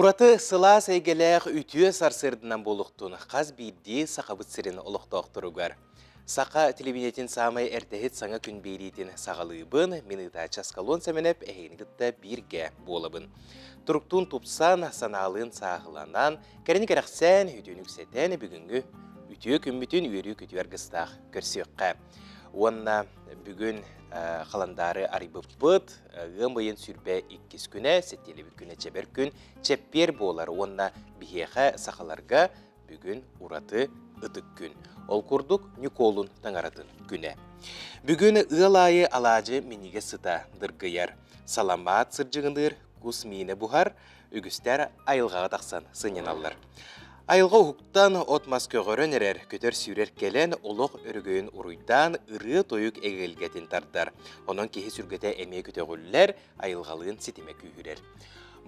Ураты сылаас эйгэлээх үтүө сарсыарданан буолуохтун хас биирдии Сахабыт сирин олохтоохторугар. Саха телевидениетин саамай эрдэһит саҥа күн биэриитин саҕалыыбын, мин ыытааччы Аскалон Сэмэнэп эһигини кытта бииргэ буолабын. Туруктуун тупсан, санаалыын сааһыланан, кэрэни кэрэхсээн, үтүөнү үксэтэн бүгүҥҥү үтүө күммүтүн үөрүү-көтүү аргыстаах көрсүөххэ. Уонна бүгүн халандаары арыйбыппыт ыам ыйын 22 күнэ, сэттиэлэбит күнэ чэбэр күн, чэппиэр буолар уонна биһиэхэ сахаларга бүгүн ураты ытык күн. Ол курдук Ньукуолун таҥаратын күнэ. Бүгүн ыал аайы алаадьы минньигэс сыта дыргыйар, саламаат сырдьыгыныыр, кус миинэ буһар, үгүстэр айылҕаҕа тахсан сынньаналлар. Айылҕа уһуктан, от-мас көҕөрөн эрэр, көтөр-сүүрэр кэлэн, олох өрөгөйүн уруйдаан, ырыа-тойук эгэлгэтин тардар. Онон киһи сүргэтэ эмиэ көтөҕүллэр, айылҕалыын ситимэ күүһүрэр.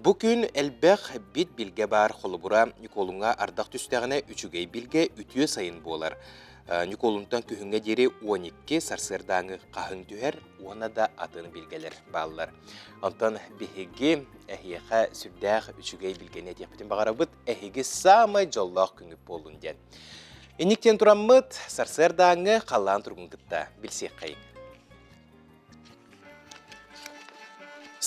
Бу күн элбэх бит-билгэ баар, холобура, Ньукуолуҥҥа ардах түстэҕинэ үчүгэй билгэ үтүө сайын буолар. Ньукуолунтан күһүҥҥэ диэри 12 сарсыардааҥы хаһыҥ түһэр уонна да атын билгэлэр бааллар. Онтон биһиги эһиэхэ сүрдээх үчүгэй билгэни этиэхпитин баҕарабыт. Эһиги саамай дьоллоох күҥҥүт буоллун диэн. Инник диэн тураммыт, сарсыардааҥҥы халлаан туругун кытта билсиэххэйиҥ.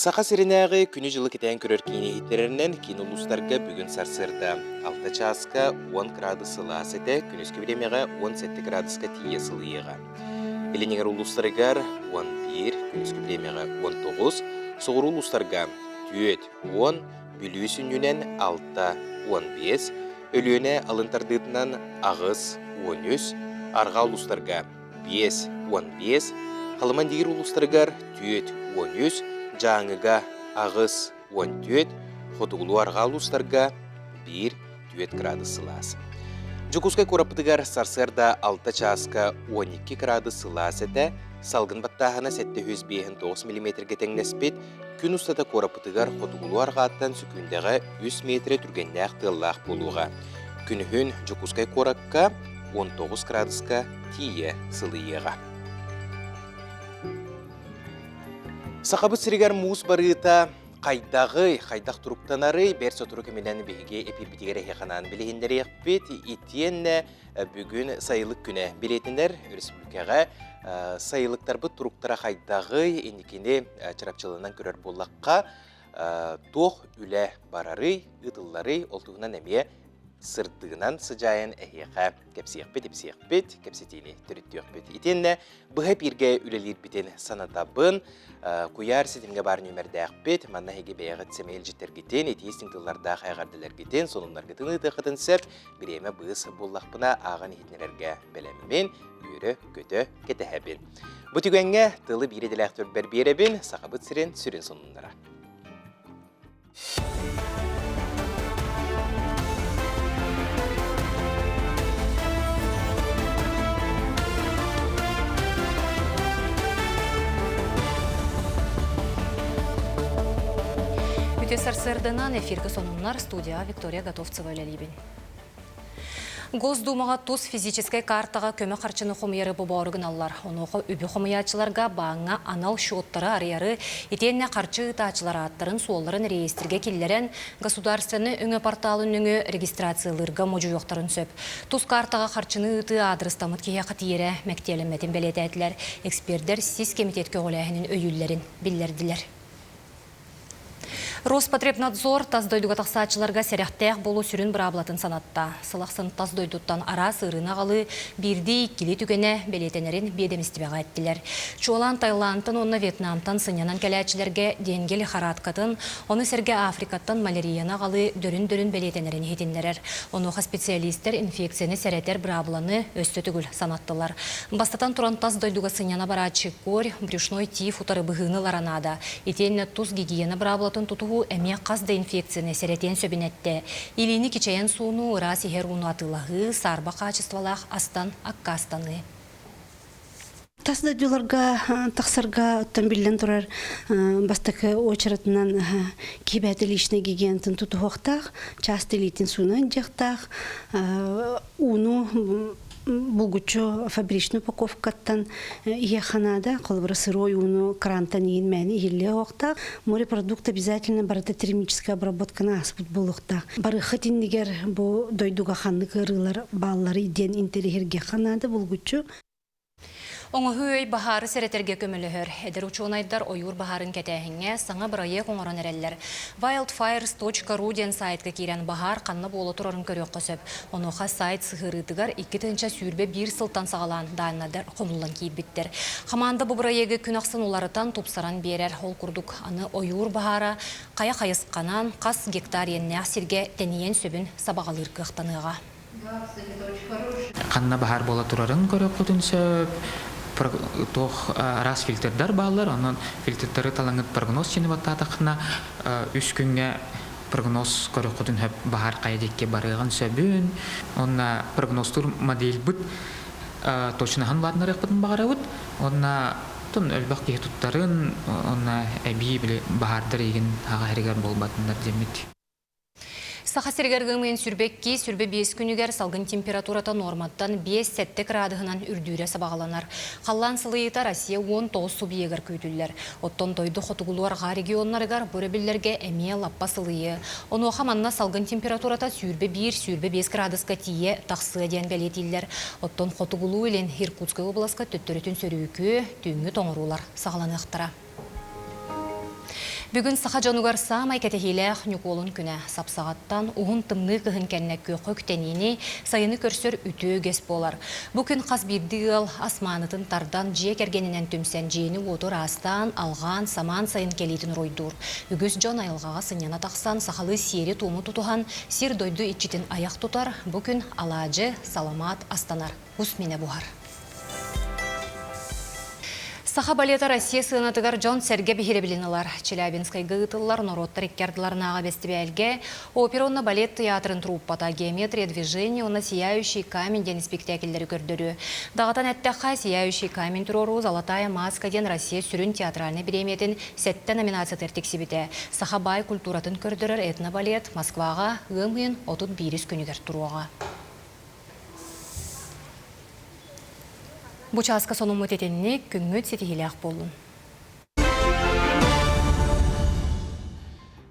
Саха сиринээҕи күнү-дьылы кэтээн көрөр киин иһиттэрэринэн киин улуустарга бүгүн сарсыарда 6 чааска 10 градус сылаас этэ, күнүскү бириэмэҕэ 17 градуска тиийэ сылыйыаҕа. Илин эҥэр улуустарыгар 11, күнүскү бириэмэҕэ 19, соҕуруу улуустарга 4, 10, Бүлүү сүнньүнэн 6, 15, Өлүөнэ алын тардыытынан 8, 13, арҕаа улуустарга 5, 15, Халыма диир улуустарыгар 4, 13, Дьааҥыга 8, 14, хотугулуу-арҕаа улуустарга 1, 4 градус сылаас. Дьокуускай куораппытыгар сарсыарда 6 чааска 12 градус сылаас этэ, салгын баттааһына 759 миллиметргэ тэҥнэспит, күн устата куораппытыгар хотугулуу-арҕааттан сөкүүндэҕэ 3 миэтэрэ түргэннээх тыаллаах буолуоҕа. Күнүһүн Дьокуускай куоракка 19 градуска тиийэ сылыйыаҕа. Сахабыт сиригэр муус барыыта хайдаҕый, хайдах туруктанарый бэрт сотору кэминэн биһиги эпиирбитигэр эһиэхэ анаан билиһиннэриэхпит. Итиэннэ бүгүн сайылык күнэ билиэтинэр өрөспүүбүлүкэҕэ сайылыктарбыт туруктара хайдаҕый, инникини чарапчыланан көрөр буоллахха, туох үлэ барарый, ыытылларый, ол туһунан эмиэ сырдыгынан сыдьаайан эһиэхэ кэпсиэхпит-ипсиэхпит, кэпсэтиини төрүттүөхпүт. Итиэннэ быһа эпииргэ үлэлиирбитин санатабын. Куйаар ситимҥэ баар нүөмэрдээхпит. Манна эһиги бэйэҕит сэмэй илдьиттэргитин, итии истиҥ тыллардаах эҕэрдэлэргитин, сонуннаргытын ыытыаххытын сөп. Бириэмэ быыс буллахпына ааҕан иһитиннэрэргэ бэлэммин, үөрэ-көтө кэтэһэбин. Бу түгэҥҥэ тылы биир идэлээхтэрбэр биэрэбин, Сахабыт сирин сүрүн сонуннара. Үтүө сарсыарданан эфиргэ сонуннар студияҕа Виктория Готовцева үлэлиибин. Госдумаҕа тус физическэй картаҕа көмө харчыны хомуйары бобоору гыналлар. Онуоха үбү хомуйааччыларга бааҥҥа анал счеттары арыйары, итиэннэ харчы ыытааччылар ааттарын-суолларын реестргэ киллэрэн, государственнай өҥө порталын нөҥүө регистрациялыырга модьуйуохтарын сөп. Тус картаҕа харчыны ыытыы аадырыстаммыт киһиэхэ тиийэрэ мэктиэлэммэтин бэлиэтээтилэр. Экспердэр сис кэмитиэт көҕүлээһинин өйүүллэрин биллэрдилэр. Роспотребнадзор тас дойдуга тахсааччыларга сэрэхтээх буолуу сүрүн быраабылатын санатта. Сыл ахсын тас дойдуттан араас ыарыыны аҕалыы биирдии-иккилии түгэнэ бэлиэтэнэрин биэдэмистибэҕэ эттилэр. Чуолаан Таиландтан уонна Вьетнамтан сынньанан кэлээччилэргэ денге лихорадкатын, ону сэргэ Африкаттан малярияны аҕалыы дөрүн-дөрүн бэлиэтэнэрин иһитиннэрэр. Онуоха специалистэр инфекцияны сэрэтэр быраабыланы өссө төгүл санаттылар. Бастатан туран тас дойдуга сынньана барааччы корь, брюшной тиф утары быһыыны ылара наада. Итиэннэ тус гигиена быраабылатын тутуһуу эмиэ хас да инфекцияны сэрэтиэн сөбүн эттэ. Илиини кичэйэн суунуу, ыраас иһэр ууну атыылаһыы, саарба хаачыстыбалаах астан аккаастаныы. Тас дойдуларга тахсарга оттон биллэн турар бастакы уочаратынан киһи личный гигиенатын тутуһуохтаах, чаас илиитин суунан дьиэхтаах, ууну Булгуччу фабричный упаковкаттан иһиэххэ наада. Холобура, сырой ууну крантан иин мээнэ иһиллиэ уохтаах. Морепродукт обязательно барыта термическая обработканы ааспыт буолуохтаах. Барыххыт иннигэр бу дойдуга ханнык ыарыылар баалларый диэн интэриэһиргиэххэ наада булгуччу. Оҥоһуу өй баһаары сэрэтэргэ көмөлөһөр. Эдэр учуонайдар ойуур баһаарын кэтээһиҥҥэ саҥа бырайыак оҥорон эрэллэр. Wildfires.ru диэн сайтка киирэн баһаар ханна буола турарын көрүөххэ сөп. Онуоха сайт сыһыарыытыгар 2021 сылтан саҕалаан дааннайдар хомуллан киирбиттэр. Хамаанда бу бырайыагы күн ахсын уларытан, тупсаран биэрэр. Ол курдук, аны ойуур баһаара хайа хайысханан, хас гектар иэннээх сиргэ тэнийэн сөбүн сабаҕалыыр кыахтаныаҕа. Ханна баһаар буола турарын көрүөххүтүн сөп. Туох араас фильтрдар бааллар, онон фильтрдары талаҥыт прогноз чини баттаатаххына үс күҥҥэ прогноз көрүөххүтүн сөп баһаар хайа диэки барыаҕын сөбүн. Уонна прогнозтуур модельбыт точноһын улаатыннарыахпытын баҕарабыт. Уонна тун элбэх киһи туттарын, уонна эбии били баһаардар игин аҕа иһигэр буолбатыннар диэммит. Саха сиригэр ыам сүрбэкки сүрбэ биэс күнүгэр салгын температурата нуорматтан 5-7 кыраадыһынан үрдүүрэ сабаҕаланар. Халлаан сылыйыыта Россия 19 субъегар күүтүллэр. Оттон дойду хотугулуу-арҕаа регионнарыгар бу өрөбүллэргэ эмиэ лаппа сылыйыы. Онуоха манна салгын температурата 21-25 кыраадыска тиийэ тахсыа диэн бэлиэтииллэр. Оттон хотугулуу-илин Иркутскай уобаласка төттөрүтүн сөрүүкү, түүҥҥү тоҥоруулар саҕаланыахтара. Бүгүн саха дьонугар саамай кэтэһиилээх Ньукуолун күнэ. Сапсаҕаттан уһун тымныы кыһын кэннэ күөххэ үктэниини, сайыны көрсөр үтүө үгэс буолар. Бу күн хас биирдии ыал ас маанытын тардан, дьиэ кэргэнинэн түмсэн, дьиэни-уоту ыраастаан, алҕаан, самаан сайын кэлиитин уруйдуур. Үгүс дьон айылҕаҕа сынньана тахсан, сахалыы сиэри-туому тутуһан, сир-дойду иччитин айах тутар, бу күн алаадьы, саламаат астанар. Кус минэ буһар. Саха балета Россия сыанатыгар дьон-сэргэ биһирэбилин ылар. Челябинскайга ыытыллар норуоттар икки ардыларынааҕы бэстибээлгэ опера уонна балет тыйаатырын труппата «Геометрия движения» уонна «Сияющий камень» диэн испиктээкиллэри көрдөрүү. Даҕатан эттэххэ, «Сияющий камень» туруоруу «Золотая маска» диэн Россия сүрүн театральнай бириэмийэтин сэттэ номинациятыгар тиксибитэ. Саха баай культуратын көрдөрөр этнобалет Москваҕа ыам ыйын 31 күнүгэр туруоҕа. Бу чааска сонуммут итинник, күҥҥүт ситиһиилээх буоллун.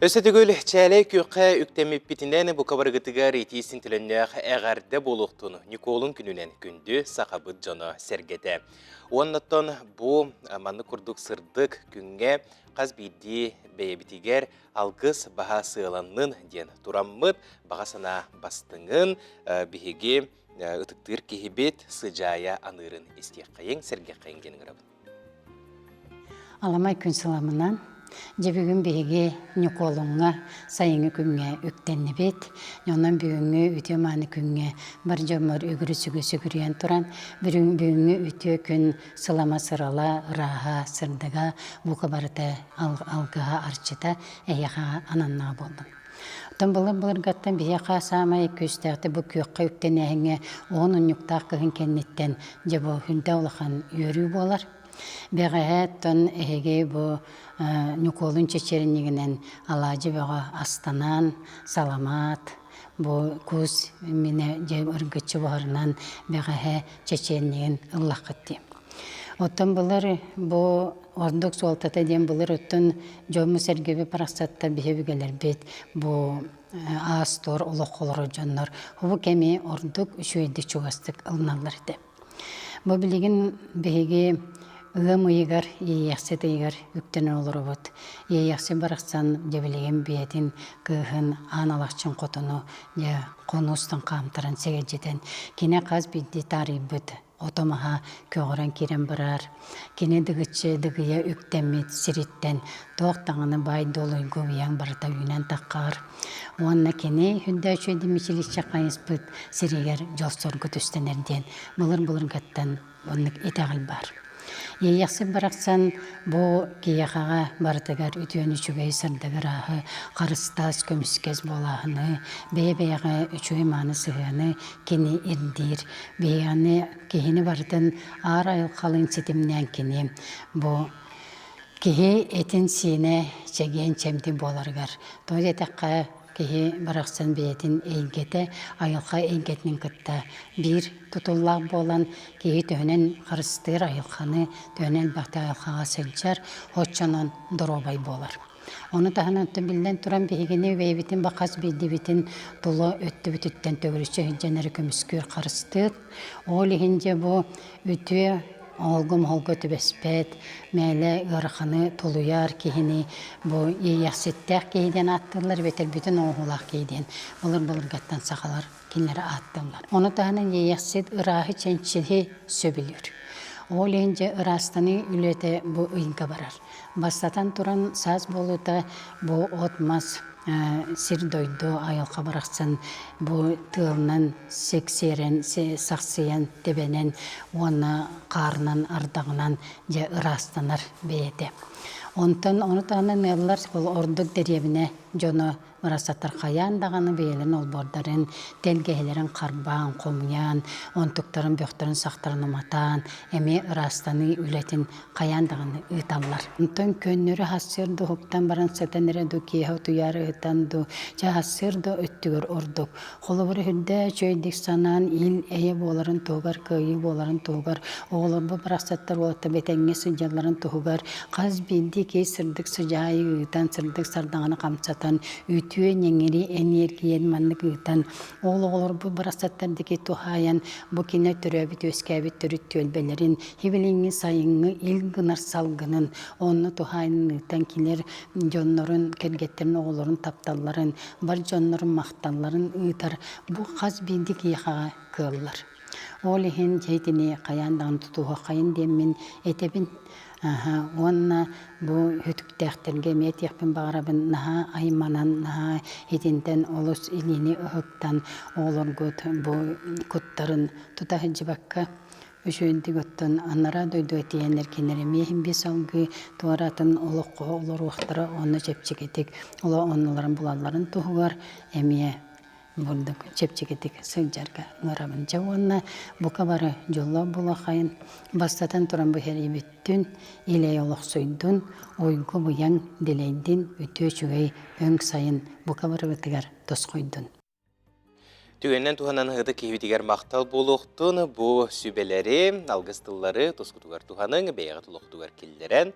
Өссө төгүл чээлэй күөххэ үктэммиппитинэн бука барыгытыгар итии синтилөннөөх эҕэрдэ буолуохтун Ньукуолун күнүнэн күндү сахабыт дьоно сэргэтэ. Уоннаттан бу маннык курдук сырдык күҥҥэ хас биирдии бэйэбитигэр алгыс баһа сыаланнын диэн тураммыт баҕа санаа бастыҥын биһиги ытыктыыр киһибит сыдьаайа аныырын истиэххэйиҥ, сэргэххэйиҥ диэн ыҥырабын. Аламай күн сыламынан дьэ бүгүн биһиги Ньукуолуҥҥа сайыҥҥы күҥҥэ үктэннибит. Онон бүгүҥҥү үтүө мааны күҥҥэ бар дьоммор үгүрү сүгү сүгүрүйэн туран бүгүҥҥү үтүө күн сылама сырала, ырааһа, сырдыга бука барыта алгыһа арчыта эһиэхэ ананнаҕа буоллун. Оттон былыр-былыргаттан биһиэхэ саамай күүстээхтик бу күөххэ үктэнээһиҥҥэ уһун унньуктаах кыһын кэнниттэн дьэ бу хүндэ улахан үөрүү буолар. Бэҕэһээ оттон эһиги бу Ньукуолун чэчиринньигинэн алаадьы бөҕө астанан, саламаат, бу кус минэ дьэ ыргыччы буһарынан бэҕэһээ чэчиэнньигин ыллаххыт дии. Оттон былыр бу ордук суолтата диэн былыр оттон дьоммут-сэргэбит барахсаттар биһи өбүгэлэрбит бу аас-туор олоххо олорор дьоннор бу кэми ордук үчүгэйдик чугастык ылыналлар этэ. Бу билигин биһиги ыам ыйыгар Иэйэхсит ыйыгар үктэнэн олоробут. Иэйэхсит барахсан дьэ билигин бэйэтин кыыһын Аан Алахчын хотуну дьэ хонуустан хаамтаран сэгэлдьитэн кини хас биирдии таарыйбыт ото-маһа көҕөрөн киирэн барар. Кини дыгыччы дыгыйа үктэммит сириттэн туох даҕаны баай-дуол уйгу-уйаҥ барыта үүнэн таххаар. Уонна кини Хүндээччи Дмитриевича хайыспыт сиригэр дьол-соргу түстэнэр диэн былыр-былыргаттан оннук итэҕэл баар. Иэйэхсит барахсан бу киһиэхэҕэ барытыгар үтүөн үчүгэй сырдыгы-ырааһы, харыстаас, көмүскэс буолааһыны, бэйэ-бэйэҕэ үчүгэй мааны сыһыаны кини ирдиир. Биһиэхэни киһини барытын аар айылҕалыын ситимнээн кини бу киһи этин-сиинэ чэгиэн-чэмди буоларыгар, тоҕо диэтэххэ. Киһи барахсан бэйэтин эйгэтэ айылҕа эйгэтин кытта биир тутуллаах буолан, киһи төһөнөн харыстыыр айылҕаны, төһөнөн элбэхтик айылҕаҕа сылдьар, оччонон доруобай буолар. Ону таһынан оттон биллэн туран биһигини бэйэбитин ба хас биирдиибитин тула өттүбүтүттэн төгүрүччү сылдьан эрэ көмүскүүр харыстыыр. Ол иһин дьэ бу үтүө оһолго-моһолго түбэспэт, мээлэ ыараханы тулуйар киһини бу иэйэхситтээх киһи диэн ааттыыллар эбэтэр бүтүн оҥоһуулаах киһи диэн былыр-былыргаттан сахалар кинилэри ааттыыллар. Ону таһынан иэйэхсит ырааһы чэнчиһи сөбүлүүр. Ол иһин дьэ ыраастаныы үлэтэ бу ыйга барар. Бастатан туран, саас буолуута бу от-мас сир-дойду айылҕа барахсан бу тыалынан сиксиэрэн, сахсыйан, тэбэнэн уонна хаарынан, ардаҕынан дьэ ыраастанар бэйэтэ. Онтон ону таһынан ыаллар ордук дэриэбинэ дьоно Барахсаттар хайаан даҕаны бэйэлэрин олбуордарын, тэлгэһэлэрин харбаан, хомуйан, онтуктарын бөхтөрүн-сахтарын уматан, эмиэ ыраастаныы үлэтин хайаан даҕаны ыыталлар. Онтон көннөрү сарсыарда уһуктан баран сытан эрэ дуу, киэһэ утуйаары ыытан дуу, чэ сарсыарда өттүгэр ордук. Холобура үрдээ үчүгэйдик санаан ил-эйэ буоларын туһугар, кыайыы буоларын туһугар, оҕолорбут барахсаттар уолаттар этэҥҥэ сылдьалларын туһугар хас биирдии киһи сырдык сыдьаайы ыытан, сырдык сардаҥаны хамсатан, үтүө ньэҥири эниэргийэн маннык ыытан, ол оҕолорбут барахсаттар диэки туһаайан бу кини төрөөбүт-үөскээбит төрүт түөлбэлэрин, хибилиҥҥи сайыҥҥы ил гынар салгынын онно туһаайан ыытан кинилэр дьоннорун, кэргэттэрин, оҕолорун тапталларын, бар дьоннорун махталларын ыытар бу хас биирдии киһиэхэҕэ кыаллар. Ол иһин дьэ итини хайаан даҕаны тутуһуоххайын диэммин этэбин. Аха, уонна бу үтүктээхтэргэ эмиэ этиэхпин баҕарабын, наһаа айманан, наһаа итинтэн олус илиини ыһыктан оҕолоргут бу куттарын тута сылдьыбакка Үчүгэйдик оттон анараа дойдуга тиийэннэр кинилэр эмиэ иһин биир салгыы туоратын олоххо олоруохтара уонна чэпчэкитик олох оннуларын булалларын туһугар эмиэ бурдук чэпчэкитик сылдьарга ыҥырабын. Дьэ уонна бука бары дьоллоох буолуоххайын бастатан туран бу иһэрийбиттүн, илэй олохсуйдун, уйгу-быйаҥ дэлэйдин, үтүө үчүгэй өҥ сайын бука барыбытыгар тосхойдун. Түгэнинэн туһанан ыһыты киһибитигэр махтал буолуохтун, бу сүбэлэри, алгыс тыллары тускутугар туһаныҥ, бэйэҕит олохтугар киллэрэн,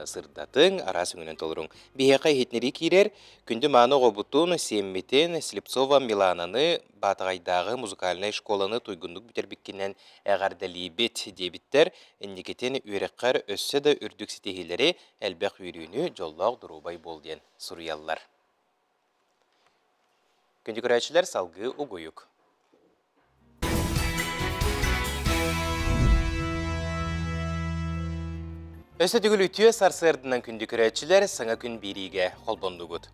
сырдатыҥ, араас өҥүнэн толоруҥ. Биһиэхэ иһитиннэрии киирэр, күндү мааны оҕобутун, сиэммитин, Слепцова Милананы Баатаҕайдааҕы музыкальнай школаны туйгуннук бүтэрбиккинэн эҕэрдэлиибит диэбиттэр. Инникитин үөрэххэр өссө да үрдүк ситиһиилэри, элбэх үөрүүнү, дьоллоох доруобай буол диэн суруйаллар. Күндү көрөөччүлэр, салгыы угуйук. Өссө төгүл үтүө сарсыарданан күндү көрөөччүлэр саҥа күн биэриигэ холбоннугут.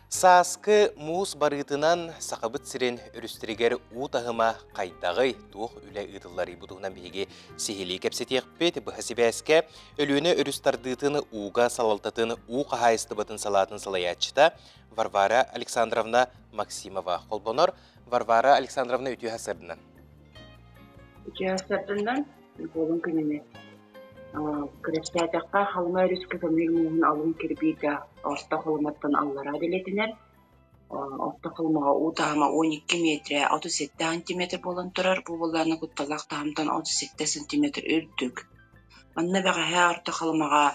Сааскы муус барыытынан Сахабыт сирин өрүстэригэр уу таһыма хайдаҕый, туох үлэ ыытылларый бу туһунан биһиги сиһилии кэпсэтиэхпит. Быһа сибээскэ Өлүөнэ өрүс тардыытын ууга салалтатын уу хаһаайыстыбатын салаатын салайааччыта Варвара Александровна Максимова холбонор. Варвара Александровна үтүө сарсыарданан. Үтүө сарсыарданан Ньукуолун күнүнэн Күрэстээтэххэ Халыма өрүскэ көмүөл мууһун алын кирбиитэ Орто Халыматтан аллараа дэлэтинэр. Орто Халымаҕа уу таһыма 12 метрэ 37 сантиметр буолан турар. Бу буоллаҕына кутталлаах таһымтан 37 сантиметр үрдүк. Манна бэҕэһээ Орто Халымаҕа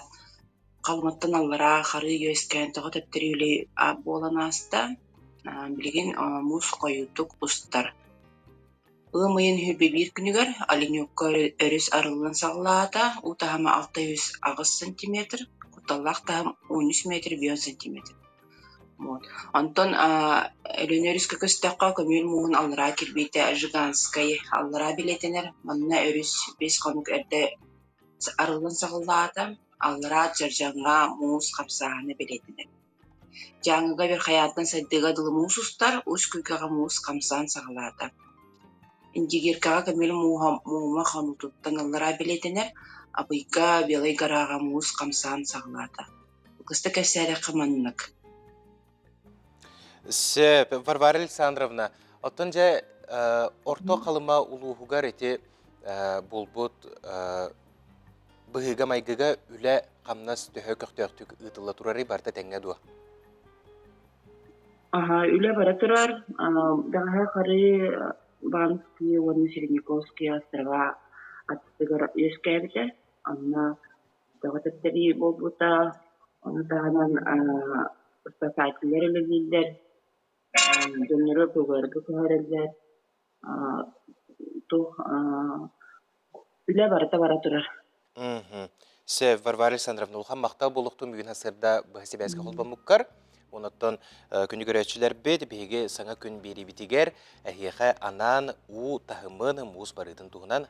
Халыматтан аллараа харыы үөскээн тоҕо тэптэрии буолан ааста. Билигин муус хойуутук устар. Ыам ыйын 21 күнүгэр Оленевка өрүс арыллан саҕалаата, уу таһыма 608 сантиметр, кутталлаах таһым 13 метр 5 сантиметр. Вот. Онтон Өлүөнэ өрүскэ көстөххө көмүөл мууһун аллараа кирбиитэ Жиганскай аллараа билиэтэнэр. Манна өрүс 5 хонук эрдэ арыллан саҕалаата, аллараа Чардьаҥҥа муус хамсааһына бэлиэтэнэр. Дьааҥыга Верхоянтан сайдыыга дылы муус устар, Усть Куйгаҕа муус хамсаан саҕалаата. Индигиркаҕа көмүөл мууһа Муома хонуутуттан аллараа бэлиэтэнэр, Абыйга Белай Гораҕа муус хамсаан саҕалаата. Кыста кэпсээтэххэ маннык. Сөп, Варвара Александровна, оттон дьэ Орто Халыма улууһугар ити буолбут быһыыга-майгыга үлэ-хамнас төһө көхтөөхтүк ыытылла турарый барыта тэҥҥэ дуо? Аһа, үлэ бара турар. Бэҕэһээ Хары Банский уонна Середняковский острова аттыгар үөскээбитэ. Онно тоҕо тэптэрии буолбута. Ону таһынан спасателлэр үлэлииллэр, дьоннору ПВР-га көһөрөллөр. Туох үлэ барыта бара турар. Сөп, Варвара Александровна, улахан махтал буолуохтун бүгүн сарсыарда быһа сибээскэ холбоммуккар. Онон күнү көрөөччүлэрбит биһиги саҥа күн биэриибитигэр эһиэхэ анаан уу таһымын, муус барыытын туһунан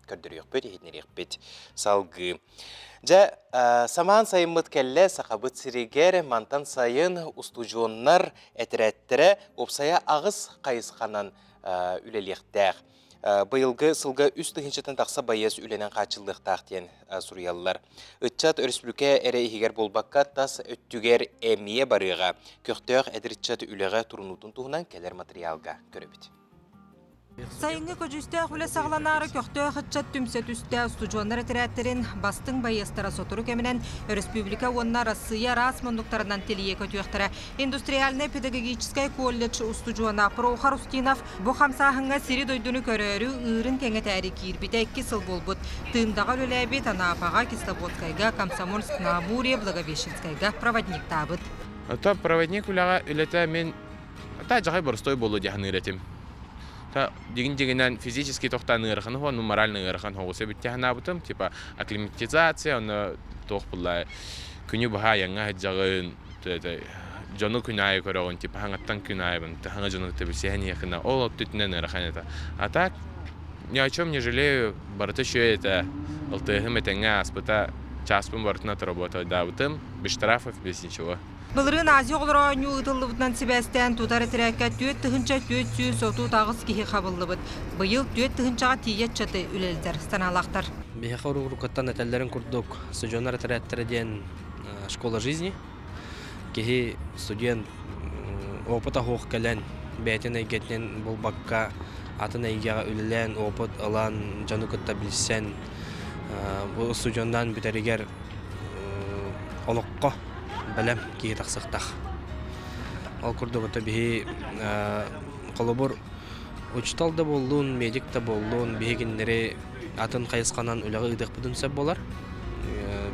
көрдөрүөхпүт, иһитиннэриэхпит салгыы. Дьэ, самаан сайыммыт кэллэ Сахабыт сиригэр мантан сайын устудьуоннар этэрээттэрэ уопсайа аҕыс хайысханан үлэлиэхтээх. Быйылгы сылга үс тыһыынчаттан тахса байыас үлэнэн хааччыллыахтаах диэн суруйаллар. Ыччат өрөспүүбүлүкэ эрэ иһигэр буолбакка, тас өттүгэр эмиэ барыаҕа. Көхтөөх эдэр ыччат үлэҕэ турунуутун туһунан кэлэр матырыйаалга көрөбүт. Сайыҥҥы көдьүүстээх үлэ саҕаланаары көхтөөх ыччат түмсэ түстэ. Устудьуоннар этэрээттэрин бастыҥ байыастара сотору кэминэн өрөспүүбүлүкэ уонна Арассыыйа араас муннуктарынан тилийэ көтүөхтэрэ. Индустриальнай педагогическай колледж устудьуона Прохор Устинов бу хамсааһыҥҥа сири-дойдуну көрөөрү, ыырын кэҥэтээри киирбитэ икки сыл буолбут. Тыындаҕа үлэлээбит Анапаҕа, Кисловодскайга, Комсомольск-на-Амуре, Благовещенскайга проводниктаабыт. Это проводник үлэҕэ үлэтэ мин та дьаҕай боростой буолуо дии саныыр этим. Та дигин дигинэн физически тохтоон ыарахан уһу, ну морально ыарахан соҕус эбит дии санаабытым. Типа акклиматизация, ону туох булла күнү быһа айаҥҥа сылдьаҕын, дьону күн аайы көрөҕүн, типа хаҥаттан күн аайыбын, хаҥа дьону кытта билсиһэн иһэххинэ, ол өттүтүнэн ыарахан этэ. А так ни о чем не жалею, барыта үчүгэй этэ. ЛТХ-м этэҥҥэ ааспыта, чааспын барытын отработайдаабытым, без штрафов, без ничего. Былырыын Азия оҕолоро оонньуу ыытыллыбытынан сибээстээн тутар этэрээккэ 4438 киһи хабыллыбыт. Быйыл 4 тыһыынчаҕа тиийэ ыччаты үлэлэтэр санаалаахтар. Биһиэхэ уруккуттан этэллэрин курдук студеннар этэрээттэрэ диэн школа жизни. Киһи студент опыта суох кэлэн бэйэтин эйгэтинэн булбакка атын эйгэҕэ үлэлээн опыт ылан дьону кытта билсэн бу устудьуоннаан бүтэригэр олоххо бэлэм киһи тахсыахтаах. Ол курдук это биһи холобур учуутал да буоллун, медик да буоллун, биһи кинилэри атын хайысханан үлэҕэ ыытыахпытын сөп буолар.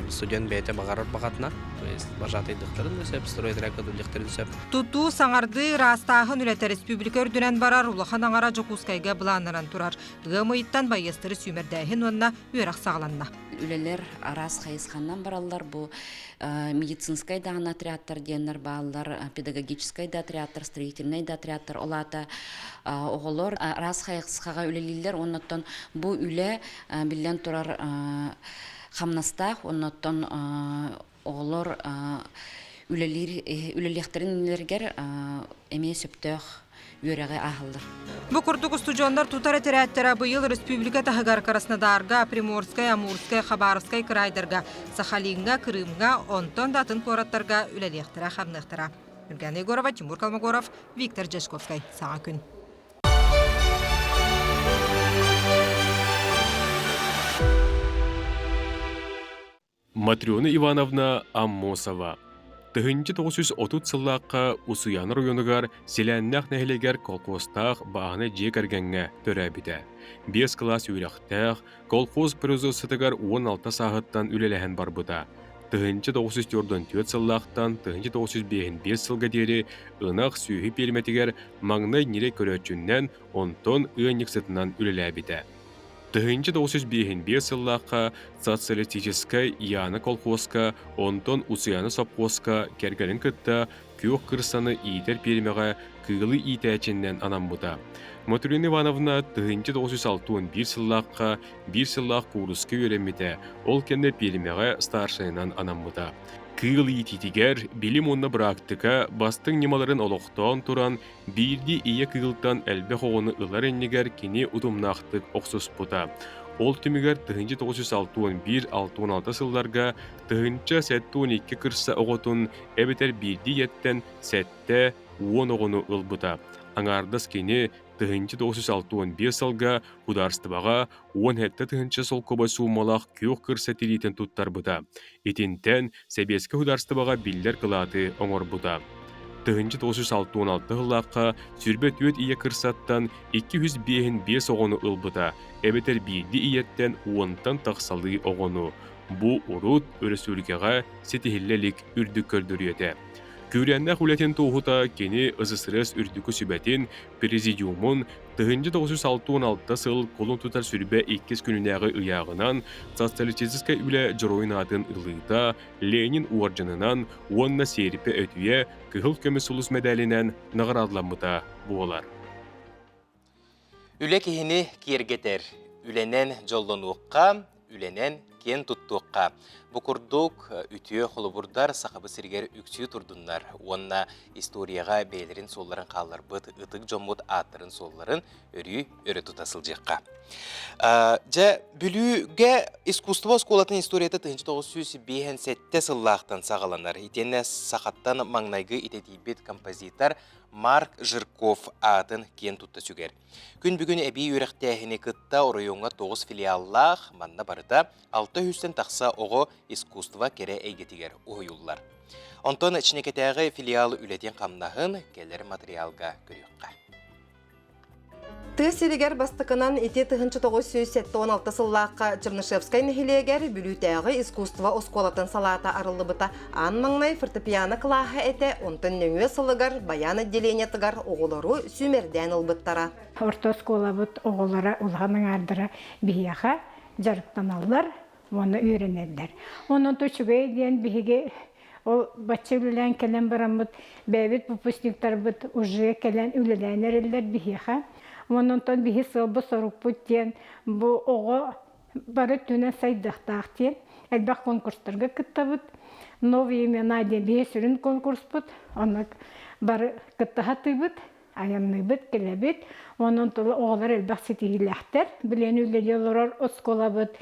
Студент бэйэтэ баҕарар баҕатынан, то есть вожатыйдыхтарын да сөп, стройтрекка үллэхтэрин сөп. Тутуу, саҥардыы, ыраастааһын үлэтэ республика үрдүнэн барар улахан аҥара Дьокуускайга былааннанан турар. Ыам ыйыттан байыастары сүүмэрдээһин уонна үөрэх саҕаланна. Үлэлэр араас хайысханан бараллар. Бу медицинскай даҕаны отрядтар диэннэр бааллар, педагогическай да отрядтар, строительнай да отрядтар. Ол аата оҕолор араас хайысхаҕа үлэлииллэр. Оннуттан бу үлэ биллэн турар хамнастаах, оннуттан оҕолор үлэлиир үлэлиэхтэрин иннилэригэр эмиэ сөптөөх үөрэҕи ааһаллар. Бу курдук устудьуоннар тутар этэрээттэрэ быйыл республика таһыгар Краснодарга, Приморскай, Амурскай, Хабаровскай кыраайдарга, Сахалиҥҥа, Крымҥа, онтон да атын куораттарга үлэлиэхтэрэ-хамныахтара. Нургана Егорова, Тимур Колмогоров, Виктор Дьячковскай. Саҥа күн. Матрена Ивановна Аммосова 1930 сыллаахха Усуйаана оройуонугар Силээннээх нэһилиэгэр колхозтаах бааһынай дьиэ кэргэҥҥэ төрөөбүтэ. Биэс кылаас үөрэхтээх, колхоз производствотыгар 16 сааһыттан үлэлэһэн барбыта. 1944 сыллаахтан 1955 сылга диэри ынах сүөһү пиэрмэтигэр маҥнай ньирэй көрөөччүннэн, онтон ыанньыксытынан үлэлээбитэ. 1955 сыллаахха Социалистическай Яна колхуоска, онтон Усуйаана сопхуоска кэргэнин кытта күөх кырсаны иитэр пиэрмэҕэ кыылы иитээччинэн анаммыта. Матрена Ивановна 1961 сыллаахха биир сыллаах кууруска үөрэммитэ, ол кэннэ пиэрмэҕэ старшайынан анаммыта. Кыыл иитиитигэр билим уонна быраактыка бастыҥ ньымаларын олохтоон туран Биирдии ийэ кыылтан элбэх оҕону ылар иннигэр кини утумнаахтык охсуспута. Ол түмүгэр 1961-66 сылларга 1072 кырса оҕотун эбэтэр биирдии ийэттэн 70 оҕону ылбыта. Аҥаардас кини 1965 сылга судаарыстыбаҕа 17 тыһыынча солкуобай суумалаах күөх кырса тириитин туттарбыта. Итинтэн сэбиэскэй судаарыстыбаҕа биллэр кылааты оҥорбута. 1966 сыллаахха 24 ийэ кырсаттан 255 оҕону ылбыта, эбэтэр биирдии ийэттэн уонтан тахсалыы оҕону. Бу урут өрөспүүбүлүкэҕэ ситиһиллэ илик үрдүк көрдөрүү этэ. Күүрээннээх үлэтин туоһута кини СССР Үрдүкү Сүбэтин Президиумун 1966 сыл кулун тутар сүрбэ иккис күнүнээҕи ыйааҕынан социалистическай үлэ дьоруойун аатын ылыыта Ленин уордьанынан уонна Сиэрипэ өтүйэ Кыһыл көмүс сулус мэдээлинэн наҕараадаламмыта буолар. Үлэ киһини киэргэтэр, үлэнэн дьоллонуохха, үлэнэн киэн туттуохха. Бу курдук үтүө холобурдар Сахабыт сиригэр үксүү турдуннар уонна историяҕа бэйэлэрин суолларын хаалларбыт ытык дьоммут ааттарын-суолларын өрүү өрө тута сылдьыахха. Дьэ, Бүлүүгэ искусство оскуолатын историята 1957 сыллаахтан саҕаланар. Итиэннэ сахаттан маҥнайгы идэтийбит композитор Марк Жирков аатын киэн тутта сүгэр. Күн бүгүн эбии үөрэхтээһини кытта оройуоҥҥа тоҕус филиаллаах, манна барыта алта үстэн тахса оҕо искусство кэрэ эйгэтигэр уһуйуллар. Онтон Чинэкэтээҕи филиал үлэтин-хамнаһын кэлэр материалга көрүөххэ. Тыа сиригэр бастакынан ити 1976 сыллаахха Чернышевскай нэһилиэгэр Бүлүүтээҕи искусство оскуолатын салаата арыллыбыта. Аан маҥнай фортепиано кылааһа этэ, онтон нөҥүө сылыгар баян отделениетыгар оҕолору сүүмэрдээн ылбыттара. Орто оскуолабыт оҕолоро улахан аҥаардара биһиэхэ дьарыктаналлар уонна үөрэнэллэр. Онон үчүгэй диэн биһиги ол бачча үлэлээн кэлэн бараммыт бэйэбит выпускниктарбыт уже кэлэн үлэлээн эрэллэр биһиэхэ. Уонна онтон биһи сыалбыт-сорукпут диэн бу оҕо бары өттүнэн сайдыахтаах диэн элбэх конкурстарга кыттабыт. Новые имена диэн биһи сүрүн конкурспут. Онно бары кытта сатыыбыт. Айанныыбыт, кэлэбит. Онон тула оҕолор элбэх ситиһиилээхтэр. Билигин үлэлии олорор оскуолабыт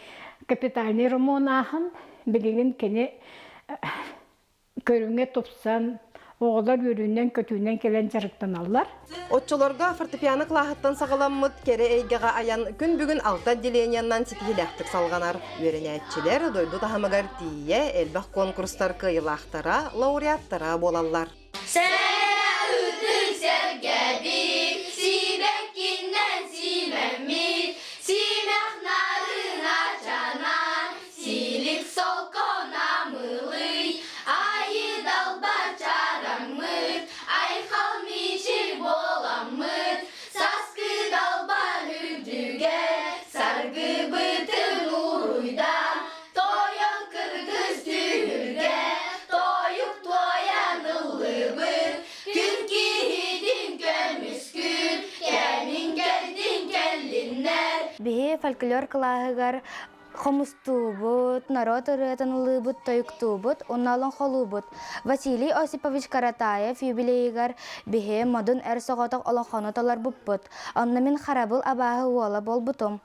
капитальный ремонт ааһан, билигин кини көрүҥэ тупсан, оҕолор үөрүүнэн-көтүүнэн кэлэн дьарыктаналлар. Оччолорго фортепиано кылааһыттан саҕаламмыт кэрэ эйгэҕэ айан күн бүгүн алта отделениеннан ситиһиилээхтик салҕанар. Үөрэнээччилэр дойду таһымыгар тиийэ элбэх конкурстар кыайыылаахтара, лауреаттара буолаллар. Сэрэ ытык сэргэбит, сибэккиннэн симэммит, симэх нарын ачанан, силик солко намылый, айы далбар чараҥмыт, айхал мичил буоламмыт, саскы далбар үрдүгэр, саргыбытын уруйдан, Тойон кыргыз түһүлгэ, тойук туойан ыллыбыт, күн киһитин көмүскүр, кэмин кэлтин кэллиннэр. Биһи фольклор кылааһыгар хомустуубут, норуот ырыатын ылыыбыт, тойуктуубут, уонна олоҥхолуубут. Василий Осипович Каратаев юбилейыгар биһи модун эр соҕотох олоҥхону толорбуппут. Онно мин харабыл абааһы уола буолбутум.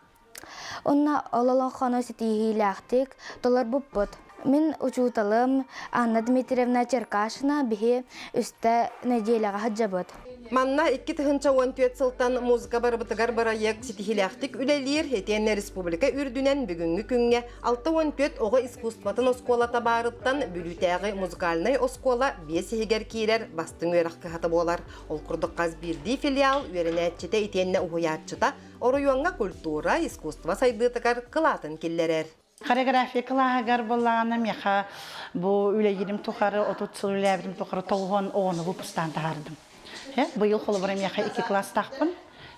Онно ол олоҥхону ситиһиилээхтик толорбуппут. Мин учууталым Анна Дмитриевна Черкашина биһи үстэ нэдиэлэҕэ сылдьабыт. Манна 2014 сылтан музыка барыбытыгар бырайыак ситиһиилээхтик үлэлиир, итиэннэ республика үрдүнэн бүгүҥҥү күҥҥэ 64 оҕо искусствотын оскуолата баарыттан Бүлүүтээҕи музыкальнай оскуола биэс иһигэр киирэр бастыҥ үөрэх кыһата буолар. Ол курдук хас биирдии филиал үөрэнээччитэ итиэннэ уһуйааччыта Оройуоҥҥа культура, искусство сайдыытыгар кылаатын киллэрэр. Хореография кылааһыгар буоллаҕына миэхэ бу үлэлиирим тухары 30 сыл үлэлээбитим тухары тоҕуһуон оҕону выпустаан таһаардым. Быйыл холобура миэхэ икки класстаахпын.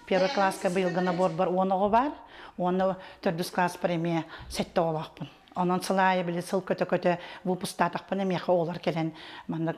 Первый класска быйылгы наборбар уон оҕо баар уонна төрдүс класспар эмиэ сэттэ оҕолоохпун. Онон сыл аайы били сыл көтө-көтө выпустаатахпына миэхэ оҕолор кэлэн манна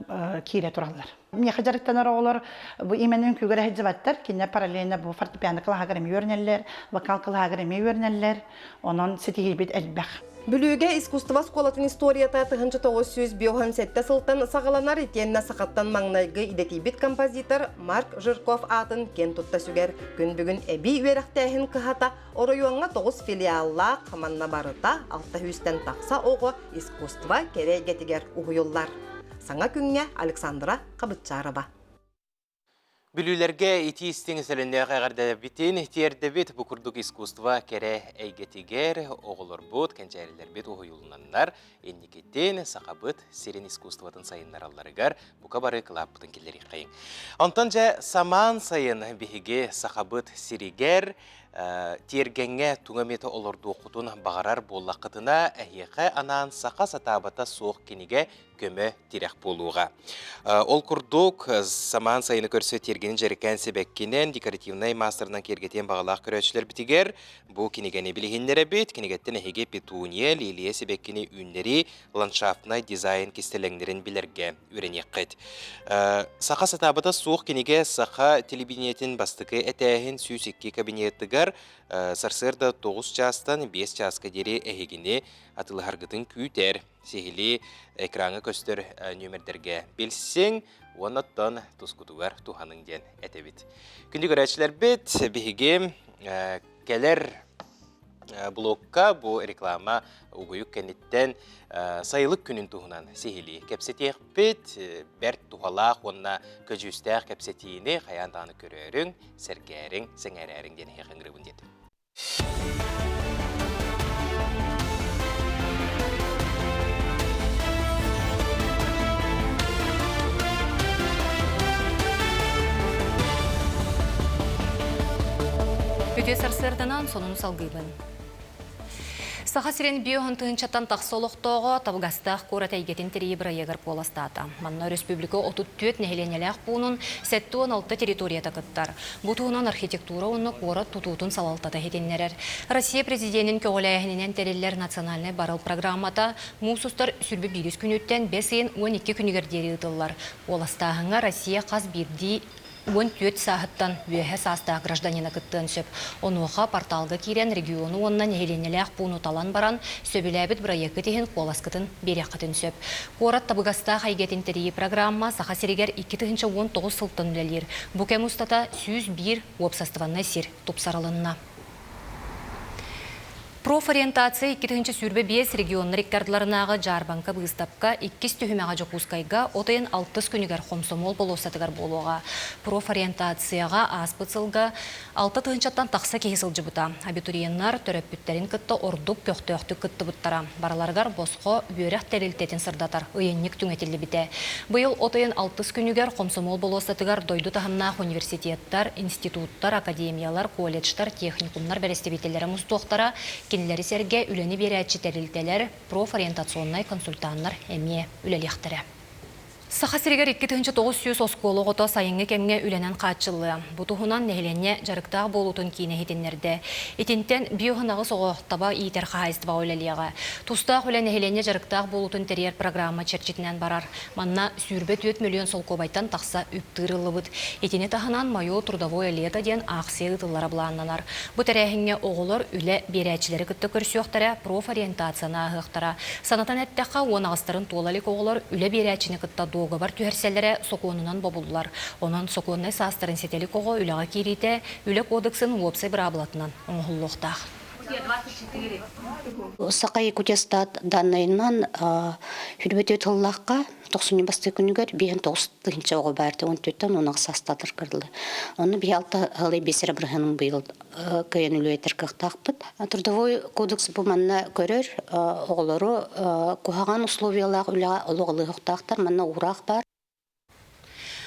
киирэ тураллар. Миэхэ дьарыктанар оҕолор бу именно үҥкүүгэ эрэ сылдьыбаттар. Кинилэр параллельно бу фортепиано кылааһыгар эмиэ үөрэнэллэр, вокал кылааһыгар эмиэ үөрэнэллэр. Онон ситиһиибит элбэх. Бүлүүгэ искусство оскуолатын историята 1957 сылтан саҕаланар итиэннэ сахаттан маҥнайгы идэтийбит композитор Марк Жирков аатын киэн тутта сүгэр. Күн бүгүн эбии үөрэхтээһин кыһата Оройуоҥҥа тоҕус филиаллаах, манна барыта алта сүүстэн тахса оҕо искусство кэрэ эйгэтигэр уһуйуллар. Саҥа күҥҥэ Александра Хабытчарова. Бүлүүлэргэ итии истиҥ сэлэннээх эҕэрдэбитин тиэрдэбит. Бу курдук искусство кэрэ эйгэтигэр оҕолорбут, кэнчээрилэрбит уһуйулунаннар инникитин сахабыт сирин искусствотын сайыннаралларыгар бука бары кылааппытын киллэриэххэйиҥ. Онтон дьэ самаан сайын биһиги сахабыт сиригэр тиэргэҥҥэ туҥа миэтэ олордуоххутун баҕарар буоллаххытына, эһиэхэ анаан саха сатаабата суох кинигэ көмө тирэх буолуоҕа. Ол курдук, самаан сайыны көрсө тиэргэни дьэрэкээн сибэккинэн, декоративнай маастарынан киэргэтиэн баҕалаах көрөөччүлэрбитигэр бу кинигэни билиһиннэрэбит. Кинигэттэн эһиги петуния, лилия сибэккини үүннэрии, ландшафтнай дизайн кистэлэҥнэрин билэргэ үөрэниэххит. Саха сатаабыта суох кинигэ саха телевидениетин бастакы этээһин 102 кабинетыгар сарсыарда 9 чаастан 5 чааска диэри эһигини атыылаһаргытын күүтэр. Сиһилии экраҥҥа көстөр нүөмэрдэргэ билсиҥ уонна оттон тускутугар туһаныҥ диэн этэбит. Күндү көрөөччүлэрбит, биһиги кэлэр блокка бу реклама угуйук кэнниттэн сайылык күнүн туһунан сиһилии кэпсэтиэхпит. Бэрт туһалаах уонна көдьүүстээх кэпсэтиини хайаан даҕаны көрөөрүҥ, сэргээриҥ, сэҥээрээриҥ диэн эһиэхэ ыҥырабын диэтим. Үтүө сарсыарданан сонуну салгыыбын. Саха сирин биоһун тыһыынчаттан тахса олохтооҕо табыгастаах куорат эйгэтин тэрийии бырайыагар куоластаата. Манна өрөспүүбүлүкэ 34 нэһилиэнньэлээх пуунун 76 территорията кыттар. Бу туһунан архитектура уонна куорат тутуутун салалтата иһитиннэрэр. Россия президенин көҕүлээһининэн тэриллэр национальнай барыл программата муус устар сүрбэ биирис күнүттэн бэс ыйын 12 күнүгэр диэри ыытыллар. Куоластааһыҥҥа Россия хас биирдии 14 сааһыттан үөһэ саастаах гражданина кыттыан сөп. Онуоха порталга киирэн региону уонна нэһилиэнньэлээх пууну талан баран, сөбүлээбит бырайыаккыт иһин куоласкытын биэриэххитин сөп. Куорат табыгастаах эйгэтин тэрийии программа Саха сиригэр 2019 сылтан үлэлиир. Бу кэм устата 101 уопсастыбаннай сир тупсарылынна. Профориентация 2025 регионнар иккардыларынааҕы дьаарбаҥка быыстапка иккис түһүмэҕэ Дьокуускайга от ыйын алтыс күнүгэр Хомсомуол болуоссатыгар буолуоҕа. Профориентацияҕа ааспыт сылга Алта тыһыынчаттан тахса киһи сылдьыбыта. Абитуриеннар төрөппүттэрин кытта ордук көхтөөхтүк кыттыбыттара. Барыларыгар босхо үөрэх тэрилтэтин сырдатар ыйынньык түҥэтиллибитэ. Быйыл от ыйын алтыс күнүгэр Хомсомуол болуоссатыгар дойду таһымнаах университеттар, институттар, академиялар, колледжтар, техникумнар бэрэстэбиитэллэрэ мустуохтара, кинилэри сэргэ үлэни биэрээччи тэрилтэлэр, профориентационнай консультаннар эмиэ үлэлиэхтэрэ. Саха сиригэр 2900 оскуола оҕото сайыҥҥы кэмҥэ үлэнэн хааччыллыа. Бу туһунан нэһилиэнньэ дьарыктаах буолуутун киинэ иһитиннэрдэ. Итинтэн биоһынаҕыс оҕо таба иитэр хаһаайыстыбаҕа үлэлиэҕэ. Тустаах үлэ нэһилиэнньэ дьарыктаах буолуутун тэрийэр программа чэрчитинэн барар. Манна 24 мөлүйүөн солкуобайтан тахса үп тыырыллыбыт. Итини таһынан «Мое трудовое лето» диэн аахсыйа ыытыллара былааннанар. Бу тэрээһиҥҥэ оҕолор үлэ биэрээччилэри кытта көрсүөхтэрэ, профориентацияны ааһыахтара. Санатан эттэххэ, уон аҕыстарын туола илик оҕолор үлэ биэрээччини кытта дуогабар түһэрсэллэрэ сокуонунан бобуллар. Онон сокуоннай саастарын ситэ илик оҕо үлэҕэ киириитэ Үлэ кодексын уопсай быраабылатынан оҥоһуллуохтаах. Саха Якутия даннайынан хүрбөтүө тыллаахха тохсунньу бастыы күнүгэр биһэн тоҕус тыһынча оҕо баар он түттэн он аҕыс саастаатар кырылы. Онно биһи алта халай бесера бырыһанын быйыл кыайан үлүөтэр кыахтаахпыт. Трудовой кодекс бу манна көрөр оҕолору куһаҕан условиялаах үлэҕэ олох ылыахтаахтар манна уураах баар.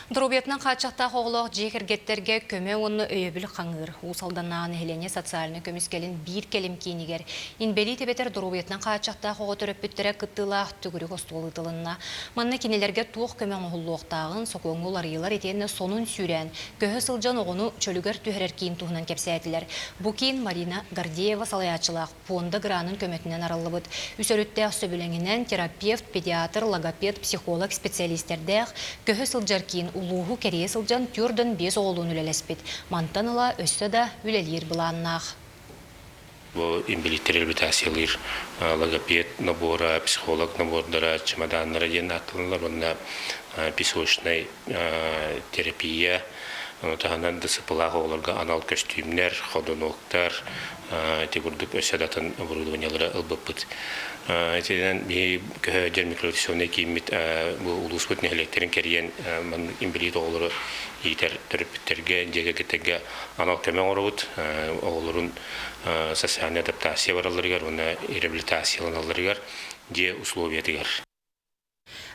Доруобуйатынан хааччахтаах оҕолоох дьиэ кэргэттэргэ көмө уонна өйөбүл хаҥыыр. Уус Алданнааҕы нэһилиэнньэ социальнай көмүскэлин биир кэлим киинигэр инбэлиит эбэтэр доруобуйатынан хааччахтаах оҕо төрөппүттэрэ кыттыылаах төгүрүк остуол ыытылынна. Манна кинилэргэ туох көмө оҥоһуллуохтааҕын, сокуоҥҥа уларыйыылар итиэннэ сонун сүүрээн, көһө сылдьан оҕону чөлүгэр түһэрэр киин туһунан кэпсээтилэр. Бу киин Марина Гордеева салайааччылаах пуонда гранын көмөтүнэн арыллыбыт. Үс өрүттээх сөбүлэҥинэн терапевт, педиатр, логопед, психолог специалистэрдээх көһө сылдьар киин улууһу кэрийэ сылдьан 45 оҕолуун үлэлэспит. Мантан ыла өссө да үлэлиир былааннаах. Бу инбэлииттэр реабилитациялыыр логопед набора, психолог набордара, чемоданнара диэн ааттаналлар уонна песочнай терапия. Ону таһынан ДСП-лаах оҕолорго анал көстүүмнэр, ходунуоктар, ити курдук өссө да атын оборудованиелары ылбыппыт. Итинэн биһи көһө микроционнай кииммит бу улууспут нэһилиэктэрин кэрийэн маннык инбэлиит оҕолору иитэр төрөппүттэргэ, дьиэ кэргэттэргэ анал көмө оҥоробут. Оҕолорун социальнай адаптация баралларыгар уонна реабилитацияланалларыгар дьиэ условиятыгар.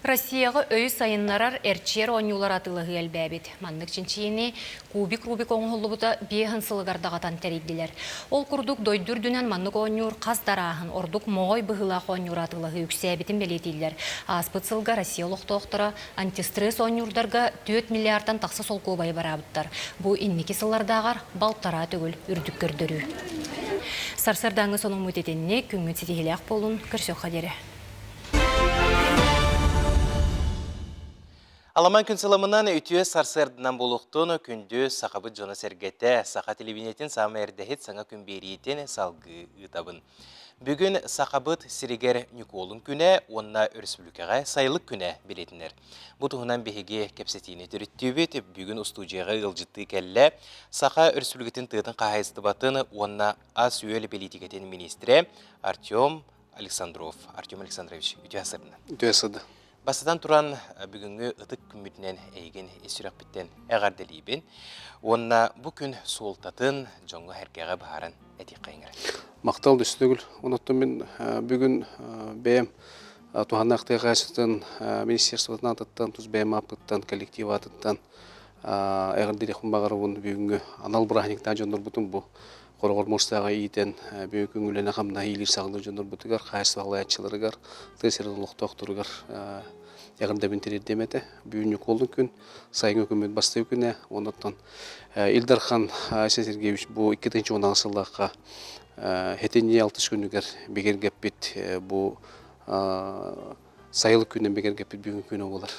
Россияҕа өйү сайыннарар эрчийэр оонньуулар атыылаһыы элбээбит. Маннык чинчийиини Кубик Рубик оҥоһуллубута биэһин сылыгар даҕатан тэрийдилэр. Ол курдук дойду үрдүнэн маннык оонньуур хас да арааһын, ордук моҕой быһыылаах оонньууру атыылаһыы үксээбитин бэлиэтииллэр. Ааспыт сылга Россия олохтоохторо антистресс оонньуурдарга 4 миллиардтан тахса солкуобайы бараабыттар. Бу инники сыллардааҕар балтараа төгүл үрдүк көрдөрүү. Сарсыардааҥҥы сонуммут итинник, күҥҥүт ситиһиилээх буолун, көрсүөххэ диэри. Аламан күн сыламынан үтүө сарсыарданан буолуохтун күндү сахабыт дьоно-сэргэтэ, саха телевидениетин саамай эрдэһит саҥа күн биэриитин салгыы ыытабын. Бүгүн сахабыт сиригэр Ньукуолун күнэ уонна өрөспүүбүлүкэҕэ сайылык күнэ бэлиэтэнэр. Бу туһунан биһиги кэпсэтиини төрүттүүбүт. Бүгүн устуудьуйаҕа ыалдьыттыы кэллэ Саха Өрөспүүбүлүкэтин тыатын хаһаайыстыбатын уонна ас-үөл бэлиитикэтин миниистирэ Артем Александров. Артем Александрович, үтүө сырдына. Үтүө сырды. Бастатан туран, бүгүҥҥү ытык күммүтүнэн эйигин ис сүрэхпиттэн эҕэрдэлиибин. Уонна бу күн суолтатын дьоҥҥо-сэргэҕэ быһааран этиэххэ иҥэрэ. Махтал Дүстүгүл. Онуттан мин бүгүн бэйэм туһааннаах тыа хаһаайыстыбатын министерствотын аатыттан, тус бэйэм ааппыттан, коллектив аатыттан эҕэрдэлиэхпин баҕарабын бүгүҥҥү анал бырааһынньыктаах дьоннорбутун бу Хороҕор муостааҕы иитэн бүгүҥҥү күн үлэни-хамнаһы иилиир-саҕалыыр дьоннорбутугар, хаһаайыстыба салайааччыларыгар, тыа сирин олохтоохторугар эҕэрдэбин тириэрдиэм этэ. Бүгүн Ньукуолун күн, сайыҥҥы күммүт бастакы күнэ. Онон Ил Дархан Айсен Сергеевич бу 2016 сыллаахха сэтинньи алтыс күнүгэр бигэргэппит бу сайылык күнүн бигэргэппит бүгүн күнэ буолар.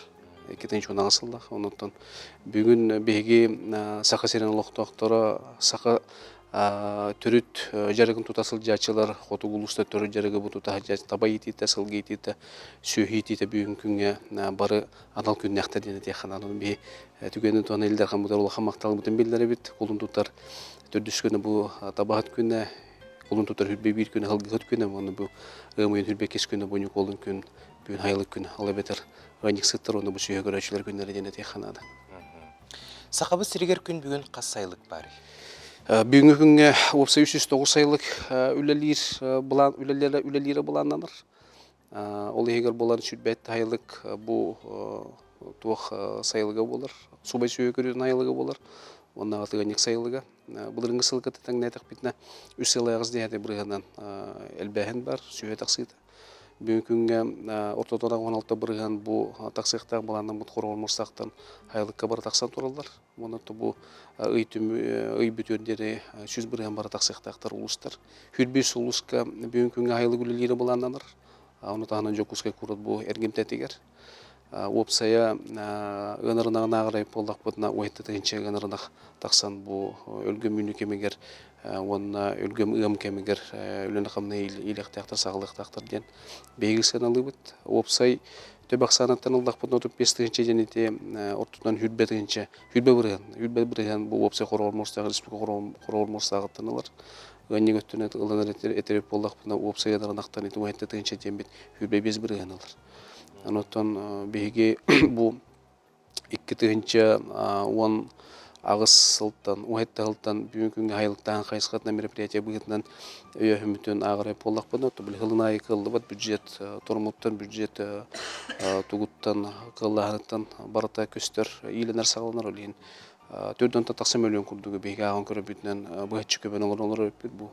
2016 сыллаах. Онон бүгүн биһиги Саха сирин олохтоохторо саха төрүт дьарыгын тута сылдьааччылар, хотугу улуустар төрүт дьарыгы бу тута сылдьааччы таба иитиитэ, сылгы иитиитэ, сүөһү иитиитэ бүгүн күҥҥэ бары анал күннээхтэр диэн этиэххэ наада. Биһи түгэнин туһана Ил Дархаммытыгар улахан махталбытын биллэрэбит. Кулун тутар төрдүс күнэ бу табаһыт күнэ, Кулун тутар хүрбэ биир күнэ, һылгыһыт күнэ, уонна бу ыам ыйын хүрбэ иккис күнэ, бу Ньукуолун күн, бүгүн хайылык күнэ, ол эбэтэр ыанньыксыттар уонна бу сүөһү көрөөччүлэр күннэрэ диэн этиэххэ наада. Сахабыт сиригэр күн бүгүн хас сайылык баарый? Бүгүҥҥү күҥҥэ уопсай 309 сайылык үлэлиир былаан үлэлиирэ үлэлиирэ былааннанар. Ол иһигэр буолан сүрбэт сайылык бу туох сайылыга буолар, субай сүөһү көрүүтүн айылыга буолар уонна атыганньык сайылыга. Былырыҥҥы сылга тэҥнээтэхпитинэ үс сыл аҕыс диэхэтэ бырыһыанан элбээһин бар, сүөһү тахсыыта. Бүгүн күҥҥэ ортотунан 16 бырыһыан бу тахсыахтаах былааннаммыт хороҕор мурсаахтан айылыкка бары тахсан тураллар. Уонна бу ый ый бүтүөр диэри 100% бары тахсыахтаахтар улуустар. Хүрбүс улууска бүгүн күҥҥэ айылык үлэлиирэ былааннанар. Ону таһынан Дьокуускай куорат бу эргимтэтигэр уопсайа ыанар ынааҕар буоллахпытына уһайта тыһыынча ыанар ынах тахсан бу өлгөм үүнүү кэмигэр уонна өлгөм ыам кэмигэр үлэни-хамнаһы иилиэхтээхтэр, саҕалыахтаахтар диэн биһиги сыаналыыбыт. Уопсай төбө ахсааныттан ыллахпытына 35 тыһыынча диэн ити ортотунан хүрбэ тыһыынча, хүрбэ бырыһыан, хүрбэ бырыһыан бу уопсай хороҕор муостаах республика хороҕор муостааҕыттан ылар. Ыанньык өттүнэн ылан этэрбит буоллахпытына уопсай ыанар ынахтан ити уһайта тыһыынча диэммит хүрбэ биэс бырыһыан ылар. Онон биһиги бу 2018 сылтан, уһайта сылтан бүгүн күҥҥэ айылыктаан хайысхатынан мероприятие быһыытынан өйөөһүммүтүн ааҕар буоллахпына, то били сылын аайы кыаллыбат бюджет торумуттан, бюджет тугуттан, кыаллааһыныттан барыта көстөр, иилэнэр саҕаланар ол иһин төрдөн тахса мөлүйүөн курдугу биһиги ааҕан көрөрбүтүнэн быһаччы көбөн олорон олорор эбиппит бу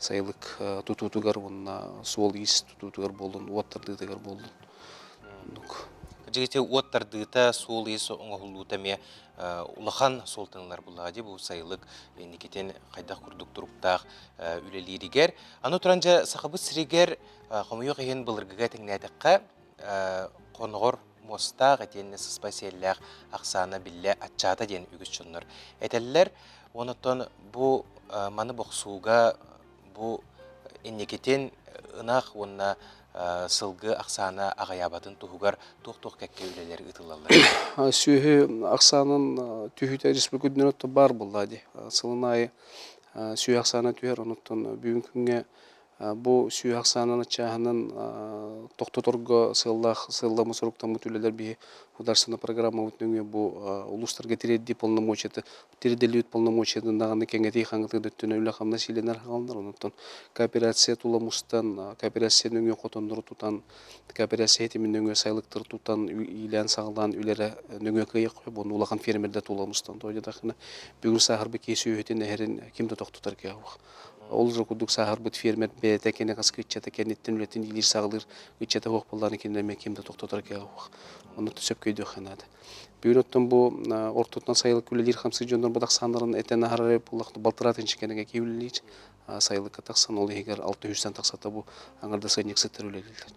сайылык тутуутугар уонна суол-иис тутуутугар буоллун, уот тардыытыгар буоллун. Дьигити уот тардыыта, суол-иис оҥоһуллуута эмиэ улахан суолтаналар буллаҕа дии бу сайылык инникитин хайдах курдук туруктаах үлэлииригэр. Аны туран дьэ Сахабыт сиригэр хомойуох иһин былыргыга тэҥнээтэххэ хоноҕор муостаах итиэннэ сыспай сиэллээх ахсаана биллэ аччаата диэн үгүс дьоннор этэллэр. Онон бу маны бохсууга бу инникитин Ынах уонна сылгы ахсаана аҕыйаабатын туһугар туох-туох кэккэ үлэлэр ыытыллаллар? Сүөһү ахсаанын түһүүтэ республика үрдүнэн отто баар буолла дии. Сылын аайы сүөһү ахсаана түһэр, онуттан бүгүн күҥҥэ Бу сүөһү ахсаанын аччааһынын тохтоторго сыаллаах сыалламмыт соруктаммыт үлэлэр биһи государственнай программабыт нөҥүө бу улуустарга тириэрдии полномочията тиэрдиллибит полномочиятын даҕаны кэҥэтии хаҥатыы да өттүнэн үлэ-хамнас иилэнэр хааланар. Онтон кооперация тула мустан, кооперация нөҥүө хотоннору тутан, кооперация ситимин нөҥүө сайылыктары тутан, иилээн-саҕалаан үлэрэ нөҥүө кыайыах бу улахан фермердэр тула мустан тоҕо бүгүн сааһырбыт киһи сүөһүтүн эһэрин ким да тохтотор кыаҕа Ол же курдук сааһырбыт фермер бэйэтэ кини хаска ыччата кэнниттэн үлэтин иилиир-саҕалыыр ыччата суох буоллаҕына кинини эмиэ ким да тохтотор кыаҕа суох. Онно сөпкө өйдүөххэ наада. Бүгүн оттон бу ортотунан сайылык үлэлиир хамсыыр дьоннорбут ахсааннарын этэн аһарар буоллахха балтараа тыһыынча кэриҥэ киһи үлэлиир. Сайылыкка тахсан ол иһигэр 600 тахсата бу аҥардас ыанньыксыттар үлэлииллэр.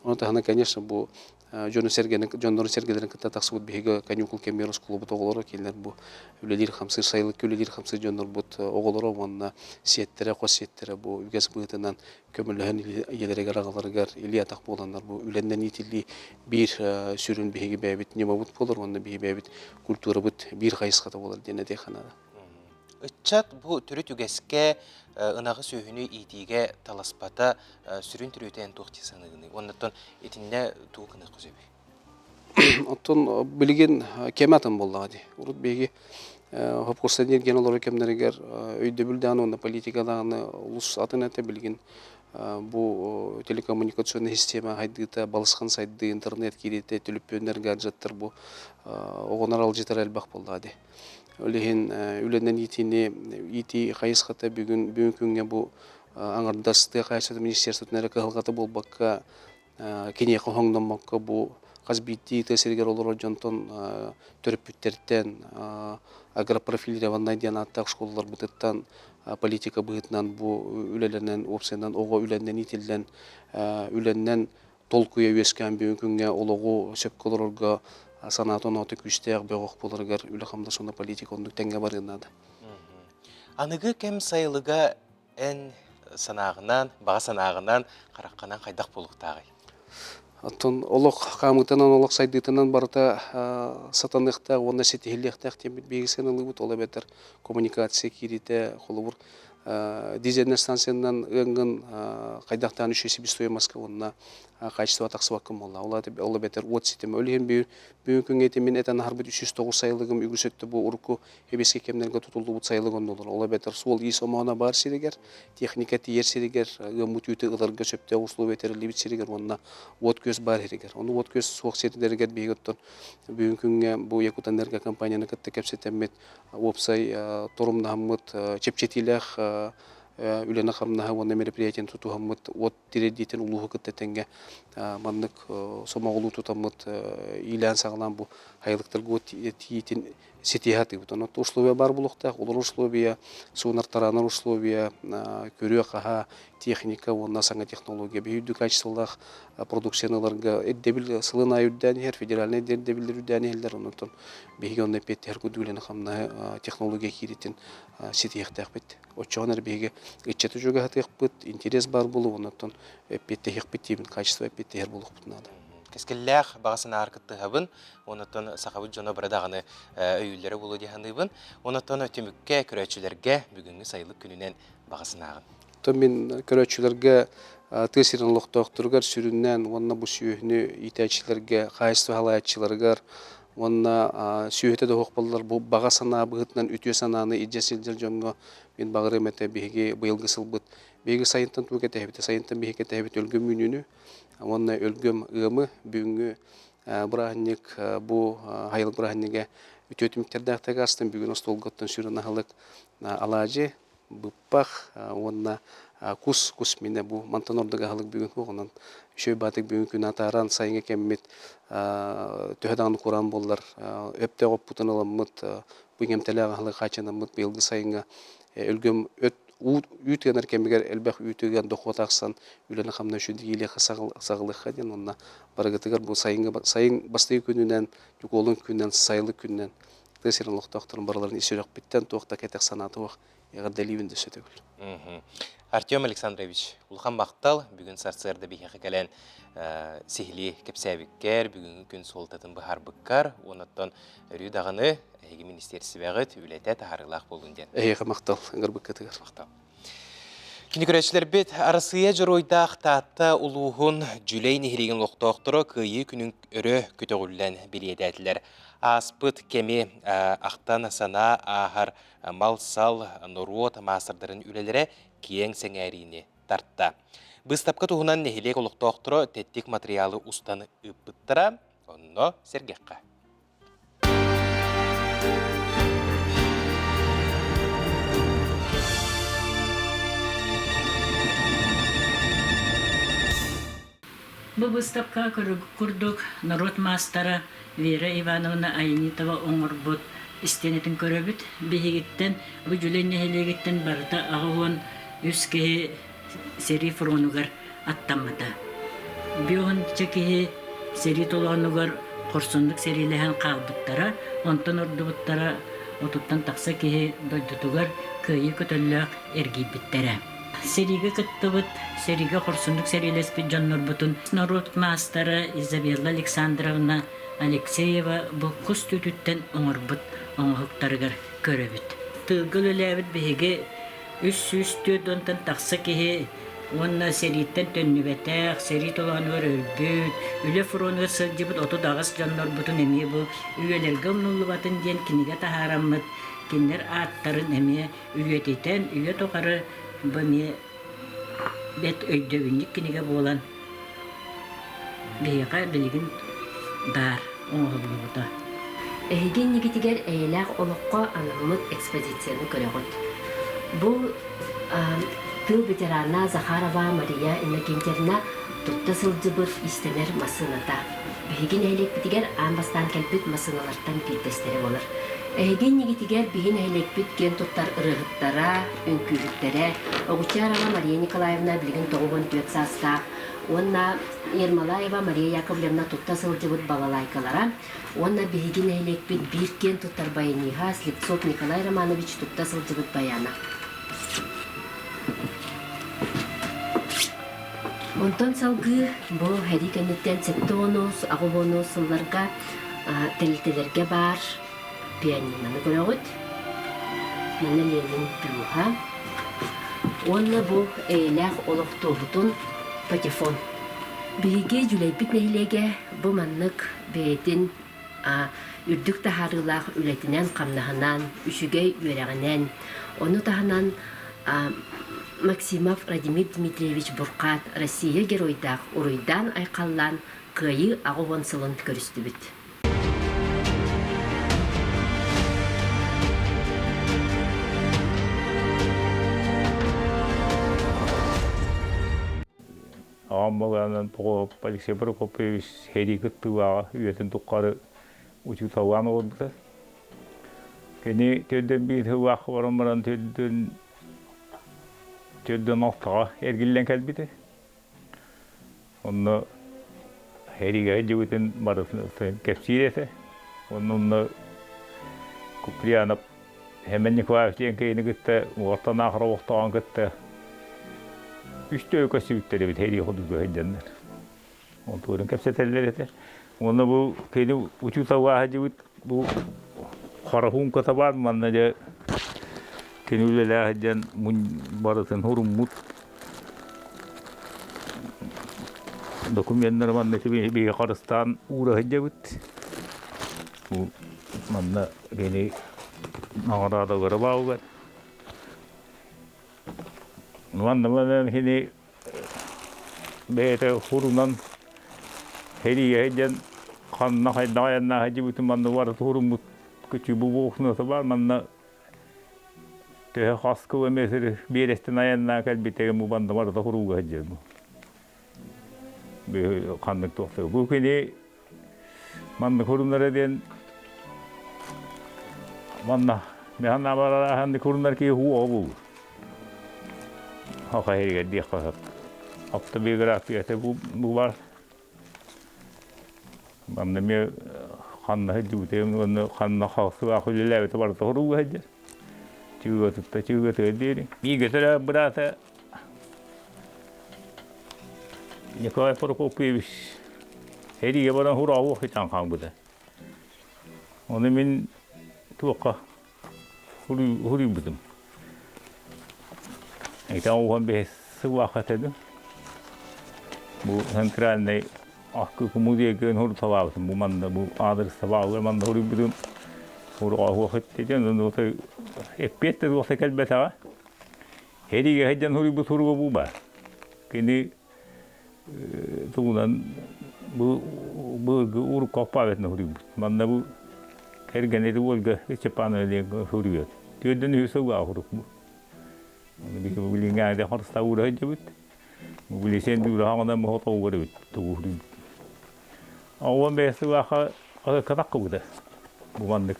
Ону таһынан, конечно, бу дьону сэргэни дьоннорун сэргэлэрин кытта тахсыбыт биһиги каникул кэмигэр оскуолабыт оҕолоро кинилэр бу үлэлиир хамсыыр сайылыкка үлэлиир хамсыыр дьоннорбут оҕолоро уонна сиэттэрэ хос сиэттэрэ бу үгэс быһыытынан көмөлөһөн ийэлэригэр аҕаларыгар илии атах буоланнар бу үлэннэн иитиллии биир сүрүн биһиги бэйэбит ньымабыт буолар уонна биһиги бэйэбит культурабыт биир хайысхата буолар диэн этиэххэ наада. Ыччат бу төрүт үгэскэ ынаҕы сүөһүнү иитиигэ таласпата сүрүн төрүөтэ эн туох дии саныыгыный? Уоннаттан итиннэ тугу гыныахха сөбүй? Оттон билигин кэмэ атын буоллаҕа дии. Урут биһиги хопкурсанньык диэн олорор кэмнэригэр өйдөбүл даҕаны уонна политика даҕаны олус атын этэ. Билигин бу телекоммуникационнай система сайдыыта, балысхан сайдыы, интернет киириитэ, төлөпүөннэр, гаджеттар бу оҕону аралдьытар элбэх буоллаҕа дии. Ол иһин үлэнэн иитиини иитии хайысхата бүгүн бүгүн күҥҥэ бу аҥардас тыа хаһаайыстыбатын министерствотын эрэ кыһалҕата буолбакка киниэхэ хоҥноммокко бу хас биирдии тыа сиригэр олорор дьонтон төрөппүттэртэн агропрофилированнай диэн ааттаах школаларбытыттан политика быһыытынан бу үлэлэнэн уопсайынан оҕо үлэннэн иитиллэн үлэннэн толкуйа үөскээн бүгүн күҥҥэ олоҕу сөпкө олорорго санаата оноото күүстээх бөҕөх буоларыгар үлэ-хамнас уонна политика оннук тэҥҥэ барыан наада. Аныгы кэм сайылыга эн санааҕынан, баҕа санааҕынан, хараххынан хайдах буолуохтааҕый? Оттон олох хаамыытынан, олох сайдыытынан барыта сатаныахтаах уонна ситиһиллиэхтээх диэммит биһиги сыаналыыбыт. Ол эбэтэр коммуникация киириитэ, холобур, дизельнай станциянан ыаҥҥын хайдахтаан үчүгэй себестоимостка уонна качество тахсыбаккын буолла. Ол эбэтэр уот ситимэ. Ол иһин бүгүн күҥҥэ ити мин этэн аһарбыт 309 сайылыгым үгүс өттө бу урукку эбиэскэ кэмнэргэ тутуллубут сайылык оннулар. Ол эбэтэр суол-иис омооно баар сиригэр, техника тиийэр сиригэр, ыаммыт үүтү ыларга сөптөөх условия тэриллибит сиригэр уонна уот-күөс баар сиригэр. Ону уот-күөс суох сирдэригэр биһиги оттон бүгүн күҥҥэ бу Якутэнерго компанияны кытта кэпсэтэммит уопсай торумнаһаммыт чэпчэтиилээх үлэни-хамнаһы уонна мероприятиены тутуһаммыт уот тириэрдиитин улууһу кытта тэҥҥэ маннык сомоҕолуу тутаммыт иилээн-саҕалаан бу айылыктарга уот тиийиитин ситиһэ сатыыбыт. Онон условия баар буолуохтаах, олорор условия, суунар-тараанар условия, көрүө-хаһаа, техника уонна саҥа технология. Биһи үрдүк качестволаах продукцияны ыларга ирдэбил сылын аайы үрдээн иһэр, федеральнай ирдэбиллэр үрдээн иһэллэр. Онон биһиги онно эппиэттэһэр курдук үлэни-хамнаһы технология киириитин ситиһиэхтээхпит. Оччоҕуна эрэ биһиги ыччаты чугаһатыахпыт, интерес баар буолуо, оннуттан эппиэттэһиэхпит диибин, качество эппиэттэһэр буолуохпут наада. Кэскиллээх баҕа санааҕар кыттыһабын. Онуттан сахабыт дьоно бары даҕаны өйүүллэрэ буолуо дии саныыбын. Онуттан түмүккэ көрөөччүлэргэ бүгүҥҥү сайылык күнүнэн баҕа санааҕын. Оттон мин көрөөччүлэргэ тыа сирин олохтоохторугар сүрүннээн уонна бу сүөһүнү иитээччилэргэ, хаһаайыстыба салайааччыларыгар уонна сүөһүтэ да суох буоллар бу баҕа санаа быһыытынан үтүө санааны илдьэ сылдьар дьоҥҥо мин баҕарыам этэ биһиги быйылгы сылбыт биһиги сайынтан тугу кэтэһэбит сайынтан биһиги кэтэһэбит өлгөм үүнүүнү уонна өлгөм ыамы бүгүҥҥү бырааһынньык бу айылык бырааһынньыга үтүө түмүктэрдээх астын бүгүн остуолгаттан сүрүн аһылык алаадьы быппах уонна кус кус минэ бу мантан ордук аһылык бүгүн суох үчүгэй баатык бүгүн күн атааран сайыҥҥы кэммит төһө даҕаны кураан буоллар өптөөх оппутун ыламмыт бу иҥэмтэлээх аһылык хааччынаммыт быйылгы сайыҥҥа өлгөм өт үүт ыанар кэмигэр элбэх үүтү ыан дохуот ахсан үлэни-хамнаһы үчүгэй саҕалыахха диэн уонна барыгытыгар бу сайыҥҥы сайын бастакы күнүнэн Ньукуолун күнүнэн сайылык күнүнэн тыа сирин олохтоохторун барыларын ис сүрэхпиттэн туох да кэтэх санаата суох эҕэрдэлиибин да сөтөгүл. Артем Александрович, улахан махтал бүгүн сарсыарда биһиэхэ кэлэн сиһилии кэпсээбиккэр, бүгүҥҥү күн суолтатын быһаарбыккар, уоннаттан өрүү даҕаны эһиги министиэрсибэҕит үлэтэ таһаарыылаах буоллун диэн. Эһиэхэ махтал, ыҥырбыккытыгар. Махтал. Кини көрөөччүлэрбит Арассыыйа Дьоруойдаах Таатта улууһун Дьүлэй нэһилиэгин олохтоохторо Кыайыы күнүн өрө көтөҕүллэн бэлиэтээтилэр. Ааспыт кэми ахтан санаа ааһар мал-сал, норуот маастардарын үлэлэрэ киэҥ сэҥээриини тарта. Быыстапка туһунан нэһилиэк олохтоохторо тэттик матырыйаалы устан ыыппыттара, онно сэргэххэ. Бу быыстапка курдук норуот маастара Вера Ивановна Аянитова оҥорбут истиэнэтин көрөбүт. Биһигиттэн бу Дьүлэй нэһилиэгиттэн барыта 83 киһи сэрии фронугар аттаммыта. Бионча киһи сэрии толоонугар хорсуннук сэриилэһэн хаалбыттара, онтон ордубуттара отуттан тахса киһи дойдутугар кыайыы көтөллөөх эргийбиттэрэ. Сэриигэ кыттыбыт, сэриигэ хорсуннук сэриилэспит дьоннорбутун норуот маастара Изабелла Александровна Алексеева бу кус түүтүттэн оҥорбут оҥоһуктарыгар көрөбүт. Тыылга үлэлээбит биһиги 340-тан тахса киһи уонна сэрииттэн төннүбэтэх, сэрии толоонугар өлбүт, үлэ фронугар сылдьыбыт 38 дьоннорбутун эмиэ бу үйэлэргэ умнуллубатын диэн кинигэ таһаараммыт, кинилэр ааттарын эмиэ үйэтитэн, үйэ тухары бу эмиэ бэрт өйдөбүнньүк кинигэ буолан биһиэхэ билигин баар оҥоһуллубута. Эһиги иннигитигэр эйэлээх олоххо анаммыт экспозицияны көрөҕүт. Бу тыыл ветерана Захарова Мария Иннокентьевна тутта сылдьыбыт иистэнэр массыыната. Биһиги нэһилиэкпитигэр аан бастаан кэлбит массыыналартан биирдэстэрэ буолар. Эһиги иннигитигэр биһи нэһилиэкпит киэн туттар ырыаһыттара, үҥкүүһүттэрэ Огучарова Мария Николаевна билигин 94 саастаах уонна Ермолаева Мария Яковлевна тутта сылдьыбыт балалайкалара уонна биһиги нэһилиэкпит биир киэн туттар баяниһа Слепцов Николай Романович тутта сылдьыбыт баяна. Онтон салгыы бу сэрии кэнниттэн 70-ус, 80-ус сылларга тэрилтэлэргэ баар пианиноны көрөҕүт. Манна Ленин бюһа уонна бу эйэлээх олох туоһутун патефон. Биһиги Дьүлэйбит нэһилиэгэ бу маннык бэйэтин үрдүк таһаарыылаах үлэтинэн-хамнаһынан, үчүгэй үөрэҕинэн, ону таһынан Максимов Радимир Дмитриевич Бурхаат Россия геройдаах уруйдаан-айхаллаан Кыайыы 80 сылын көрүстүбүт. Аҕам балаанан Прокоп Алексей Прокопьевич сэрии кыттыылааҕа үйэтин тухары учууталлаан олорбута. Кини төрдөн биир сыллаахха баран баран төрдөн төрдөн алтаҕа эргиллэн кэлбитэ. Онно сэриигэ сылдьыбытын барытын кэпсиир этэ. Онно онно Куприянов Семен Николаевич диэн киһини кытта уоттан аахара олохтооҕун кытта үстүү көстүбүттэр эбит сэрии ходуга сылдьаннар. Онтуорун кэпсэтэллэр этэ. Уонна бу кини учууталлааһа дьыбыт бу хороһуунката баар манна дьэ кини үлэлээх сылдьан барытын хуруммут докуменнары манна биһиги харыстаан уура сылдьабыт. Бу манна кини наҕараадалара бааллар. Манна манан кини бэйэтэ хурунан сэриигэ сылдьан ханна хайдах айаннаах сылдьыбытын манна барыта хуруммут күчү бу буохуната баар манна Төһө хас километр биэрэстэн айаннаан кэлбитигин бу манна барыта курууга сылдьар бу. Ханнык туохтар. Бу кини манна куруннара диэн манна механна барарахан куруннар киһи хуу обул. Хаха херигер диэх сөп. Автобиографията бу бу бар. Манна эмиэ ханна сылдьыбытым уонна ханна хаалсыбаах үлэлээбитэ барыта хоруга сылдьар. Чыыга тутта чыыга тыа диэри. Бииргэ төрөөбүт быраата Николай Прокопьевич сэриигэ баран хураҕы хитан хаалбыта. Ону мин туохха хуруйбутум. Итан уһан бэһис сыллаахха этэ Бу центральный аккы музейга хуруталаабытым. Бу манна бу аадырыстабаалар манна хуруйбутум. Хуруга хуох иттиден, эппиэт да туохта кэлбэтэҕэ. Сэриигэ сылдьан суруйбут суруга бу баар. Кини тугунан бу былыргы урукку алфавитынан суруйбут. Манна бу кэргэнэ Ольга Степанова диэн суруйар. Түөрдэн үһүс сылга сурук бу. Биһиги билиҥҥээде харыстабыра сылдьыбыт. Билисен дуураһаҕынан моһотоҕугар эбит тугу суруйбут. Оҕон бэйэ сылаха катаккыбыта. Бу маннык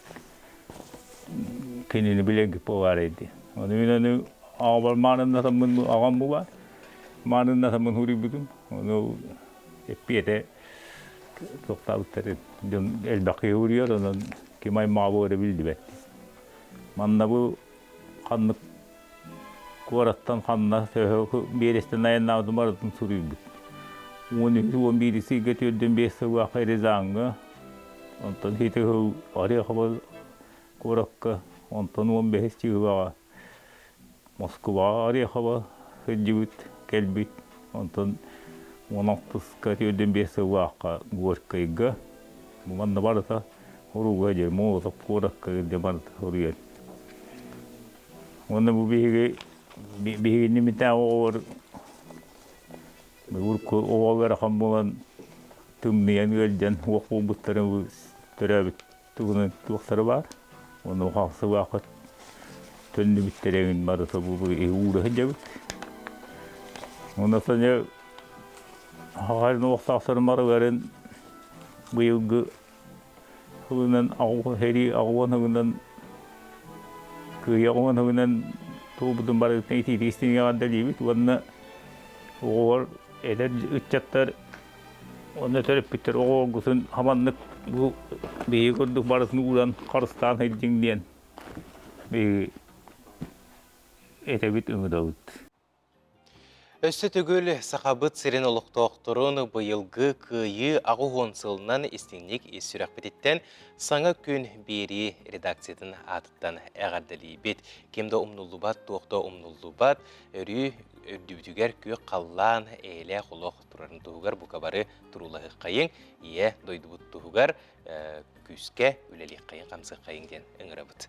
кинини билэргит буолаарай дии. Ону мин аны аҕабар мааныннатаммын аҕам бу баар. Мааныннатаммын суруйбутум. Ону эппиэтэ туохтаабыттарын дьон элбэх киһи суруйар, онон ким аймаҕа буолара биллибэт. Манна бу ханнык куораттан ханна төһө биэрэстэн айаннаабытын барытын суруйбут. 13-11 сыйга түөрдэн биэс сыллаахха Рязаҥҥа, онтон ити сыл Орехово куоракка, онтон 15 чыһылаҕа Москваҕа Орехово сылдьыбыт, кэлбит, онтон 16-ка 45 сыллаахха Горькайга, манна барыта уруга дьэ Молотов куоракка дьэ барыта суруйар. Уонна бу биһиги биһигини митээ оҕолор урукку оҕо ыарахан буолан тымныйан ыалдьан уох буолбуттарын төрөөбүт тугунан туохтара баар. Ону хаалсыбаахыт төннүбүттэрин барыта бу уура сылдьабыт. Онно соня хаҕарын уохтаахтарын барыларын быйылгы Сылынан сэрии аҕуон сылынан кыайа оҕуон сылынан туолбутун барытын итиитик истиҥҥэ эҕэрдэлиибит уонна оҕолор эдэр ыччаттар уонна төрөппүттэр оҕолоргутун хаманнык бу биһиги курдук барытын ууран харыстаан сылдьыҥ диэн биһиги этэбит ыҥырабыт. Өссө төгүл Сахабыт сирин олохтоохторун быйылгы Кыайыы 80 сылынан истиҥник ис сүрэхпититтэн Саҥа күн биэрии редакциятын аатыттан эҕэрдэлиибит. Ким да умнуллубат, туох да умнуллубат, өрүү үрдүбүтүгэр күөх халлаан, эйэлээх олох турарын туһугар бука бары туруулаһыаххайыҥ, ийэ дойдубут туһугар күүскэ үлэлиэххэйиҥ-хамсыаххайыҥ диэн ыҥырабыт.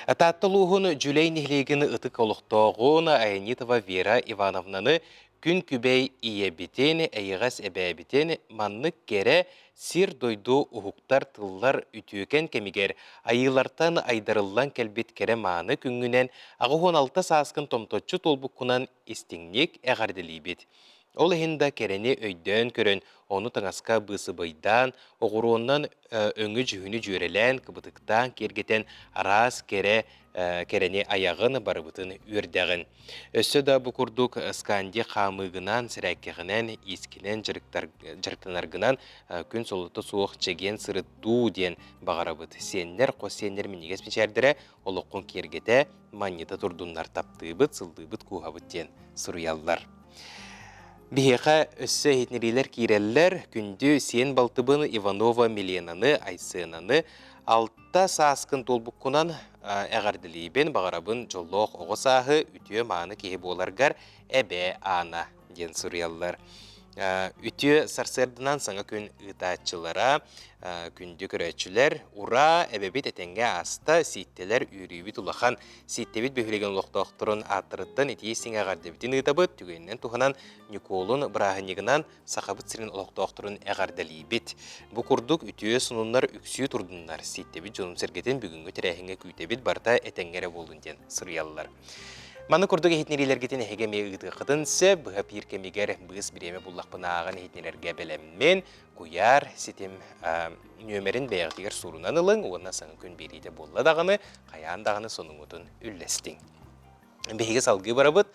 Таатта улууһун Дьүлэй нэһилиэгин ытык олохтооҕун Аянитова Вера Ивановнаны күн күбэй ийэбитин, эйэҕэс эбээбитин маннык кэрэ сир-дойду уһуктар тыллар үтүөкэн кэмигэр айыылартан айдарыллан кэлбит кэрэ мааны күҥҥүнэн 86 сааскын томточчу туолбуккунан истиҥник эҕэрдэлиибит. Ол иһин да кэрэни өйдөөн көрөн, ону таҥаска быысыбайдаан, оҕуруоннан өҥү-дьүһүнү дьүөрэлээн, кыбытыктаан киэргэтэн араас кэрэ кэрэни айаҕын барыбытын үөрдэҕин. Өссө да бу курдук сканди хаамыыгынан, сэрээккэҕинэн, иискинэн дьарыктанаргынан күн солото суох чэгиэн сырыттуу диэн баҕарабыт. Сиэннэр, хос сиэннэр минньигэс мичээрдэрэ олоххун киэргэтэ, манньыта турдуннар таптыыбыт, сылдыыбыт, кууһабыт диэн суруйаллар. Биһиэхэ өссө иһитиннэриилэр киирэллэр. Күндү сиэн балтыбын Иванова Миленаны, Айсенаны алта сааскын туолбуккунан эҕэрдэлиибин, баҕарабын дьоллоох оҕо сааһы, үтүө-мааны киһи буоларгар эбээ Аана диэн суруйаллар. Үтүө сарсыарданан саҥа күн ыытааччылара, күндү көрөөччүлэр, ураа, эбэбит этэҥҥэ ааста, сииттэлэр үөрүүбүт улахан, Сииттэбит бөһүөлэгин олохтоохторун ааттарыттан итии истиҥ эҕэрдэбитин ыытабыт, түгэнинэн туһанан Ньукуолун бырааһынньыгынан Сахабыт сирин олохтоохторун эҕэрдэлиибит. Бу курдук үтүө сонуннар үксүү турдуннар, Сииттэбит дьонун-сэргэтин бүгүҥҥү тэрээһиҥҥэ күүтэбит, барыта этэҥҥэ эрэ буоллун диэн суруйаллар. Маны курдук иһитиннэриилэргитин эһиги эмиэ ыытыаххытын сөп. Быһа пиир кэмигэр быыс бириэмэ буллахпына ааҕан иһитиннэрэргэ бэлэммин. Куйаар ситим нүөмэрин бэйэҕитигэр сурунан ылыҥ уонна саҥа күн биэриитэ буолла даҕаны, хайаан даҕаны сонуҥҥутун үллэстиҥ. Биһиги салгыы барабыт.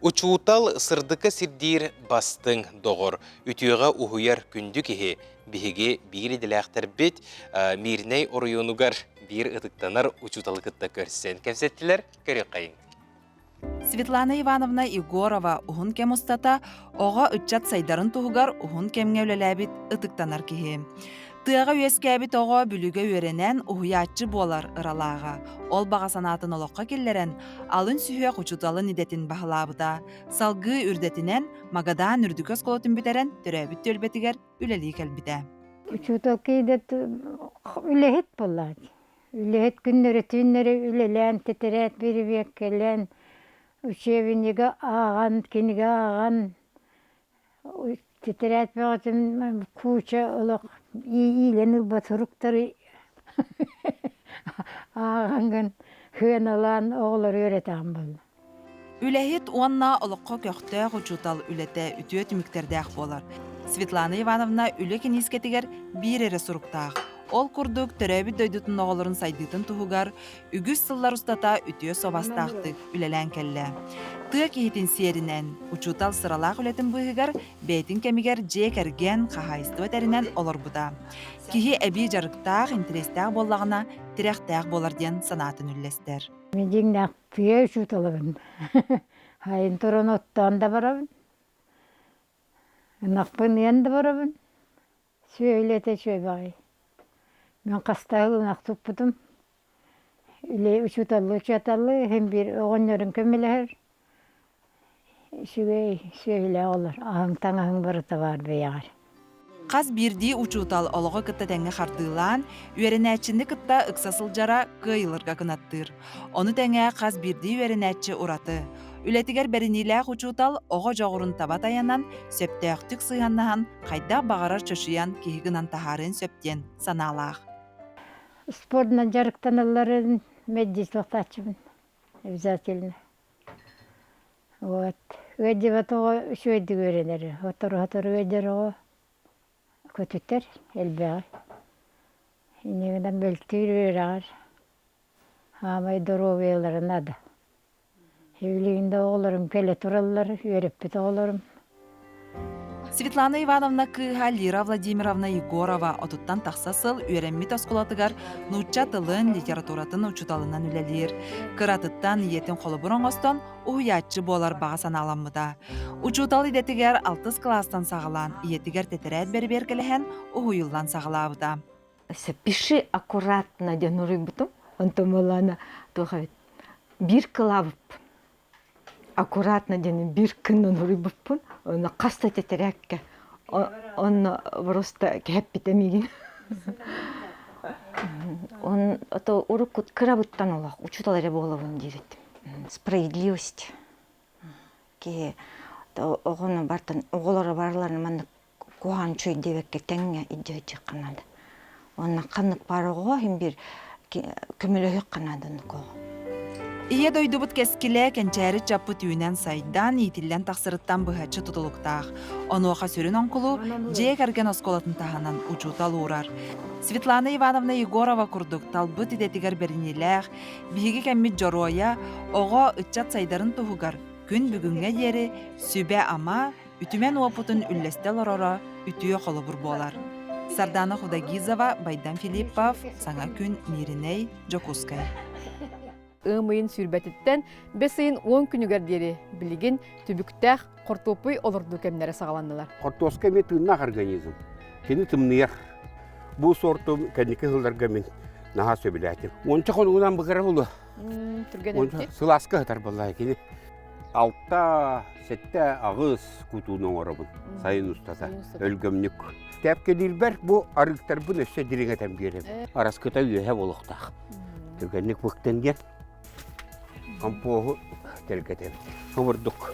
Учуутал сырдыкка сирдиир бастыҥ доҕор, үтүөҕэ уһуйар күндү киһи. Биһиги биир идэлээхтэрбит Мирнэй оройуонугар биир ытыктанар учууталы кытта көрсөн кэпсэттилэр. Көрүөххэйиҥ. Светлана Ивановна Егорова уһун кэм устата оҕо ыччат сайдарын туһугар уһун кэмҥэ үлэлээбит ытыктанар киһи. Тыаҕа үөскээбит оҕо Бүлүүгэ үөрэнэн уһуйааччы буолар ыралааҕа. Ол баҕа санаатын олоххо киллэрэн, алын сүһүөх учууталын идэтин баһылаабыта. Салгыы үрдэтинэн Магадан үрдүкү оскуолатын бүтэрэн төрөөбүт түөлбэтигэр үлэлии кэлбитэ. Учуутал киһи үлэһит буоллаҕа Үлэһит күннэри-түүннэри үлэлээн, тэтэрээт бирибиэккэлээн, учебнига ааҕан, кинигэ ааҕан, тэтэрээт бөҕөтүн куча олох иилэн ылбат суруктары ааҕаҥҥын сыаналаан оҕолору үөрэтэҕин буолла. Үлэһит уонна олоххо көхтөөх учуутал үлэтэ үтүө түмүктэрдээх буолар. Светлана Ивановна үлэ киниискэтигэр биир эрэ суруктаах. Ол курдук, төрөөбүт дойдутун оҕолорун сайдыытын туһугар үгүс сыллар устата үтүө суобастаахтык үлэлээн кэллэ. Тыа киһитин сиэринэн, учуутал сыралаах үлэтин быыһыгар бэйэтин кэмигэр дьиэ кэргэн, хаһаайыстыба тэринэн олорбута. Киһи эбии дьарыктаах, интэриэстээх буоллаҕына, тирэхтээх буолар диэн санаатын үллэстэр. Мин дьиҥнээх тыа учууталабын. Сайын туран оттоон да барабын. Ынахпын ыан да барабын. Сүөһү үлэтэ үчүгэй. Мин хастаһыл ынах туппутум. Үлэ учууталлыы учууталлыы иһин биир оҕонньорум көмөлөһөр. Үчүгэй сүөһүлээх олор. Аһыҥ таҥаһыҥ барыта баар бэйэҕэр. Хас биирдии учуутал олоҕу кытта тэҥҥэ хардыылаан, үөрэнээччини кытта ыкса сылдьара кыайыларга кынаттыыр. Ону тэҥэ хас биирдии үөрэнээччи ураты. Үлэтигэр бэриниилээх учуутал оҕо дьоҕурун таба тайанан, сөптөөхтүк сыһыаннаһан, хайдах баҕарар чочуйан киһи гынан таһаарыан сөп диэн санаалаах. Спордунан дьарыктаналларын мэлдьи суохтааччыбын обязательно. Вот. Ыалдьыбат оҕо үчүгэйдик үөрэнэр. Сотору-сотору ыалдьар оҕо көтүтэр элбэҕи. Инньэ гынан мөлтүүр үөрэҕэр хаамай доруобуйалара наада. Билигин да оҕолорум кэлэ тураллар, үөрэппит оҕолорум. Светлана Ивановна кыыһа Лира Владимировна Егорова отуттан тахса сыл үөрэммит оскуолатыгар нуучча тылын, литературатын учууталынан үлэлиир. Кыратыттан ийэтин холобур оҥостон уһуйааччы буолар баҕа санааламмыта. Учуутал идэтигэр алтыс кылаастан саҕалаан ийэтигэр тэтэрээт бэрэбиэркэлэһэн уһуйуллан саҕалаабыта. Пиши аккуратно диэн уруйбутум. Онтон буоллаҕына туох эбит биир кылаабыппын аккуратно диэн биир күн уруйбуппун онно хас да тэтэрээккэ онно просто кэһэппитэ миигин он ото уруккут кырабыттан олох учуутал эрэ буолабын диир этим справедливость киһи оҕону бартан оҕолоро барыларын маннык куһаҕан үчүгэй диэбэккэ тэҥҥэ илдьэ сылдьыахха наада. Уонна ханнык баар оҕоҕо иһин биир көмөлөһүөххэ наада оннук оҕо. Ийэ дойдубут кэскилэ кэнчээри чаппыт үүнэн-сайдан, иитиллэн тахсарыттан быһаччы тутулуктаах. Онуоха сүрүн оҥкулу дьиэ кэргэн оскуолатын таһынан учуутал уурар. Светлана Ивановна Егорова курдук талбыт идэтигэр бэриниилээх, биһиги кэммит дьоруойа, оҕо, ыччат сайдарын туһугар күн бүгүҥҥэ диэри сүбэ-ама, үтүмэн уопутун үллэстэ олороро үтүө холобур буолар. Сардана Худагизова, Байдан Филиппов, Саҥа күн, Мииринэй, Дьокуускай. Ыам ыйын сүүрбэтиттэн бэс ыйын уон күнүгэр диэри билигин түбүктээх хортуоппуй олордуу кэмнэрэ саҕаланнылар. Хортуоска эмиэ тыыннаах организм. Кини тымныйар. Бу сорту кэнники сылларга мин наһаа сөбүлээтим. Уонча хонугунан быгара булу. Түргэн Сылааска сытар буоллаа кини. Алта, сэттэ, аҕыс кутууну оҥоробун сайын устата өлгөмнүк. Тэпкэлиирбэр бу арыыктарбын өссө дириҥэтэн биэрэбин. Араскыта үөһэ буолуохтаах. Түргэнник быктын диэн компоһу тэлгэтэбит. Обурдук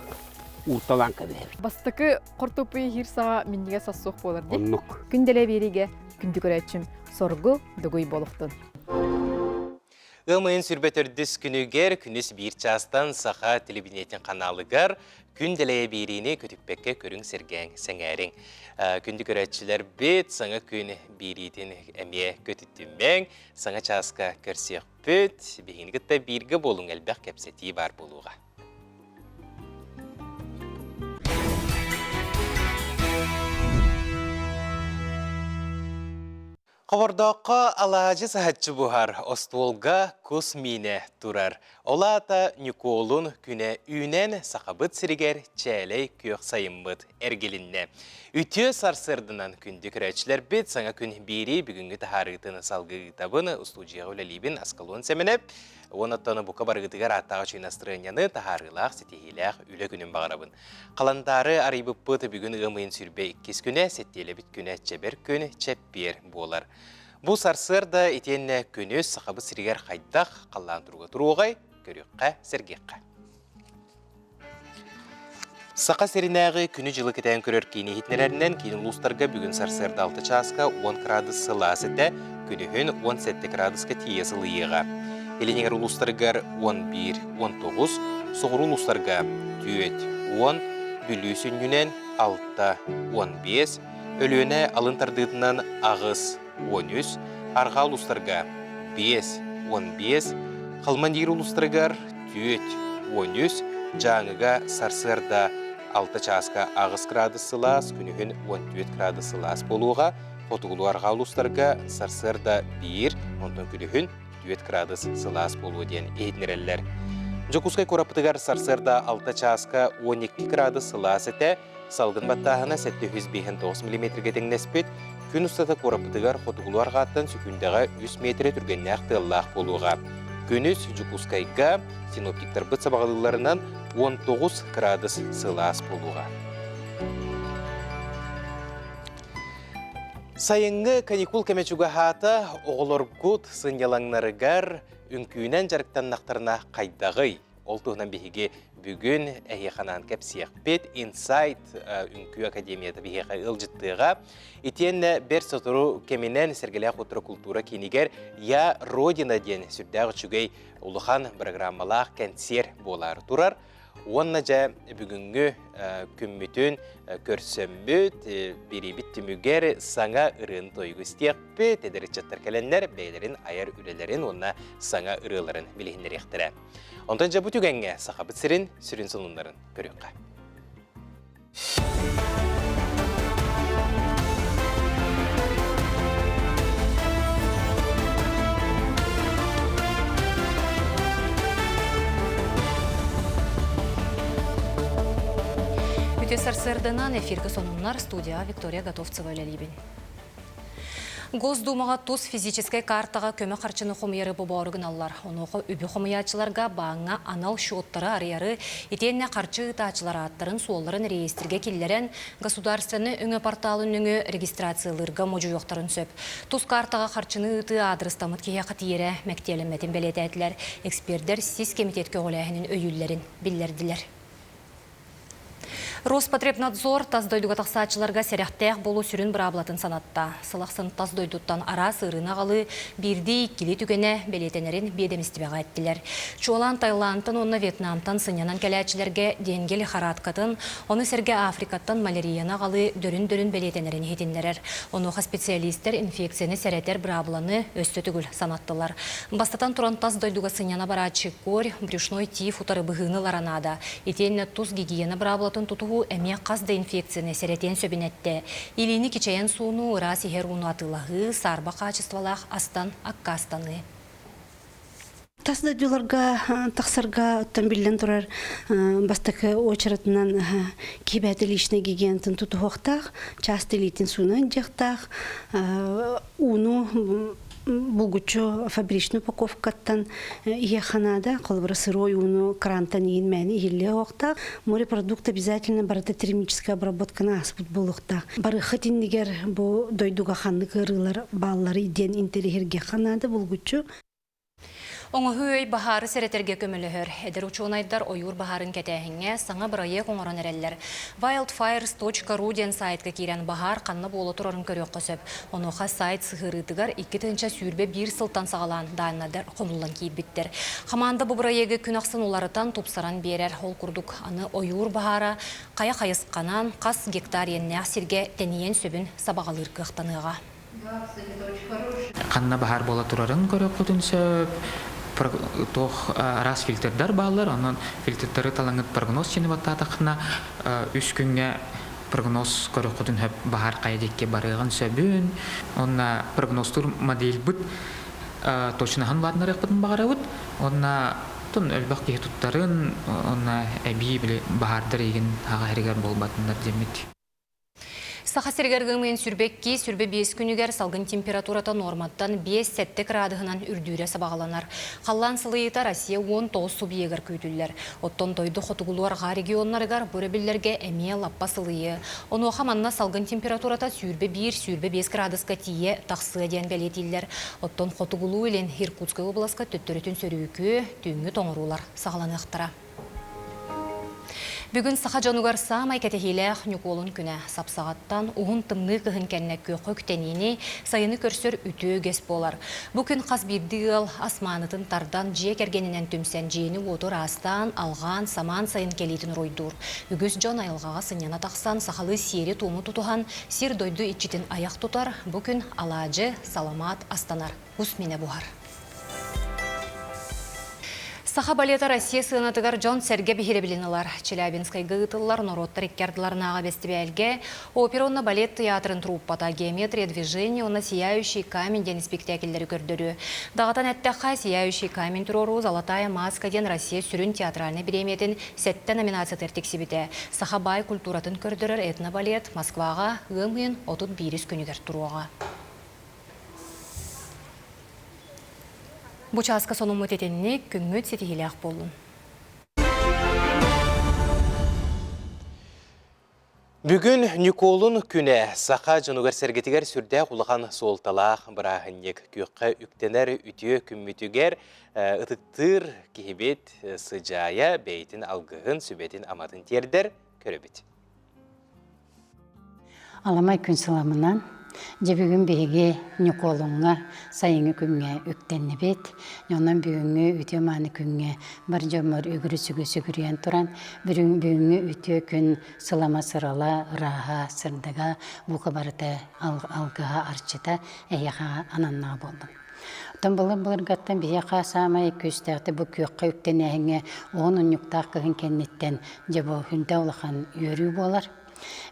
уурталаан кэбиһэбит. Бастакы хортуоппуйу иһиир саҕа минньигэс ас суох буолар дии. Оннук. Күн дэлэ биэриигэ күндү көрөөччүм соргу дугуй буолуохтун. Ыам ыйын сүрбэ төрдүс күнүгэр күнүс биир чаастан Саха телевидениетин ханаалыгар күн дэлэйэ биэриини көтүппэккэ көрүҥ сэргээҥ сэҥээриҥ. Күндү көрөөччүлэрбит саҥа күн биэриитин эмиэ көтүттүмэҥ, саҥа чааска көрсүөхпүт. Биһигини кытта бииргэ буолуҥ элбэх кэпсэтии баар буолуоҕа. Хобордооххо алаадьы саһаччы буһар, остуолга кус миинэ турар. Ол аата Ньукуолун күнэ үүнэн Сахабыт сиригэр чээлэй күөх сайыммыт эргилиннэ. Үтүө сарсыарданан күндү көрөөччүлэрбит саҥа күн биэрии бүгүҥҥү таһаарыытын салгыы ыытабын. Устуудьуйаҕа үлэлиибин Аскалон Сэмэнэп. Уонна оттон бука барыгытыгар ааттаах үчүгэй настырыанньаны таһаарыылаах, ситиһиилээх үлэ күнүн баҕарабын. Халандаары арыйбыппыт бүгүн ыам ыйын 22 күнэ, сэттиэлэбит күнэ чэбэр күн, чэппиэр буолар. Бу сарсыарда итиэннэ күнүс Сахабыт сиригэр хайдах халлаан туруга туруоҕай, көрүөххэ, сэргиэххэ. Саха сиринээҕи күнү-дьылы кэтээн көрөр киин иһитиннэрэринэн киин улуустарга бүгүн сарсыарда 6 чааска 10 кыраадыс сылаас этэ, күнүһүн 17 кыраадыска тиийэ сылыйыаҕа. Илиниҥэр улуустарыгар 11-19, соҕуруу улуустарга 4, 10, Бүлүү сүнньүнэн 6, 15, Өлүөнэ алын тардыытынан 8, 13, арҕаа улуустарга 5, 15, Халмандиир улуустарыгар 4, 13, Дьааҥыга сарсыарда 6 чааска 8 градус сылаас, күнүһүн 14 градус сылаас буолуоҕа. Хотугулуу-арҕаа улуустарга сарсыарда 1, онтон күнүһүн 4 градус сылаас буолуо диэн иһитиннэрэллэр. Дьокуускай куораппытыгар сарсыарда 6 чааска 12 градус сылаас этэ, салгын баттааһына 759 миллиметргэ тэҥнэспит. Күн устата куораппытыгар хотугулуу арҕааттан сөкүүндэҕэ 3 миэтэрэ түргэннээх тыаллаах буолуоҕа. Күнүс Дьокуускайга синоптиктарбыт сабаҕалыылларынан 19 градус сылаас буолуоҕа. Сайыҥҥы каникул кэмэ чугаһаата, оҕолоргут сынньалаҥнарыгар үҥкүүнэн дьарыктаннахтарына хайдаҕый? Ол туһунан биһиги бүгүн эһиэхэ анаан кэпсиэхпит. Инсайт үҥкүү академията биһиэхэ ыалдьыттыаҕа. Итиэннэ бэрт сотору кэминэн Сэргэлээх утра култуура киинигэр «Я Родина» диэн сүрдээх үчүгэй улахан программалаах кэнсиэр буолаары турар. Уонна дьэ бүгүҥҥү күммүтүн көрсөммүт, бириибит түмүгэр саҥа ырыаны тойугу истиэхпит, эдэр ыччаттар кэлэннэр бэйэлэрин айар үлэлэрин уонна саҥа ырыаларын билиһиннэриэхтэрэ. Онтон дьэ бу түгэҥҥэ Сахабыт сирин сүрүн сонуннарын көрүөххэ. Үтүө сарсыарданан эфиргэ сонуннар студияҕа Виктория Готовцева үлэлиибин. Госдумаҕа тус физическэй картаҕа көмө харчыны хомуйары бобоору гыналлар. Онуоха үбү хомуйааччыларга бааҥҥа анал счеттары арыйары, итиэннэ харчы ыытааччылар ааттарын-суолларын реестргэ киллэрэн, государственнай өҥө порталын нөҥүө регистрациялыырга модьуйуохтарын сөп. Тус картаҕа харчыны ыытыы аадырыстаммыт киһиэхэ тиийэрэ мэктиэлэммэтин бэлиэтээтилэр. Экспердэр сис кэмитиэт көҕүлээһинин өйүүллэрин биллэрдилэр. Роспотребнадзор тас дойдуга тахсааччыларга сэрэхтээх буолуу сүрүн быраабылатын санатта. Сыл ахсын тас дойдуттан араас ыарыыны аҕалыы биирдии-иккилии түгэнэ бэлиэтэнэрин биэдэмистибэҕэ эттилэр. Чуолаан Таиландтан уонна Вьетнамтан сынньанан кэлээччилэргэ денге лихорадкатын, ону сэргэ Африкаттан малярияны аҕалыы дөрүн-дөрүн бэлиэтэнэрин иһитиннэрэр. Онуоха специалистэр инфекцияны сэрэтэр быраабыланы өссө төгүл санаттылар. Бастатан туран тас дойдуга сынньана барааччы корь, брюшной тиф утары быһыыны ылара наада. Итиэннэ тус гигиена быраабылатын тутуһуу эмиэ хас да инфекцияны сэрэтиэн сөбүн эттэ. Илиини кичэйэн суунуу, ыраас иһэр ууну атыылаһыы, саарба хаачыстыбалаах астан аккаастаныы. Тас дойдуларга тахсарга оттон биллэн турар бастакы очередынан киһи личный гигиенатын тутуһуохтаах, часто илиитин суунан дьахтаах, ууну булгуччу фабричный упаковкаттан иһиэххэ наада. Холобура, сырой ууну крантан иһин мээнэ иһиллиэ уохтаах. Морепродукт обязательно барыта термическая обработканы ааспыт буолуохтаах. Барыххыт иннигэр бу дойдуга ханнык ыарыылар баалларый диэн интэриэһиргиэххэ наада булгуччу. Оҥоһуу өй баһаары сэрэтэргэ көмөлөһөр. Эдэр учуонайдар ойуур баһаарын кэтээһиҥҥэ саҥа бырайыак оҥорон эрэллэр. Wildfires.ru диэн сайтка киирэн баһаар ханна буола турарын көрүөххэ сөп. Онуоха сайт сыһыарыытыгар 2021 сылтан саҕалаан дааннайдар хомуллан киирбиттэр. Хамаанда бу бырайыагы күн ахсын уларытан, тупсаран биэрэр. Ол курдук, аны ойуур баһаара хайа хайысханан, хас гектар иэннээх сиргэ тэнийэн сөбүн сабаҕалыыр кыахтаныаҕа. Ханна баһаар буола турарын көрүөххүтүн сөп. Туох араас фильтрдар бааллар, онон фильтрдары талаҥҥыт прогноз чини баттаатаххына үс күҥҥэ. прогноз көрөххүтүн сөп баһаар хайа диэки барыаҕын сөбүн. Онна прогнозтуур модельбыт точноһын улаатыннарыахпытын баҕарабыт. Онна тун элбэх киһи туттарын, онна эбии били баһаардар игин аҕа иһигэр буолбатыннар диэммит. Саха сиригэр ыам сүрбэкки сүрбэ биэс күнүгэр салгын температурата нуорматтан 5-7 кыраадыһынан үрдүүрэ сабаҕаланар. Халлаан сылыйыыта Россия 19 субъегар күүтүллэр. Оттон дойду хотугулуу-арҕаа регионнарыгар бу өрөбүллэргэ эмиэ лаппа сылыйыы. Онуоха манна салгын температурата 21-25 кыраадыска тиийэ тахсыа диэн бэлиэтииллэр. Оттон хотугулуу-илин Иркутскай уобаласка төттөрүтүн сөрүүкү, түүҥҥү тоҥоруулар саҕаланыахтара. Бүгүн саха дьонугар саамай кэтэһиилээх Ньукуолун күнэ. Сапсаҕаттан уһун тымныы кыһын кэннэ күөххэ үктэниини, сайыны көрсөр үтүө үгэс буолар. Бу күн хас биирдии ыал ас маанытын тардан, дьиэ кэргэнинэн түмсэн, дьиэни-уоту ыраастаан, алҕаан, самаан сайын кэлиитин уруйдуур. Үгүс дьон айылҕаҕа сынньана тахсан, сахалыы сиэри-туому тутуһан, сир-дойду иччитин айах тутар, бу күн алаадьы, саламаат астанар, кус минэ буһар. Саха балета Россия сыанатыгар дьон-сэргэ биһирэбилин ылар. Челябинскайга ыытыллар норуоттар икки ардыларынааҕы бэстибээлгэ опера уонна балет тыйаатырын труппата «Геометрия движения» уонна «Сияющий камень» диэн испиктээкиллэри көрдөрүү. Даҕатан эттэххэ, «Сияющий камень» туруоруу «Золотая маска» диэн Россия сүрүн театральнай бириэмийэтин сэттэ номинациятыгар тиксибитэ. Саха баай культуратын көрдөрөр этнобалет Москваҕа ыам ыйын 31 күнүгэр туруоҕа. Бу чааска сонуммут итинник, күммүт ситиһиилээх буоллун. Бүгүн Ньукуолун күнэ саха дьонугар-сэргэтигэр сүрдээх улахан суолталаах бырааһынньык. Күөххэ үктэнэр үтүө күммүтүгэр ытыктыыр киһибит Сыдьаайа бэйэтин алгыһын, сүбэтин-аматын тиэрдэр көрөбүт. Аламай күн сыламынан, дьэ бүгүн биһиги Ньукуолуҥҥа сайыҥҥы күҥҥэ үктэннибит. Онон бүгүҥҥү үтүө-мааны күҥҥэ бар дьоммор үгүрү-сүгү сүгүрүйэн туран, бүгүҥҥү үтүө күн сылама сырала, ырааһа, сырдыга, бука барыта алгыһа, арчыта эһиэхэ ананнаҕа буоллун. Оттон былыр-былыргаттан биһиэхэ саамай күүстээхтик бу күөххэ үктэнээһиҥҥэ уһун унньуктаах кыһын кэнниттэн дьэ бу хүндэ улахан үөрүү буолар.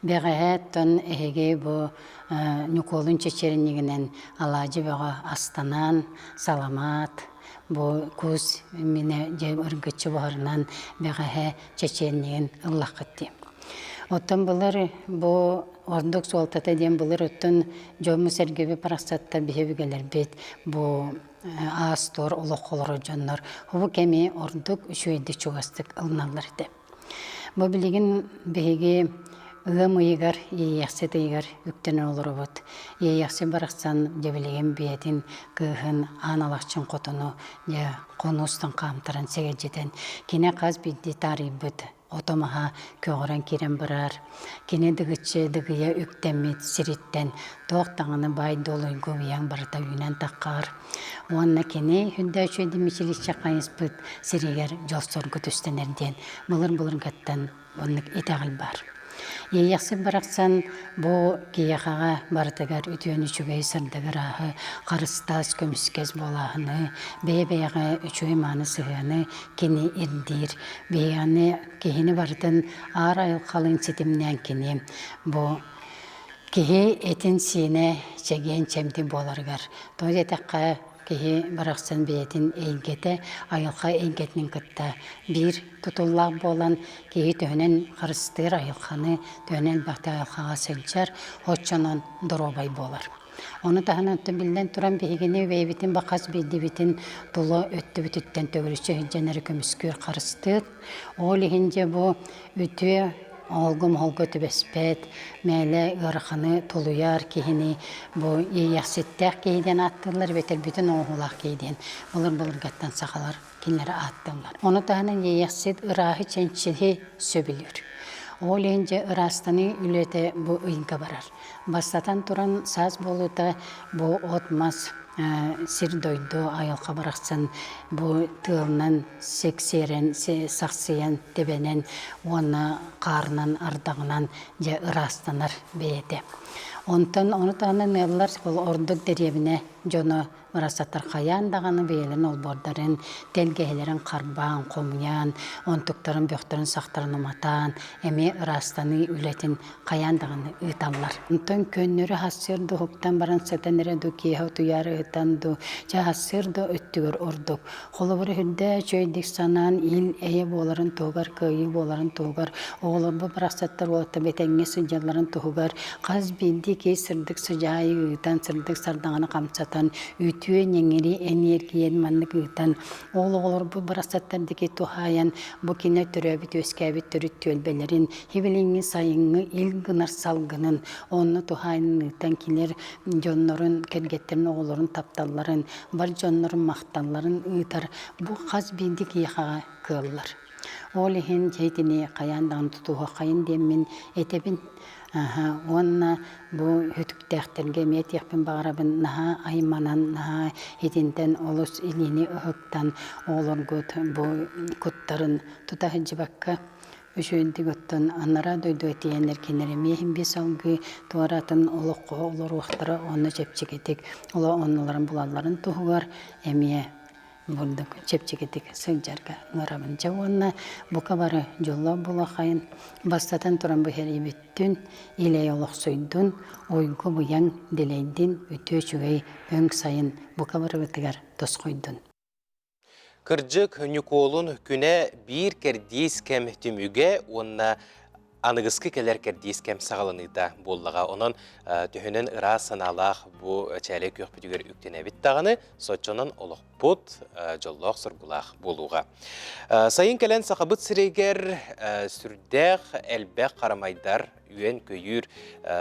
Бэҕэһээ оттон эһиги бу Ньукуолун чэчиринньигинэн алаадьы бөҕө астанан, саламаат, бу кус минэ дьэ ыргыччы буһарынан бэҕэһээ чэчиэнньигин ыллаххыт дии. Оттон былыр бу ордук суолтата диэн былыр оттон дьоммут-сэргэбит барахсаттар биһи өбүгэлэрбит бу аас-туор олоххо олорор дьоннор бу кэми ордук үчүгэйдик чугастык ылыналлар этэ. Бу билигин биһиги ыам ыйыгар, Иэйэхсит ыйыгар үктэнэн олоробут. Иэйэхсит барахсан дьэ билигин бэйэтин кыыһын Аан Алахчын хотуну дьэ хонуустан хаамтаран сэгэлдьитэн кини хас биирдии таарыйбыт ото-маһа көҕөрөн киирэн барар. Кини дыгыччы дыгыйа үктэммит сириттэн туох даҕаны баай-дуол уйгу-уйаҥ барыта үүнэн таххаар. Уонна кини Хүндөөчүй Дмитриевича хайыспыт сиригэр дьол-соргу түстэнэр диэн былыр-былыргаттан оннук итэҕэл баар. Иэйэхсит барахсан бу киһиэхэҕэ барытыгар үтүөн үчүгэй сырдыгы-ырааһы, харыстаас, көмүскэс буолааһыны, бэйэ-бэйэҕэ үчүгэй мааны сыһыаны кини ирдиир. Биһиэхэни киһини барытын аар айылҕалыын ситимнээн кини бу киһи этин-сиинэ чэгиэн-чэбдик буоларыгар, тоҕо диэтэххэ, киһи барахсан бэйэтин эйгэтэ айылҕа эйгэтин кытта биир тутуллаах буолан киһи төһөнөн харыстыыр айылҕаны, төһөнөн элбэхтик айылҕаҕа сылдьар, оччонон доруобай буолар. Ону таһынан оттон биллэн туран биһигини бэйэбитин бахас биирдибитин тула өттүбүтүттэн төгүрүччү сылдьан эрэ көмүскүүр харыстыыр. Ол иһин дьэ бу үтүө оһолго-моһолго түбэспэт, мээлэ ыараханы тулуйар киһини бу иэйэхситтээх киһи диэн ааттыыллар эбэтэр бүтүн оҥоһуулаах киһи диэн былыр-былыргаттан сахалар кинилэри ааттыыллар. Ону таһынан иэйэхсит ырааһы чэнчиһи сөбүлүүр. Ол иһин дьэ ыраастаныы үлэтэ бу ыйга барар. Бастатан туран саас буолуута бу от-мас. Сир-дойду айылҕа барахсан бу тыалынан сиксиэрэн, сахсыйан, тэбэнэн уонна хаарынан, ардаҕынан дьэ ыраастанар бэйэтэ. Онтон ону таһынан ыаллар ол ордук дэриэбинэ дьоно Барахсаттар хайаан даҕаны бэйэлэрин олбуордарын, тэлгэһэлэрин харбаан, хомуйан, онтуктарын бөхтөрүн-сахтарын уматан, эмиэ ыраастаныы үлэтин хайаан даҕаны ыыталлар. Онтон көннөрү хассыыр да уһуктан баран сытан эрэ дуу, киэһэ утуйаары ыытан дуу, чэ хассыыр да өттүгэр ордук. Холобур, үрдэ үчүгэйдик санаан, ил-эйэ буоларын туһугар, кыайыы буоларын туһугар, оҕолорбут барахсаттар уолаттар этэҥҥэ сылдьалларын туһугар хас биирдии киһи сырдык сыдьаайы ыытан, сырдык сардаҥаны хамсатан, үтүө ньэҥири эниэргийэн маннык ыытан, ол оҕолорбут барахсаттар диэки туһаайан, бу кини төрөөбүт-үөскээбит төрүт түөлбэлэрин, хибилиҥҥи сайыҥҥы ил гынар салгынын, онно туһаайан ыытан кинилэр дьоннорун, кэргэттэрин, оҕолорун тапталларын, бар дьоннорун махталларын ыытар бу хас биирдии киһиэхэҕэ кыаллар. Ол иһин дьэ итини хайаан даҕаны тутуһуоххайын диэммин этэбин. Аха, уонна бу үтүктээхтэргэ эмиэ этиэхпин баҕарабын, наһаа айманан, наһаа итинтэн олус илиини ыһыктан оҕолоргут бу куттарын тута сылдьыбакка Үчүгэйдик оттон анараа дойду тиийэннэр кинилэр эмиэ иһин биир салгыы туоратын олоххо олоруохтара уонна чэпчэкитик олох оннуларын булалларын туһугар эмиэ бурдук чэпчэкитик сылдьарга ыҥырабын. Дьэ уонна бука бары дьоллоох буолуоххайын бастатан туран бу иһэрийбиттүн, илэй олохсуйдун, уйгу быйаҥ дэлэйдин, үтүө үчүгэй өҥ сайын бука барыбытыгар тосхойдун. Кырдьык, Ньукуолун күнэ биир кэрдиис кэм түмүгэ уонна аныгыскы кэлэр кэрдиис кэм саҕаланыыта буоллаҕа. Онон төһөнөн ыраас санаалаах бу чээлэй күөхпүтүгэр үктэнэбит даҕаны, соччонон олохпут дьоллоох-соргулаах буолуоҕа. Сайын кэлэн Сахабыт сиригэр сүрдээх элбэх харамайдар, үөн-көйүүр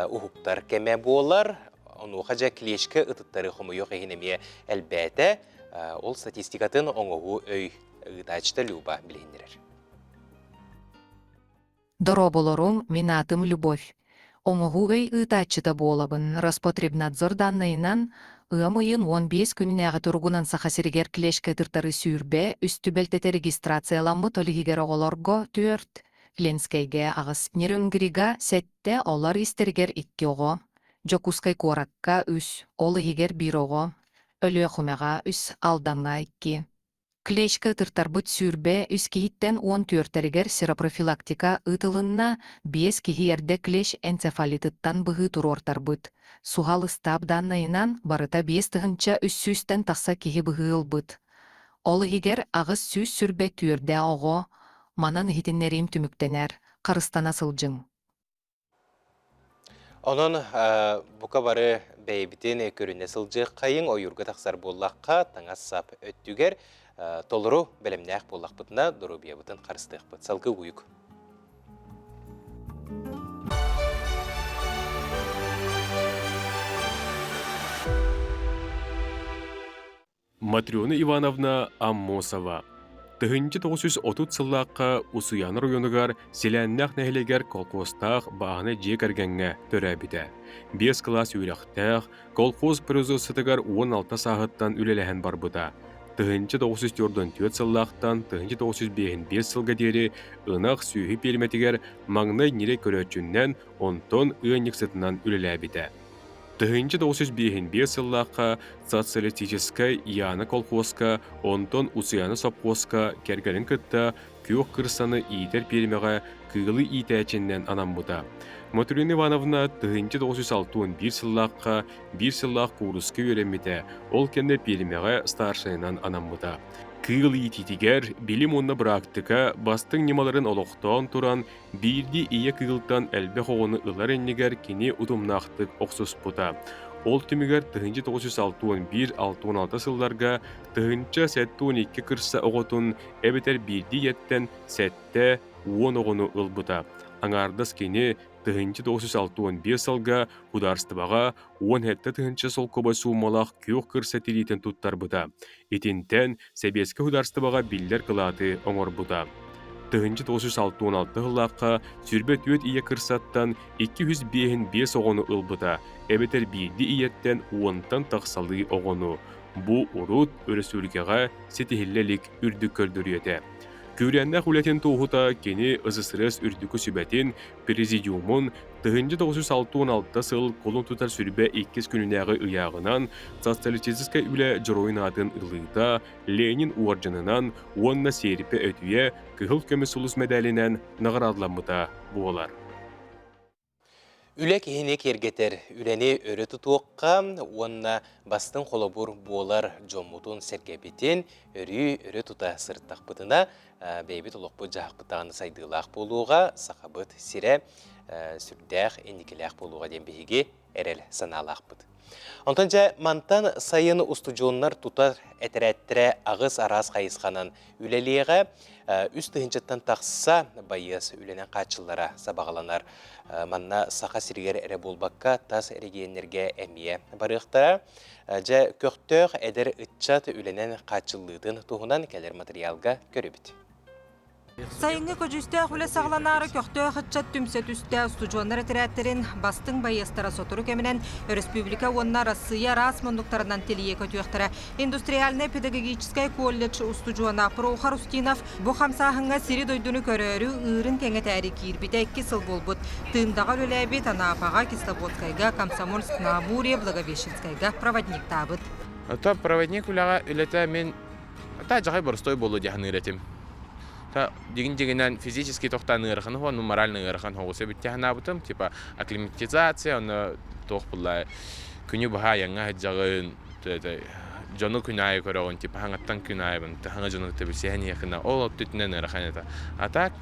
уһуктар кэмэ буолар. Онуоха дьэ клещкэ ытыттары хомуйуох иһин эмиэ элбээтэ. Ол статистикатын оҥоһуу өй ыытааччыта Люба билиһиннэрэр. Дорооболоруҥ, мин аатым Любовь. Оҥоһуу өй ыытааччыта буолабын. Роспотребнадзор даннайынан, ыам ыйын 15 күнүнээҕи туругунан Саха сиригэр клещкэ ытыртары 23 түбэлтэтэ регистрацияламмыт, ол иһигэр оҕолорго 4, Ленскэйгэ 8, Нерюнгрига 7, олор истэригэр 2 оҕо, Дьокуускай куоракка 3, ол иһигэр 1 оҕо, Өлүөхүмэҕэ үс, Алдаҥҥа икки. Клещка ытыртарбыт 23 киһиттэн 14-тэригэр серопрофилактика ыытылынна, биэс киһи эрдэ клещ энцефалитыттан быһыы туруортарбыт. Суһал ыстаап дааннайынан, барыта 5300-тэн тахса киһи быһыы ылбыт. Ол иһигэр 824 оҕо. Манан иһитиннэриим түмүктэнэр. Харыстана сылдьыҥ. Онон бука бары бэйэбитин көрүнэ сылдьыаххайыҥ, ойуурга тахсар буоллахха, таҥас-сап өттүгэр толору бэлэмнээх буоллахпытына, доруобуйабытын харыстыахпыт. Салгыы угуйук. Матрена Ивановна Аммосова 1930 сыллаахха Усуйаана оройуонугар Силээннээх нэһилиэгэр колхозтаах бааһынай дьиэ кэргэҥҥэ төрөөбүтэ. Биэс кылаас үөрэхтээх, колхоз производствотыгар 16 сааһыттан үлэлэһэн барбыта. 1944 сыллаахтан 1955 сылга диэри ынах сүөһү пиэрмэтигэр маҥнай ньирэй көрөөччүннэн, онтон ыанньыксытынан үлэлээбитэ. 1955 сыллаахха Социалистическай Яна колхуоска, онтон Усуйаана сопхуоска кэргэнин кытта күөх кырсаны иитэр пиэрмэҕэ кыылы иитээччинэн анаммыта. Матрена Ивановна 1961 сыллаахха биир сыллаах кууруска үөрэммитэ, ол кэннэ пиэрмэҕэ старшайынан анаммыта. Кыыл иитиитигэр билим уонна быраактыка бастыҥ ньымаларын олохтоон туран Биирдии ийэ кыылтан элбэх оҕону ылар иннигэр кини утумнаахтык охсуспута. Ол түмүгэр 1961-66 сылларга 1072 кырса оҕотун эбэтэр биирдии ийэттэн 70 оҕону ылбыта. Аҥаардас кини 1965 сылга судаарыстыбаҕа 17 тыһыынча солкуобай суумалаах күөх кырса тириитин туттарбыта. Итинтэн сэбиэскэй судаарыстыбаҕа биллэр кылааты оҥорбута. 1966 сыллаахха 24 ийэ кырсаттан 255 оҕону ылбыта, эбэтэр биирдии ийэттэн уонтан тахсалыы оҕону. Бу урут өрөспүүбүлүкэҕэ ситиһиллэ илик үрдүк көрдөрүү этэ. Күүрээннээх үлэтин туоһута кини СССР Үрдүкү Сүбэтин Президиумун 1966 сыл кулун тутар сүрбэ иккис күнүнээҕи ыйааҕынан социалистическай үлэ дьоруойун аатын ылыыта Ленин уордьанынан уонна Сиэрипэ өтүйэ Кыһыл көмүс сулус мэдээлинэн наҕараадаламмыта буолар. Үлэ киһини киэргэтэр, үлэни өрө тутуохха уонна бастыҥ холобур буолар дьоммутун-сэргэбитин өрүү өрө тута сырыттахпытына, бэйэбит олохпут-дьаһахпыт даҕаны сайдыылаах буолуоҕа, сахабыт сирэ сүрдээх инникилээх буолуоҕа диэн биһиги эрэл санаалаахпыт. Онтон дьэ мантан сайын устудьуоннар тутар этэрээттэрэ аҕыс араас хайысханан үлэлиэҕэ. 3 тыһыынчаттан тахса байыас үлэнэн хааччыллара сабаҕаланар. Манна Саха сиригэр эрэ буолбакка, тас эрэгийиэннэргэ эмиэ барыахтара. Дьэ, көхтөөх эдэр ыччат үлэнэн хааччыллыытын туһунан кэлэр материалга көрөбүт. Сайыҥҥы көдьүүстээх үлэ саҕаланаары көхтөөх ыччат түмсэ түстэ. Устудьуоннар этэрээттэрин бастыҥ байыастара сотору кэминэн өрөспүүбүлүкэ уонна Арассыыйа араас муннуктарынан тилийэ көтүөхтэрэ. Индустриальнай педагогическай колледж устудьуона Прохор Устинов бу хамсааһыҥҥа сири-дойдуну көрөөрү ыырын кэҥэтээри киирбитэ икки сыл буолбут. Тыындаҕа үлэлээбит Анапаҕа, Кисловодскайга, Комсомольск-на-Амуре, Благовещенскайга проводниктаабыт. Это проводник үлэҕэ үлэтэ мин Та дьаҕай боростой буолуо дии саныыр этим. Та дигин дигинэн физически тохтоон ыарахан ну морально ыарахан хоҕус эбит дии санаабытым. Типа акклиматизация, онно туох булла күнү быһа айаҥҥа сылдьаҕын, дьону күн аайы көрөҕүн, типа хаҥаттан күн аайыбын, хаҥа дьону кытта билсиһэн иһэххинэ, ол өттүтүнэн ыарахан этэ. А так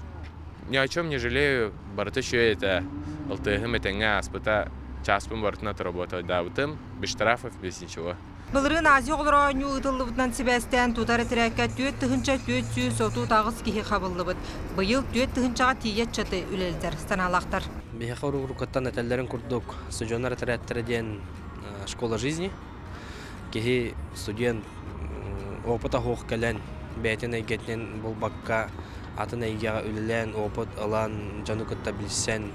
ни о чем не жалею, барыта үчүгэй этэ. ЛТХ-м этэҥҥэ ааспыта, чааспын барытын отработайдаабытым, без штрафов, без ничего. Былырыын Азия оҕолоро оонньуу ыытыллыбытынан сибээстээн тутар этэрээккэ 4438 киһи хабыллыбыт. Быйыл 4 тыһыынчаҕа тиийэ ыччаты үлэлэтэр санаалаахтар. Биһиэхэ уруккуттан этэллэрин курдук студеннар этэрээттэрэ диэн школа жизни. Киһи студент опыта суох кэлэн бэйэтин эйгэтинэн булбакка атын эйгэҕэ үлэлээн опыт ылан дьону кытта билсэн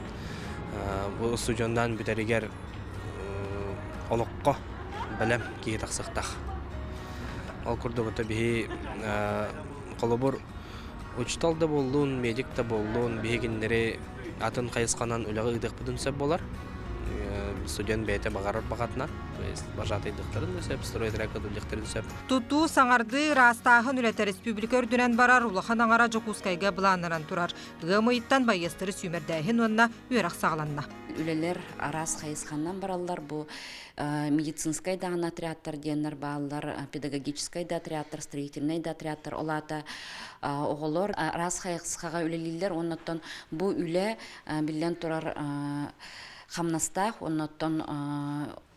бу устудьуоннаан бүтэригэр олоххо бэлэм киһи тахсыахтаах. Ол курдук ото биһи холобур учуутал да буоллун, медик да буоллун, биһи кинилэри атын хайысханан үлэҕэ ыытыахпытын сөп буолар. Студент бэйэтэ баҕарар баҕатынан, то есть вожатыйдыхтарын да сөп, стройотрядка үллэхтэрин сөп. Тутуу, саҥардыы, ыраастааһын үлэтэ республика үрдүнэн барар улахан аҥара Дьокуускайга былааннанан турар. Ыам ыйыттан байыастары сүүмэрдээһин уонна үөрэх саҕаланна. Үлэлэр араас хайысханан бараллар. Бу медицинскай даҕаны отрядтар диэннэр бааллар, педагогическай да отрядтар, строительнай да отрядтар. Ол аата оҕолор араас хайысхаҕа үлэлииллэр. Оннуттан бу үлэ биллэн турар хамнастаах, оннуттан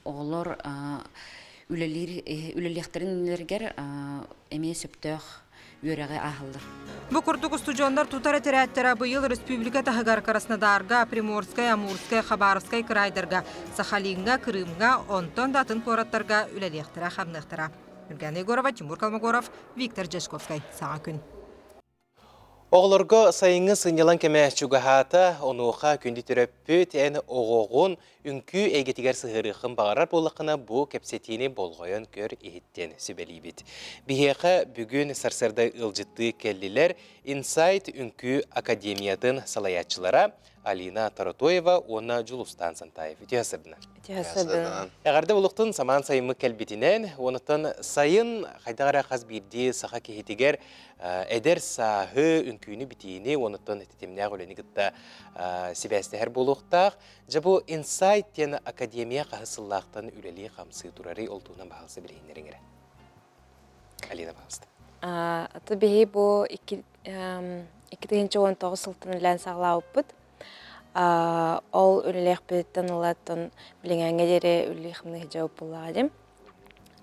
оҕолор үлэлиир үлэлиэхтэрин иннилэригэр эмиэ сөптөөх үөрэҕи ааһаллар. Бу курдук устудьуоннар тутар этэрээттэрэ быйыл республика таһыгар Краснодарга, Приморскай, Амурскай, Хабаровскай кыраайдарга, Сахалиҥҥа, Крымҥа, онтон да атын куораттарга үлэлиэхтэрэ-хамныахтара. Нургана Егорова, Тимур Колмогоров, Виктор Дьячковскай. Саҥа күн. Оҕолорго сайыҥҥы сынньалаҥ кэмэ чугаһаата, онуоха күндү төрөппүт эн оҕоҕун үҥкүү эйгэтигэр сыһыарыаххын баҕарар буоллаххына, бу кэпсэтиини болҕойон көр иһиттэн сүбэлиибит. Биһиэхэ бүгүн сарсыарда ыалдьыттыы кэллилэр Инсайт үҥкүү академиятын салайааччылара Алина Торотоева уонна Дьулустаан Сантаев. Үтүө сырдына. Үтүө сырдына. Эҕэрдэ булуктун самаан сайыммыт кэлбитинэн, уонуттан сайын хайдах эрэ хас биирдии саха киһитигэр эдэр сааһы, үҥкүүнү-битиини уонуттан тэтимнээх үлэни кытта сибээстэһэр буолуохтаах. Дьэ бу Инсайт диэн академия хаһыс сыллаахтан үлэлии-хамсыы турарый, ол туһунан баһаалыста билиһиннэриҥ эрэ. Алина, пожалуйста. Аты биһи бу 2019 сылтан үлэлээн саҕалаабыппыт. Ол үлэлиэхпититтэн ылаттан билиҥҥээҥҥэ диэри үлэлии-хамныы сылдьабыт буоллаҕа дии.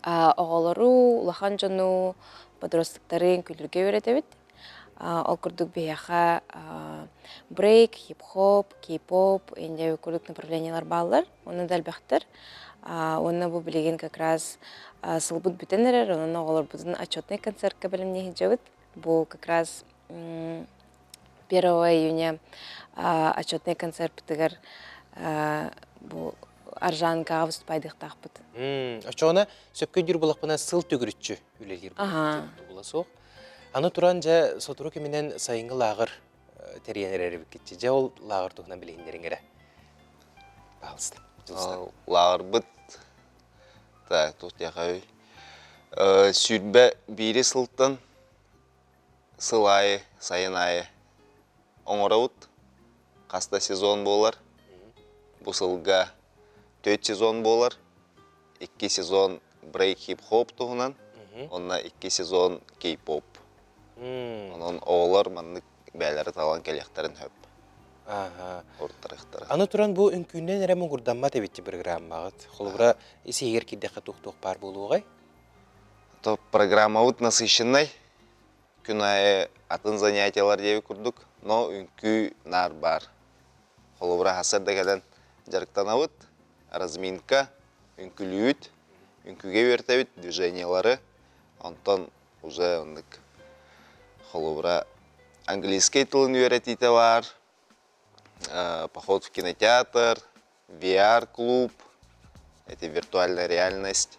Оҕолору, улахан дьону, подростктары үҥкүүлүүргэ үөрэтэбит. Ол курдук биһиэхэ брейк, хип-хоп, кей-поп инде курдук направлениелар бааллар. Уонна да элбэхтэр. Уонна бу билигин как раз сылбыт бүтэн эрэр, онон оҕолорбутун отчетнай концертка бэлэмнии сылдьабыт. Бу как раз. 1 июня отчетный концертпытыгар бу Аржанкаҕа выступайдыахтаахпыт. Оччоҕуна сөпкө өйдүүр буоллахпына сыл төгүрүччү үлэлиир була суох. Аны туран дьэ сотору кэминэн сайыҥҥы лааҕыр тэрийэн эрэр эбиккитчи. Дьэ ол лааҕыр туһунан билиһиннэриҥ эрэ. Пожалуйста. Лааҕырбыт так туох диэхэй 21 сылтан сыл аайы, сайын аайы оҥоробут. Хас да сезон буолар. Бу сылга төрт сезон буолар. Икки сезон брейк хип-хоп туһунан, онно икки сезон кей-поп. Онон оҕолор маннык бэйэлэрэ талан кэлиэхтэрин сөп. Ортарыахтара. Аны туран бу үҥкүүнэн эрэ муҥурдаммат эбит программаҕыт. Холобура, ис-иһигэр киирдэххэ туох-туох баар буолуоҕай? То программабыт насыщеннай. Күн аайы атын занятиелар диэбит курдук, но үҥкүү наар баар. Холобура, сарсыарда кэлэн дьарыктанабыт, разминка, үҥкүүлүүбүт, үҥкүүгэ үөрэтэбит движениелары, онтон уже оннук холобура английский тылын үөрэтиитэ баар, поход в кинотеатр, VR-клуб, это виртуальная реальность.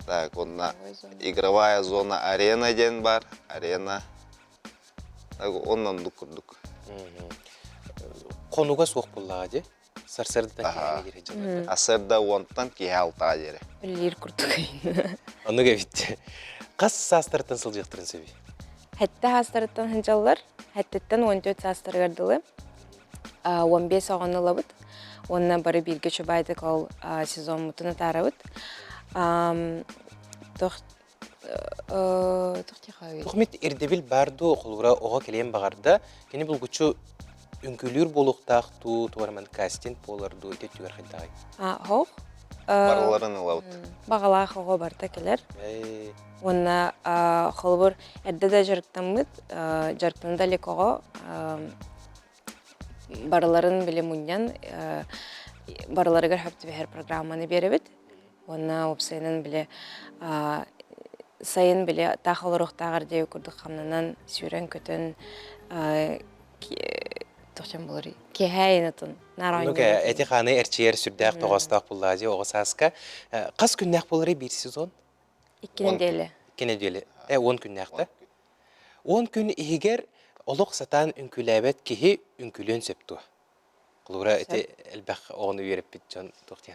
Так, онно игровая зона арена диэн бар, арена. Так, онно оннук курдук. Хонуга суох буоллаҕа дии? Сарсыардаттан киэһэ диэри дьаллар. Сарсыарда уонтан киэһэ алтаҕа диэри. Үлэлиир курдук. Оннук эбит. Хас саастарыттан сылдьыахтарын сөбүй? Сэттэ саастарыттан сылдьаллар. Сэттэттэн 14 саастарыгар дылы. 15 оҕону ылабыт. Уонна бары бииргэ чубайдык ол сезоммутун атаарабыт. Тухмит ирдэбил баар дуу, холобура оҕо кэлиэн баҕарда, кини булгуччу үҥкүүлүүр буолуохтаах дуу, туора кастинг буолар дуу, ити өттүгэр хайдаҕый? Хоох. Барыларын ылабыт. Баҕалаах оҕо барыта кэлэр. Уонна холобур эрдэ да дьарыктаммыт, дьарыктана да илик оҕо барыларын били мунньан барыларыгар хөп түбэһэр программаны биэрэбит. Уонна уопсайынан били сайын били таах олоруохтааҕар диэби курдук хамнанан сүүрэн-көтөн тохчон болор киэһээ атын Оннук эти-хааны эрчийэр сүрдээх тоҕоостоох буллаа дии оҕо сааска. Хас күннээх буоларый биир сезон? Икки нэдиэлэ. Икки нэдиэлэ. 10 күннээх да? 10 күн иһигэр олох сатаан үҥкүүлээбэт киһи үҥкүүлүөн сөп дуо? Холобура, ити элбэх оҕону үөрэппит дьон туох дии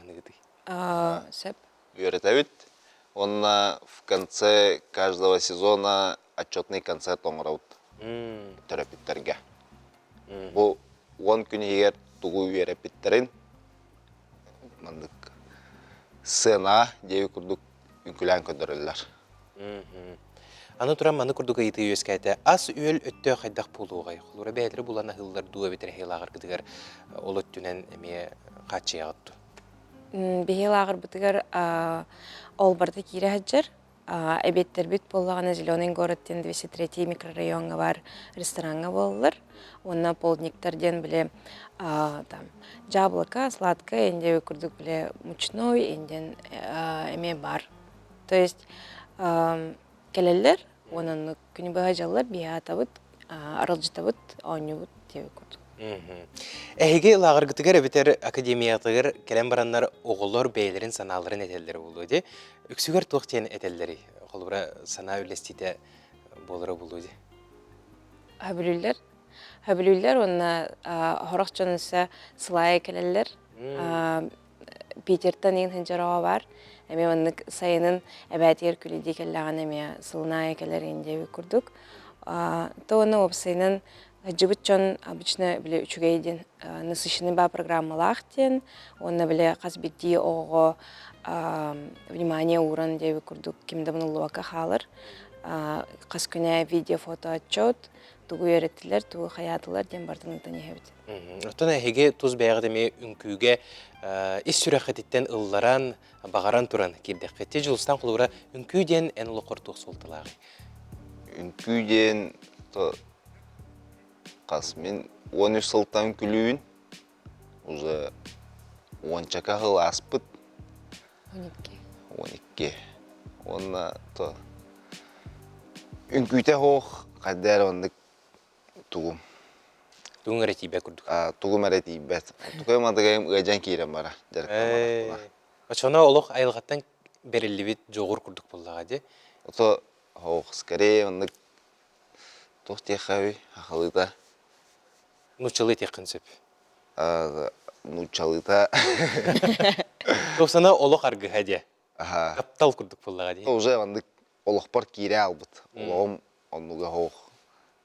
Сөп. Үөрэтэбит. Уонна в конце каждого сезона отчетный концерт оҥоробут төрөппүттэргэ. Бу 10 күн иһигэр тугу үөрэппиттэрин маннык сцена диэби курдук үҥкүүлээн көрдөрөллөр. Аны туран маны курдук ыйытыы үөскээтэ. Ас-үөл өттө хайдах буолуоҕай? Холура бэйэлэрэ булан аһыыллар дуу эбэтэр эһиил лааҕыргытыгар ол өттүнэн эмиэ хааччыйаҕыт дуу? Биһиги лааҕырбытыгар ол барыта киирэ сылдьар. Эбиэттэрбит буоллаҕына Зеленый город диэн 203 микрорайоҥҥа баар рестораҥҥа буолаллар. Уонна полдниктар диэн били там яблоко, сладкое, инде курдук били мучной, инден эмиэ баар. То есть кэлэллэр, уонна күнү быһа дьаллар, биһи аатабыт, аралдьытабыт, оонньуубут диэбит курдук. Эһиги лааҕыргытыгар эбэтэр академиятыгар кэлэн бараннар оҕолор бэйэлэрин санааларын этэллэрэ буолуо дии. Үксүгэр туох диэн этэллэрий? Холобура, санаа үллэстиитэ буолара буолуо дии. Сөбүлүүллэр. Сөбүлүүллэр уонна сорох дьон өссө сылаайа кэлэллэр. Питертэн иин сылдьар баар. Эмиэ маннык сайынын эбээтигэр күлүдии кэллэҕинэ эмиэ сылын аайы кэлэр иин диэбит курдук. То уонна уопсайынан сылдьыбыт дьон обычно били үчүгэй диэн насыщенный баа программалаах диэн уонна били хас биирдии оҕоҕо внимание ууран диэбит курдук ким да мунуллубакка хаалар. Хас күнэ видео фото отчет тугу үөрэттилэр, тугу хайаатылар диэн барытын ыытан иһэбит. Оттон эһиги тус бэйэҕит эмиэ үҥкүүгэ ис сүрэххититтэн ылларан, баҕаран туран киирдэххит. Ти Дьулустан холобура үҥкүү диэн эн олоххор туох суолталааҕый? Үҥкүү диэн то хас мин 13 сылтан үҥкүүлүүбүн. Уже уончака сыл ааспыт. 12. 12. Уонна то үҥкүүтэ суох хайда эрэ оннук тугум. Тугуҥ эрэ тиийбэт курдук. Тугум эрэ тиийбэт. Тукайым адыгайым ыадьан киирэн бара дьарыктамматахпына. Оччоҕуна олох айылҕаттан бэриллибит дьоҕур курдук буоллаҕа дии. Ото ох, скорее оннук туох диэххэ хахалыыта. Нууччалыы этиэххин сөп. Нууччалыыта. Тупсана олох аргыһа диэ. Таптал курдук буоллаҕа дии. Уже оннук олохпор киирэ албыт. Олоҕум оннуга хоох.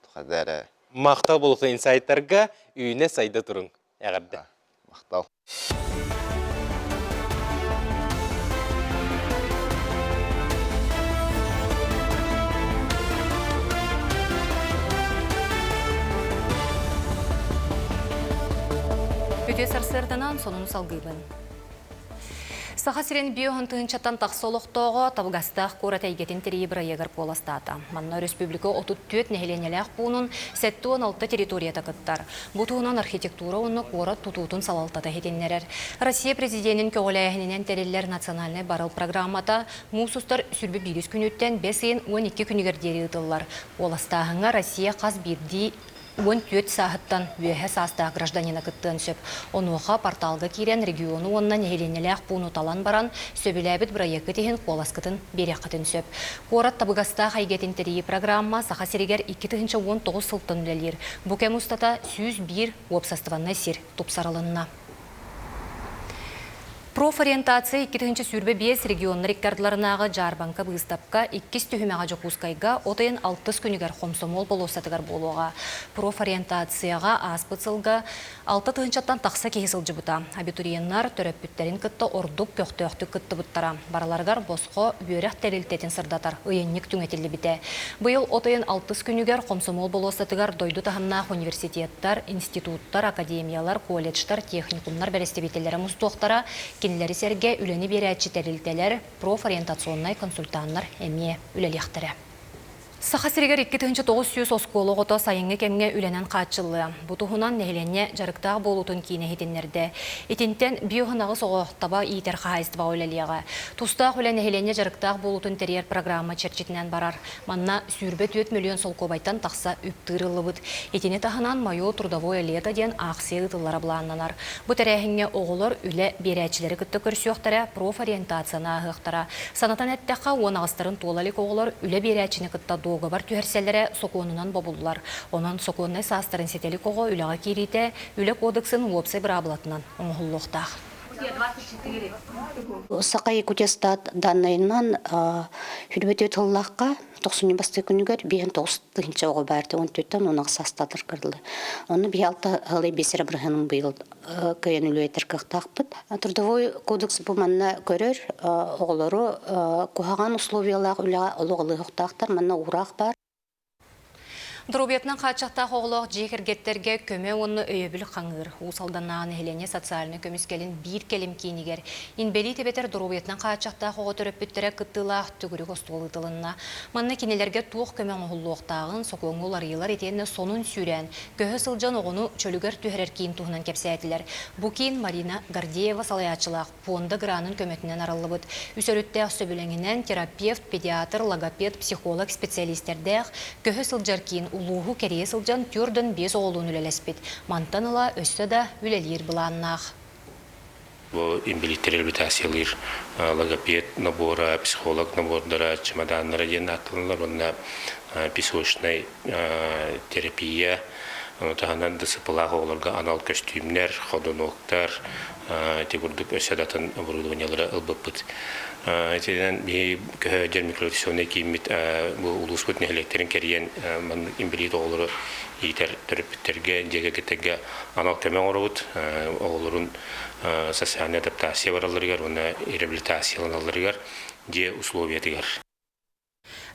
Тухада эрэ. Махтал буолуохтун инсайттарга үүнэ сайда туруҥ. Эҕэрдэ. Махтал. Үтүө сарсыарданан сонуну салгыыбын. Саха сирин биоһун тыһыынчаттан тахса олохтооҕо табыгастаах куорат эйгэтин тэрийии бырайыагар куоластаата. Манна өрөспүүбүлүкэ 34 нэһилиэнньэлээх пуунун 76 территорията кыттар. Бу туһунан архитектура уонна куорат тутуутун салалтата иһитиннэрэр. Россия президенин көҕүлээһининэн тэриллэр национальнай барыл программата муус устар сүрбү биирис күнүттэн бэс ыйын 12 күнүгэр диэри ыытыллар. Куоластааһыҥҥа Россия хас биирдии 14 сааһыттан үөһэ саастаах гражданина кыттыан сөп. Онуоха порталга киирэн региону уонна нэһилиэнньэлээх пууну талан баран, сөбүлээбит бырайыаккыт иһин куоласкытын биэриэххитин сөп. Куорат табыгастаах эйгэтин тэрийии программа Саха сиригэр 2019 сылтан үлэлиир. Бу кэм устата 101 уопсастыбаннай сир тупсарылынна. Профориентация 2025 регионнар иккардыларынааҕы дьаарбаҥка быыстапка иккис түһүмэҕэ Дьокуускайга от ыйын алтыс күнүгэр Хомсомуол болуоссатыгар буолуоҕа. Профориентацияҕа ааспыт сылга алта тыһыынчаттан тахса киһи сылдьыбыта. Абитуриеннар төрөппүттэрин кытта ордук көхтөөхтүк кыттыбыттара. Барыларыгар босхо үөрэх тэрилтэтин сырдатар ыйынньык түҥэтиллибитэ. Быйыл от ыйын алтыс күнүгэр Хомсомуол болуоссатыгар дойду таһымнаах университеттар, институттар, академиялар, колледжтар, техникумнар бэрэстэбиитэллэрэ мустуохтара, кинилэри сэргэ үлэни биэрээччи тэрилтэлэр, профориентационнай консультаннар эмиэ үлэлиэхтэрэ. Саха сиригэр 2900 оскуола оҕото сайыҥҥы кэмҥэ үлэнэн хааччыллыа. Бу туһунан нэһилиэнньэ дьарыктаах буолуутун киинэ иһитиннэрдэ. Итинтэн биоһынаҕыс оҕо таба иитэр хаһаайыстыбаҕа үлэлиэҕэ. Тустаах үлэ нэһилиэнньэ дьарыктаах буолуутун тэрийэр программа чэрчитинэн барар. Манна 24 миллион солкуобайтан тахса үп тыырыллыбыт. Итини таһынан «Мое трудовое лето» диэн аахсыйа ыытыллара былааннанар. Бу тэрээһиҥҥэ оҕолор үлэ биэрээччилэри кытта көрсүөхтэрэ, профориентацияны ааһыахтара. Санатан эттэххэ, уон аҕыстарын туола илик оҕолор үлэ биэрээччини кытта дуогабар түһэрсэллэрэ сокуонунан бобуллар. Онон сокуоннай саастарын ситэ илик оҕо үлэҕэ киириитэ Үлэ кодексын уопсай быраабылатынан оҥоһуллуохтаах. Саха Якутия даннайынан хүрбөтүө тыллаахха тохсунньу бастыы күнүгэр биһэн тоҕус тыһынча оҕо баар он түттэн он аҕыс саастаатар кырылы. Онно биһи алта ылай бесера бырыһанын быйыл кыйан үлүөтэр кыахтаахпыт. Трудовой кодекс бу манна көрөр оҕолору куһаҕан условиялаах үлэҕэ олох ылыахтаахтар. Манна уураах баар. Доруобуйатынан хааччахтаах оҕолоох дьиэ кэргэттэргэ көмө уонна өйөбүл хаҥыыр. Уус Алданнааҕы нэһилиэнньэ социальнай көмүскэлин биир кэлим киинигэр инбэлиит эбэтэр доруобуйатынан хааччахтаах оҕо төрөппүттэрэ кыттыылаах төгүрүк остуол ыытылынна. Манна кинилэргэ туох көмө оҥоһуллуохтааҕын, сокуоҥҥа уларыйыылар итиэннэ сонун сүүрээн, көһө сылдьан оҕону чөлүгэр түһэрэр киин туһунан кэпсээтилэр. Бу киин Марина Гордеева салайааччылаах пуонда гранын көмөтүнэн арыллыбыт. Үс өрүттээх сөбүлэҥинэн терапевт, педиатр, логопед, психолог специалистэрдээх көһө сылдьар киин улууһу кэрийэ сылдьан түөрдөн биэс оҕолуун үлэлэспит. Мантан ыла өссө да үлэлиир былааннаах. Бу инбэлииттэр реабилитациялыыр логопед набора, психолог набордара, чемоданнара диэн ааттаналлар уонна песочнай терапия, ону таһынан ДСП-лаах оҕолорго анал көстүүмнэр, ходунуоктар, ити курдук өссө да атын оборудованиелары ылбыппыт. Итинэн биһи көһө микрорегионнай кииммит бу улууспут нэһилиэктэрин кэрийэн маннык инбэлиит оҕолору иитэр төрөппүттэргэ, дьиэ кэргэттэргэ анал көмө оҥоробут. Оҕолорун социальнай адаптация баралларыгар уонна реабилитацияланалларыгар дьиэ условиятыгар.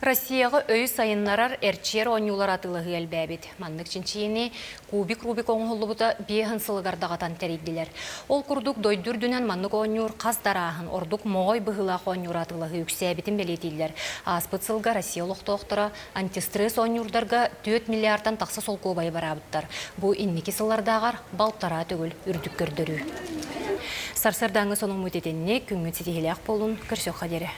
Россияҕа өйү сайыннарар эрчийэр оонньуулар атыылаһыы элбээбит. Маннык чинчийиини кубик Рубик оҥоһуллубута биэһин сылыгар даҕатан тэрийдилэр. Ол курдук дойду үрдүнэн маннык оонньуур хас да арааһын, ордук моҕой быһыылаах оонньуур атыылаһыы үксээбитин бэлиэтииллэр. Ааспыт сылга Россия олохтоохторо антистресс оонньуурдарга 4 миллиардтан тахса солкуобайы бараабыттар. Бу инники сыллардааҕар балтараа төгүл үрдүк көрдөрүү. Сарсыардааҥҥы сонуммут итинник, күҥҥүт ситиһиилээх буолун, көрсүөххэ диэри.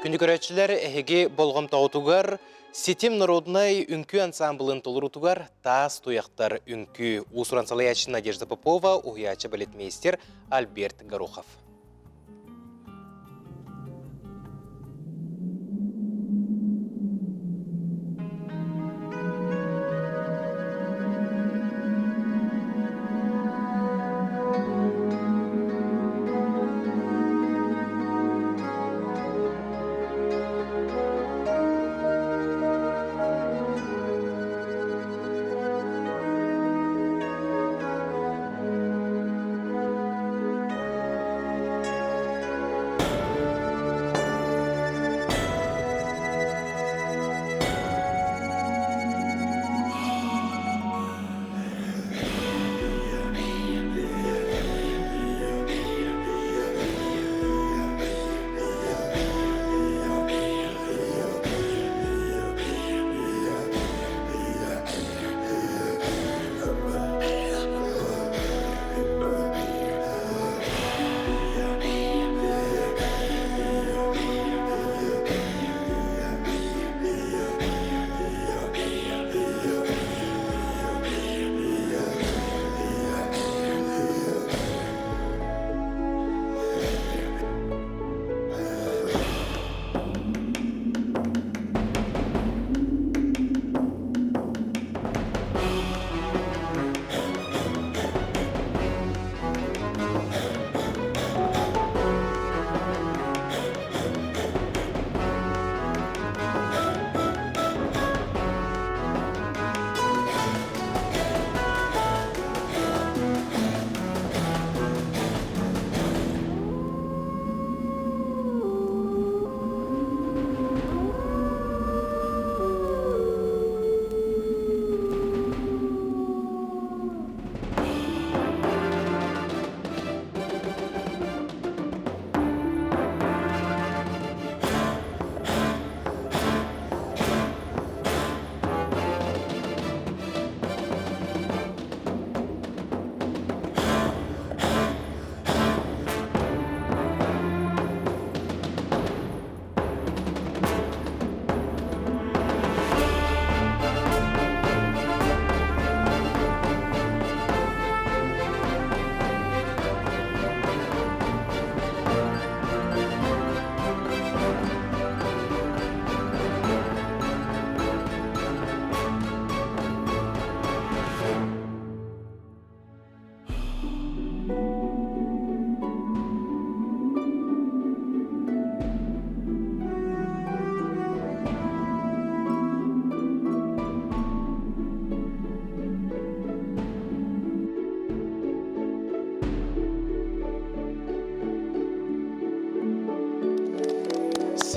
Күндү көрөөччүлэр, эһиги болҕомтоҕутугар Ситим народнай үҥкүү ансамблын толоруутугар Таас туйахтар үҥкүү уус-уран салайааччы Надежда Попова, уһуйааччы балетмейстер Альберт Горохов.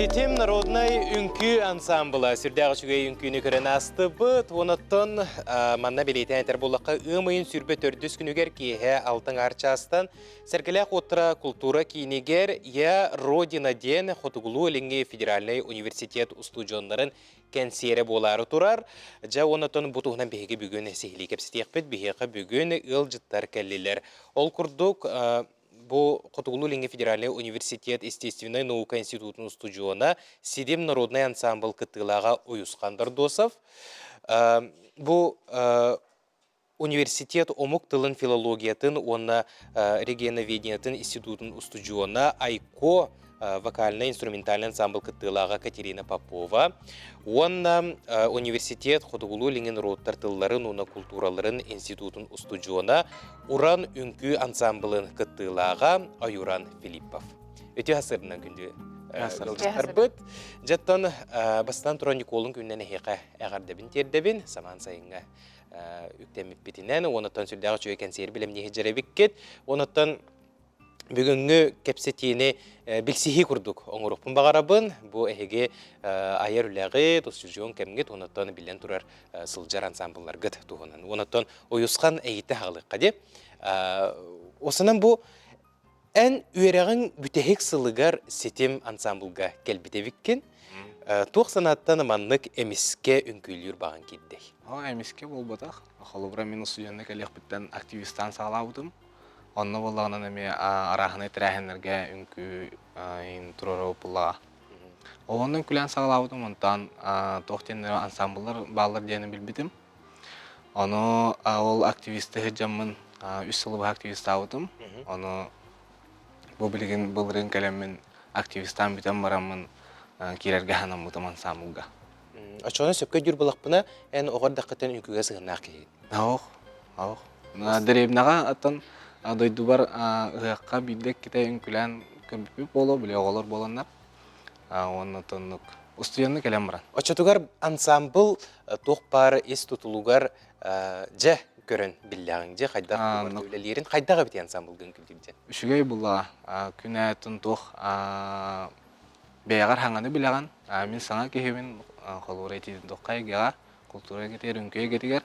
Ситим народнай үҥкүү ансамбла сүрдээх үчүгэй үҥкүүнү көрөн аастыбыт. Онуттан манна бэлиэтээн этэр буоллахха, ыам ыйын 24 күнүгэр киэһэ алтан аар чаастан Сэргэлээх уоттара култуура киинигэр Я Родина диэн Хотугулуу-Илиҥҥи федеральнай университет устудьуоннарын кэнсиэрэ буолаары турар. Дьэ, онтон бу туһунан биһиги бүгүн сиһилии кэпсэтиэхпит. Биһиэхэ бүгүн ыалдьыттар кэллилэр. Ол курдук, бу Хотугулуу-Илиҥҥи федеральнай университет естественнай наука институтун устудьуона, Сидим народнай ансаамбыл кыттыылааҕа Уйусхан Дордосов. Бу университет омук тылын филологиятын уонна регионоведениетын институтун устудьуона Айко вокальнай-инструментальный ансамбл кыттыылааҕа Катерина Попова уонна университет Хотугулуу-Илиҥҥи норуоттар тылларын уонна култуураларын институтун устудьуона Уран үҥкүү ансамблын кыттыылааҕа Аюран Филиппов. Үтүө сырынан күндү ыалдьыттарбыт. Дьэттон бастаан туран Ньукуолун күнүнэн эһиэхэ эҕэрдэбин тиэрдэбин. Самаан сайыҥҥа үктэммиппитинэн, уонуттан сүрдээх үчүгэй кэнсиэр билэмниэһи дьэрэбиккит. Уонуттан бүгүҥҥү кэпсэтиини билсиһии курдук оҥоруохпун баҕарабын. Бу эһиги айар үлэҕит, устудьуон кэмҥит, уонуттан биллэн турар сылдьар ансамблларгыт туһунан. Уонуттан уйусхан эйитэ хаалыахха дии. Осынан бу Эн үөрэҕиҥ бүтэһик сылыгар Ситим ансамблга кэлбит эбиккин. Туох санааттан маннык эмискэ үҥкүүлүүр баҕаҥ киирдэй? Ол эмискэ буолбатах. Холобура, мин устудьуонна кэлиэхпиттэн активистаан саҕалаабытым. Онно буоллаҕынан эмиэ арааһынай тэрээһиннэргэ үҥкүү туруорабыт буоллаҕа. Ол онон күлээн саҕалаабытым, онтон туох диэн ансамбллар бааллар диэни билбитим. Ону ол активисты сылдьаммын үс сылы быһа активистаабытым. Ону бу билигин былырыын кэлэммин активистаан бүтэн бараммын киирэргэ санаммытым ансамблга. Оччоҕуна сөпкө өйдүүр буоллахпына, эн оҕо эрдэххиттэн үҥкүүгэ сыһыаннаах киһигин. Оох, оох. Дэриэбинэҕэ оттон дойдубар ыһыахха биирдэ иккитэ үҥкүүлээн көрбүппүт буолуо, били оҕолор буоланнар. Уонна оннук устуйанны кэлэн баран. Оччотугар ансамбл туох баар ис тутулугар дьэ көрөн биллэҕиҥ дьэ хайдах үлэлиирин хайдах эбит ансамблгын үҥкүүлүүр диэн? Үчүгэй булла. Күнэ туох бэйэҕэр хаҥаны билэҕин. Мин саҥа киһибин холуура итиитин туохха эйгэҕэ, култуура эйгэтигэр, үҥкүү эйгэтигэр.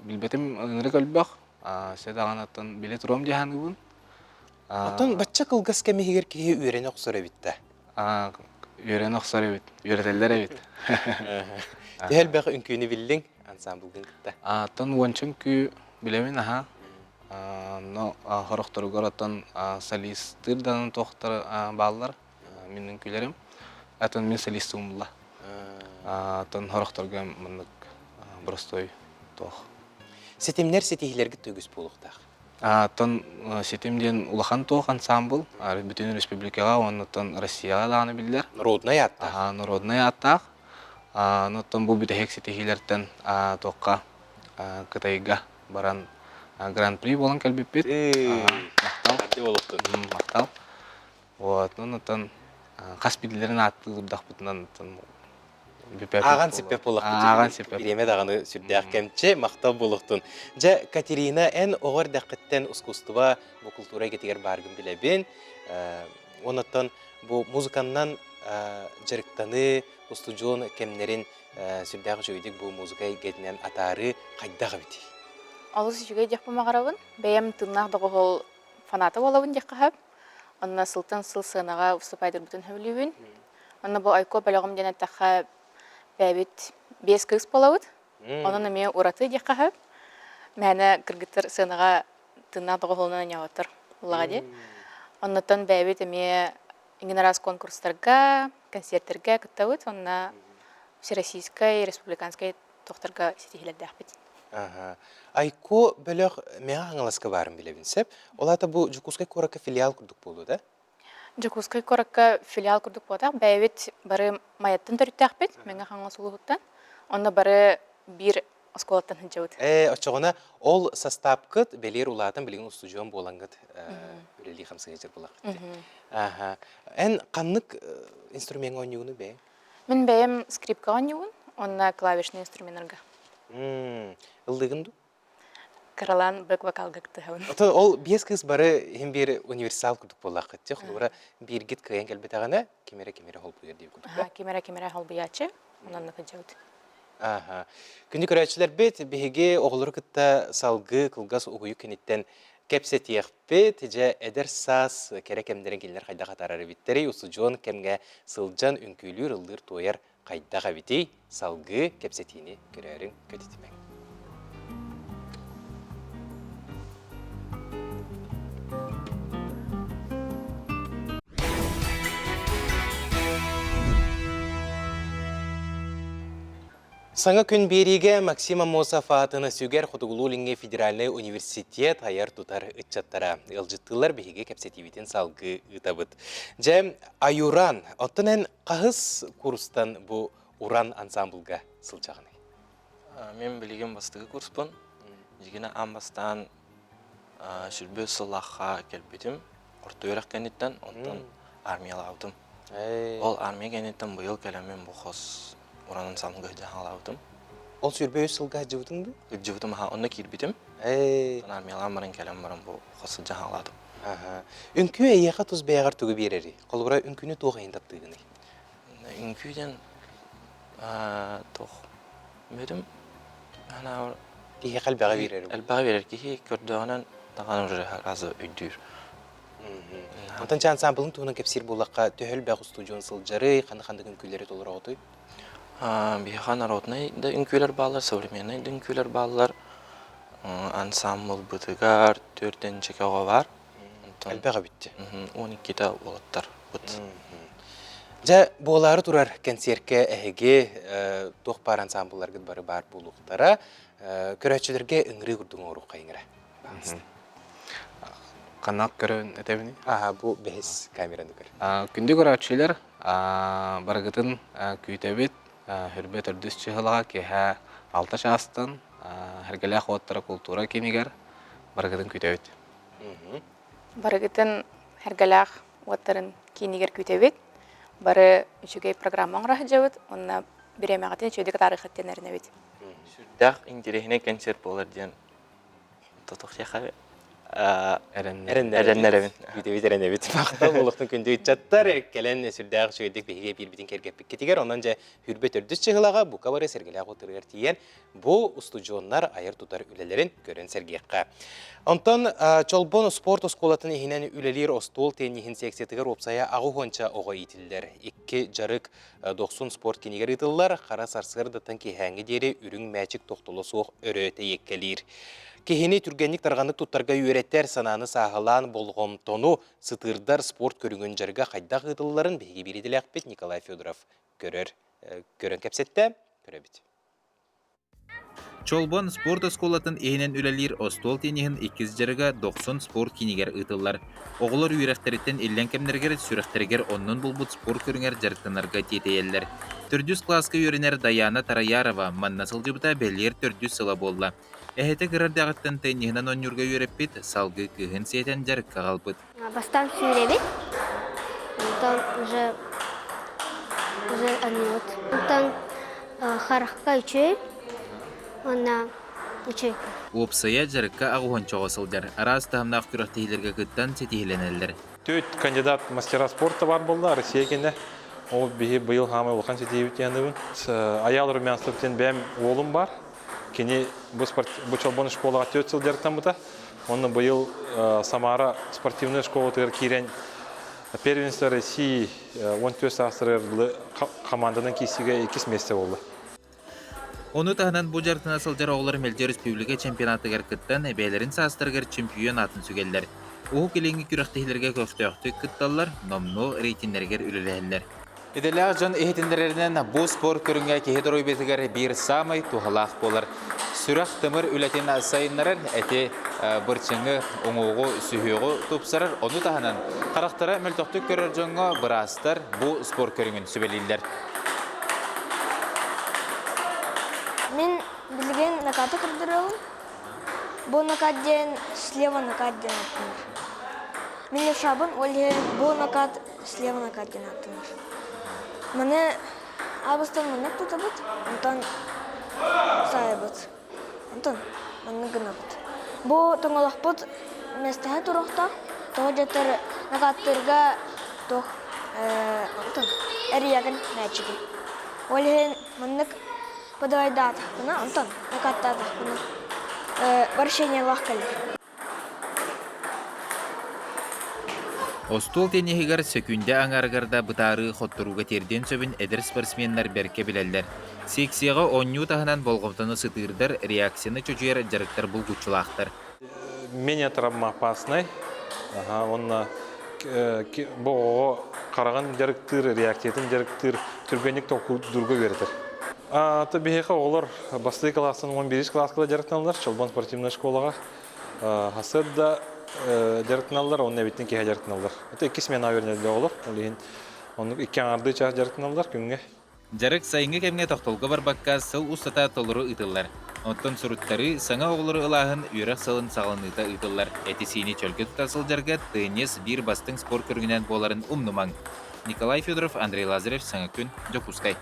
Билбэтим ынырык өлбөх. Сэ даҕаны оттон билэ туруом дии саныыбын. Оттон бачча кылгас кэм иһигэр киһи үөрэнэ охсор эбит да. Үөрэнэ охсор эбит, үөрэтэллэр эбит. Төһө элбэх үҥкүүнү биллиҥ ансамблгын кытта? Оттон уонча үҥкүү билэбин аһа. Но хорохторугар оттон солистыыр даҕаны туохтар бааллар мин үҥкүүлэрим. Атын мин солистуум була. Оттон хорохторго маннык боростуой туох. Ситимнэр ситиһиилэргит да үгүс буолуохтаах. Оттон ситим диэн улахан туох ансамбл бүтүн республикаҕа уонна оттон Россияҕа даҕаны биллэр. Народнай ааттаах. Народнай ааттаах. Оттон бу бүтэһик ситиһиилэртэн туохха Кытайга баран гран-при буолан кэлбиппит. Махтал. Махтал. Вот, ну, оттон хас биирдилэрин ааттыырдахпытынан Ааҕан сиппэт буоллахпыт. Ааҕан сиппэт. Бириэмэ даҕаны сүрдээх кэмчи, махтал буолуохтун. Дьэ, Катерина, эн оҕо эрдэххиттэн ускуустуба бу култуура эйгэтигэр бааргын билэбин. Онон бу музыканнан дьарыктаныы, устудьуон кэмнэрин сүрдээх үчүгэйдик бу музыка эйгэтинэн атаарыы хайдах эбитий? Олус үчүгэй диэхпин баҕарабын. Бэйэм тыыннаах доҕоһол фаната буолабын диэххэ сөп. Онно сылтан сыл сыанаҕа выступайдырбытын сөбүлүүбүн. Онно бу Айко бөлөҕүм диэн эттэххэ, бэйэбит биэс кыыс буолабыт. Онон эмиэ ураты диэххэ сөп. Мээнэ кыргыттар сыанаҕа тыыннаах доҕоһуолунан оонньооботтор буоллаҕа дии. Оннуттан бэйэбит эмиэ иҥин араас конкурстарга, концертэргэ кыттабыт. Онно всероссийскай, республиканскай тохторго ситиһиилэрдээхпит. Айко бөлөх Мэҥэ Хаҥаласка баарын билэбин сөп. Ол аата бу Дьокуускай куоракка филиал курдук буолуо да? Дьокуускай куоракка филиал курдук буолбатах. Бэйэбит бары Майаттан төрүттээхпит, Мэҥэ Хаҥалас улууһуттан. Онно бары биир оскуолаттан сылдьабыт. Ээ, оччоҕуна ол састаапкыт бэлиэр улаатан билигин устудьуон буолаҥҥыт үлэлии хамсыы сылдьар буоллаххыт дии. Аха. Эн ханнык инструмеҥҥа оонньуугунуй бэйэҥ? Мин бэйэм скрипкаҕа оонньуубун уонна клавишный инструменнарга. Ыллыыгын дуу? Кыралаан бэк-вокалга кыттыһабын. Ото ол биэс кыыс бары иһин биир универсал курдук буоллаххыт. Дьэ, холобура, бииргит кыайан кэлбэтэҕинэ, ким эрэ ким эрэ холбуйар диир курдук. Ким эрэ ким эрэ холбуйааччы, онон сылдьабыт. Аха. Күндү көрөөччүлэрбит, биһиги оҕолору кытта салгыы кылгас угуйук киниттэн кэпсэтиэхпит. Дьэ, эдэр саас кэрэ кэмнэрин кинилэр хайдах атаарар эбиттэрий, устудьуон кэмҥэ сылдьан үҥкүүлүүр, ыллыыр-туойар хайдах эбитий? Салгыы кэпсэтиини көрөөрүҥ, көтүтүмэҥ. Саҥа күн биэриигэ Максим Аммосов аатын сүгэр Хотугулуу-Илиҥҥи федеральнай университет айар-тутар ыччаттара ыалдьыттыыллар биһиги кэпсэтиибитин салгыы ыытабыт. Дьэ, Аюран, оттон эн хаһыс курстан бу Уран ансамблга сылдьаҕыный? Мин билигин бастакы курспун. Дьигинэ аан бастаан сүрбү сыллаахха кэлбитим. Орто үөрэх кэнниттэн, онтон армиялаабытым. Ол армия кэнниттэн быйыл кэлэммин бу хос Уран ансамблга сылдьан Ол 23 сылга сылдьыбытыҥ дуу? Сылдьыбытым аха, онно киирбитим. Онтон армиялаан баран кэлэн баран бу хос сылдьан хаалаатым. Үҥкүү эйиэхэ тус бэйэҕэр тугу биэрэрий? Холобура, үҥкүүнү туох иһин таптыыгыный? Үҥкүү диэн туох бүтүм анаабар Киһиэхэ элбэҕи биэрэр. Элбэҕи биэрэр киһи көрдөҕүнэн даҕаны уже сразу өйдүүр. Онтон чэ ансамблын туһунан кэпсиир буоллахха, төһө элбэх устудьуон сылдьарый, ханнык-ханнык үҥкүүлэри толороҕутуй? Биһиэхэ народнай да үҥкүүлэр бааллар, современнай да үҥкүүлэр бааллар. Ансамблбытыгар түөртэнчэкэ оҕо баар. Элбэх эбит. 12-те уолаттар быт. Дьэ, буолаары турар кэнсиэркэ эһиги туох баар ансаамбылларгыт бары баар буолуохтара. Көрөөччүлэргэ ыҥырыы курдук оҥоруоххайыҥ эрэ. Ханна көрөн этэбиний? Аха, бу бэһис камераны көр. Күндү көрөөччүлэр, барыгытын күүтэбит. Хүрбэ төрдүс чыһылаҕа киэһэ 6 чаастан Сэргэлээх уоттара култуура киинигэр барыгытын күүтэбит. Барыгытын Сэргэлээх уоттарын киинигэр күүтэбит. Бары үчүгэй программа оҥоро сылдьабыт уонна бириэмэҕитин үчүгэйдик атаарыаххыт диэн эрэнэбит. Сүрдээх интэриэһинэй концерт буолар диэн тотохсиэхэ эрэннэрэбин. Күүтэбит эрэнэбит. Махтал буолуохтун күндү ыччаттар кэлэн сүрдээх үчүгэйдик биһиги биирбитин кэргэппиккитигэр онон дьэ хүрбэ төрдүс чыһылаҕа бука бары сэргэлээх утарыгар тиийэн бу устудьуоннар айар-тутар үлэлэрин көрөн сэргиэххэ. Онтон Чолбон спорт оскуолатын иһинэн үлэлиир остуол тенниһин секциятыгар уопсайа аҕыс оҕо иитиллэр. Икки дьарык Дохсун спорт кинигэр ыытыллар, хара сарсыардаттан киэһээҥҥи диэри үрүҥ мээчик тохтоло суох өрө тэйиэккэлиир. Киһини түргэнник тарҕаннык туттарга үөрэтэр, санааны сааһылаан болҕомтону сытыырдар спорт көрүҥүн дьарыга хайдах ыытылларын биһиги биир идэлээхпит Николай Федоров көрөр, көрөн кэпсэттэ, көрөбүт. Чолбон спорт оскуолатын иһинэн үлэлиир остуол тенниһин иккис дьарыга Дохсун спорт киинигэр ыытыллар. Оҕолор үөрэхтэриттэн иллэҥ кэмнэригэр сүрэхтэригэр оннун булбут спорт көрүҥэр дьарыктанарга тиэтэйэллэр. Төрдүс кылааска үөрэнэр Дайаана Тараярова манна сылдьыбыта бэлиэр төрдүс сыла буолла. Эһэтэ кыра эрдэҕиттэн тенниһинэн оонньуурга үөрэппит, салгыы кыыһын сиэтэн дьарыкка аҕалбыт. Бастаан сүүрэбит, онтон уже уже анньыбыт. Онтон харахха үчүгэй уонна үчүгэй. Уопсайа дьарыкка аҕыһуончаҕа сылдьар, араас таһымнаах күрэхтэһиилэргэ кыттан ситиһилэнэллэр. Төрт кандидат мастера спорта бар буолла Россия кэннэ. Ол биһи быйыл хаамай улахан ситиһиибит диэн Аял Румянцев диэн бэйэм уолум бар. Кини бу, бу Чолбон школаҕа төрт сыл дьарыктаммыта. Онно быйыл Самара спортивнай школатыгар киирэн первенство России 14 саастарыгар хамаанданан киирсиигэ иккис миэстэ буолла. Ону таһынан бу дьарыктана сылдьар оҕолор мэлдьи республика чемпионатыгар кыттан, бэйэлэрин саастарыгар чемпион аатын сүгэллэр. Уһук Илиҥҥи күрэхтэһиилэргэ көхтөөхтүк кытталлар, номнуо рейтиннэригэр үлэлэһэллэр. Идэлээх дьон иһитиннэрэринэн, бу спорт көрүҥэ киһи доруобуйатыгар биир саамай туһалаах буолар. Сүрэх-тымыр үлэтин сайыннарар, эти бырчыҥы, уҥуоҕу, сүһүөҕү тупсарар. Ону таһынан, харахтара мөлтөхтүк көрөр дьоҥҥо быраастар бу спорт көрүҥүн сүбэлииллэр. Мин билигин накаты көрдөрөбүн. Бу накат диэн слева накат диэн аттанар. Мин левшабын, ол иһин бу накат слева накат диэн ааттанар. Маны абыстан маннык тутабыт, онтон саайабыт. Онтон маннык гынабыт. Бу тоҥолохпут миэстэһэ туруохтаах. Тоҕо диэтэр накаттыырга туох онтон эрийэгин мээчиги. Ол иһин маннык подавайдаатахпына, онтон накаттаатахпына вращениелаах кэлэр. Остуол тенниһигэр сөкүүндэ аҥаарыгар да бытаарыы хотторууга тиэрдиэн сөбүн эдэр спортсменнар бэркэ билэллэр. Секцияҕа оонньуу таһынан болҕомтону сытыырдар, реакцияны чочуйар дьарыктар булгуччулаахтар. Менее травмоопасный. Ага, уонна бу оҕоҕо хараҕын дьарыктыыр, реакциятын дьарыктыыр, түргэнник толкуйдуурга үөрэтэр. Аты биһиэхэ оҕолор бастакы кылаастан 11 кылааска дьарыктаналлар, Чолбон спортивнай школаҕа. Хасыат да дьарыктаналлар, уонна эбиттин киһи дьарыктаналлар. Это икки смена үөрэнэллэр оҕолор. Ол иһин оннук икки аҥаардыы чаас дьарыктаналлар күҥҥэ. Дьарык сайыҥҥы кэмҥэ тохтолго барбакка сыл устата толору ыытыллар. Оттон суруттарыы, саҥа оҕолору ылааһын үөрэх сылын саҕаланыыта ыытыллар. Эти-сиини чөлгө тута сылдьарга теннис биир бастыҥ спорт көрүҥүнэн буоларын умнумаҥ. Николай Федоров, Андрей Лазарев, Саҥа күн, Дьокуускай.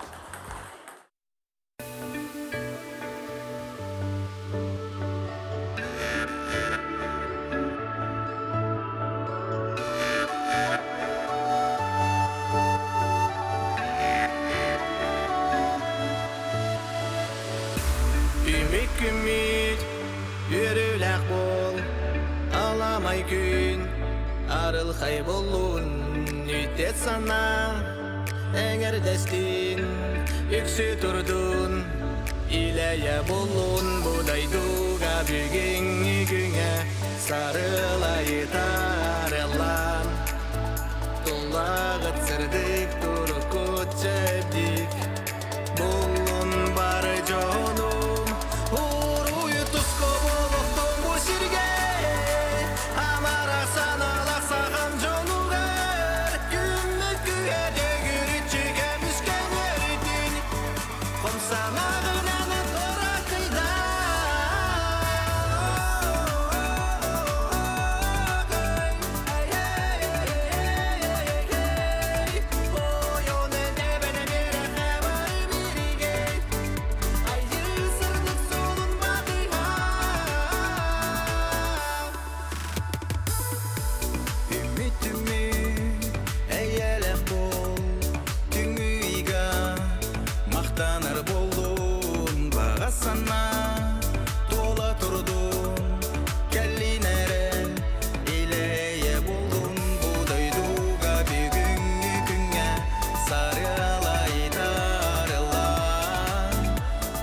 Үмит күммүт үөрүүлээх буол, аламай күн арылхай буоллун, үтет санаа эҥэрдэстин, үксүү турдун, илэйэ буллун бу дойдуга бүгүҥҥү күҥҥэ сарылайытарыллан, туллаҕыт сырдык туруккутун. санаа туола турдун Кэллин эрэн илэйэ буллун бу дойдуга бүгүҥҥү күҥҥэ Сарыалайтарыллан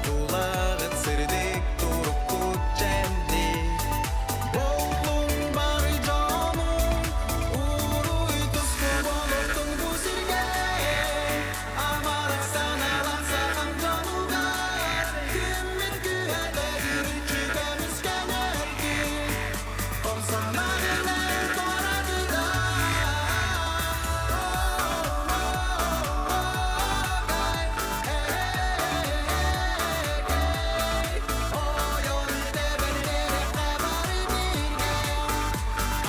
Тулаҕыт сырдык туруккут чэнди Боллун бары дьонум Уруй туску болуктун бу сиргэ Амарах санаалаах сахам дьонугар Күммүт күһэтэ үрүччү көмүскэнэргин Хомсонарынан туоратыга Ойон тэбэннэрэххэ бары бииргэ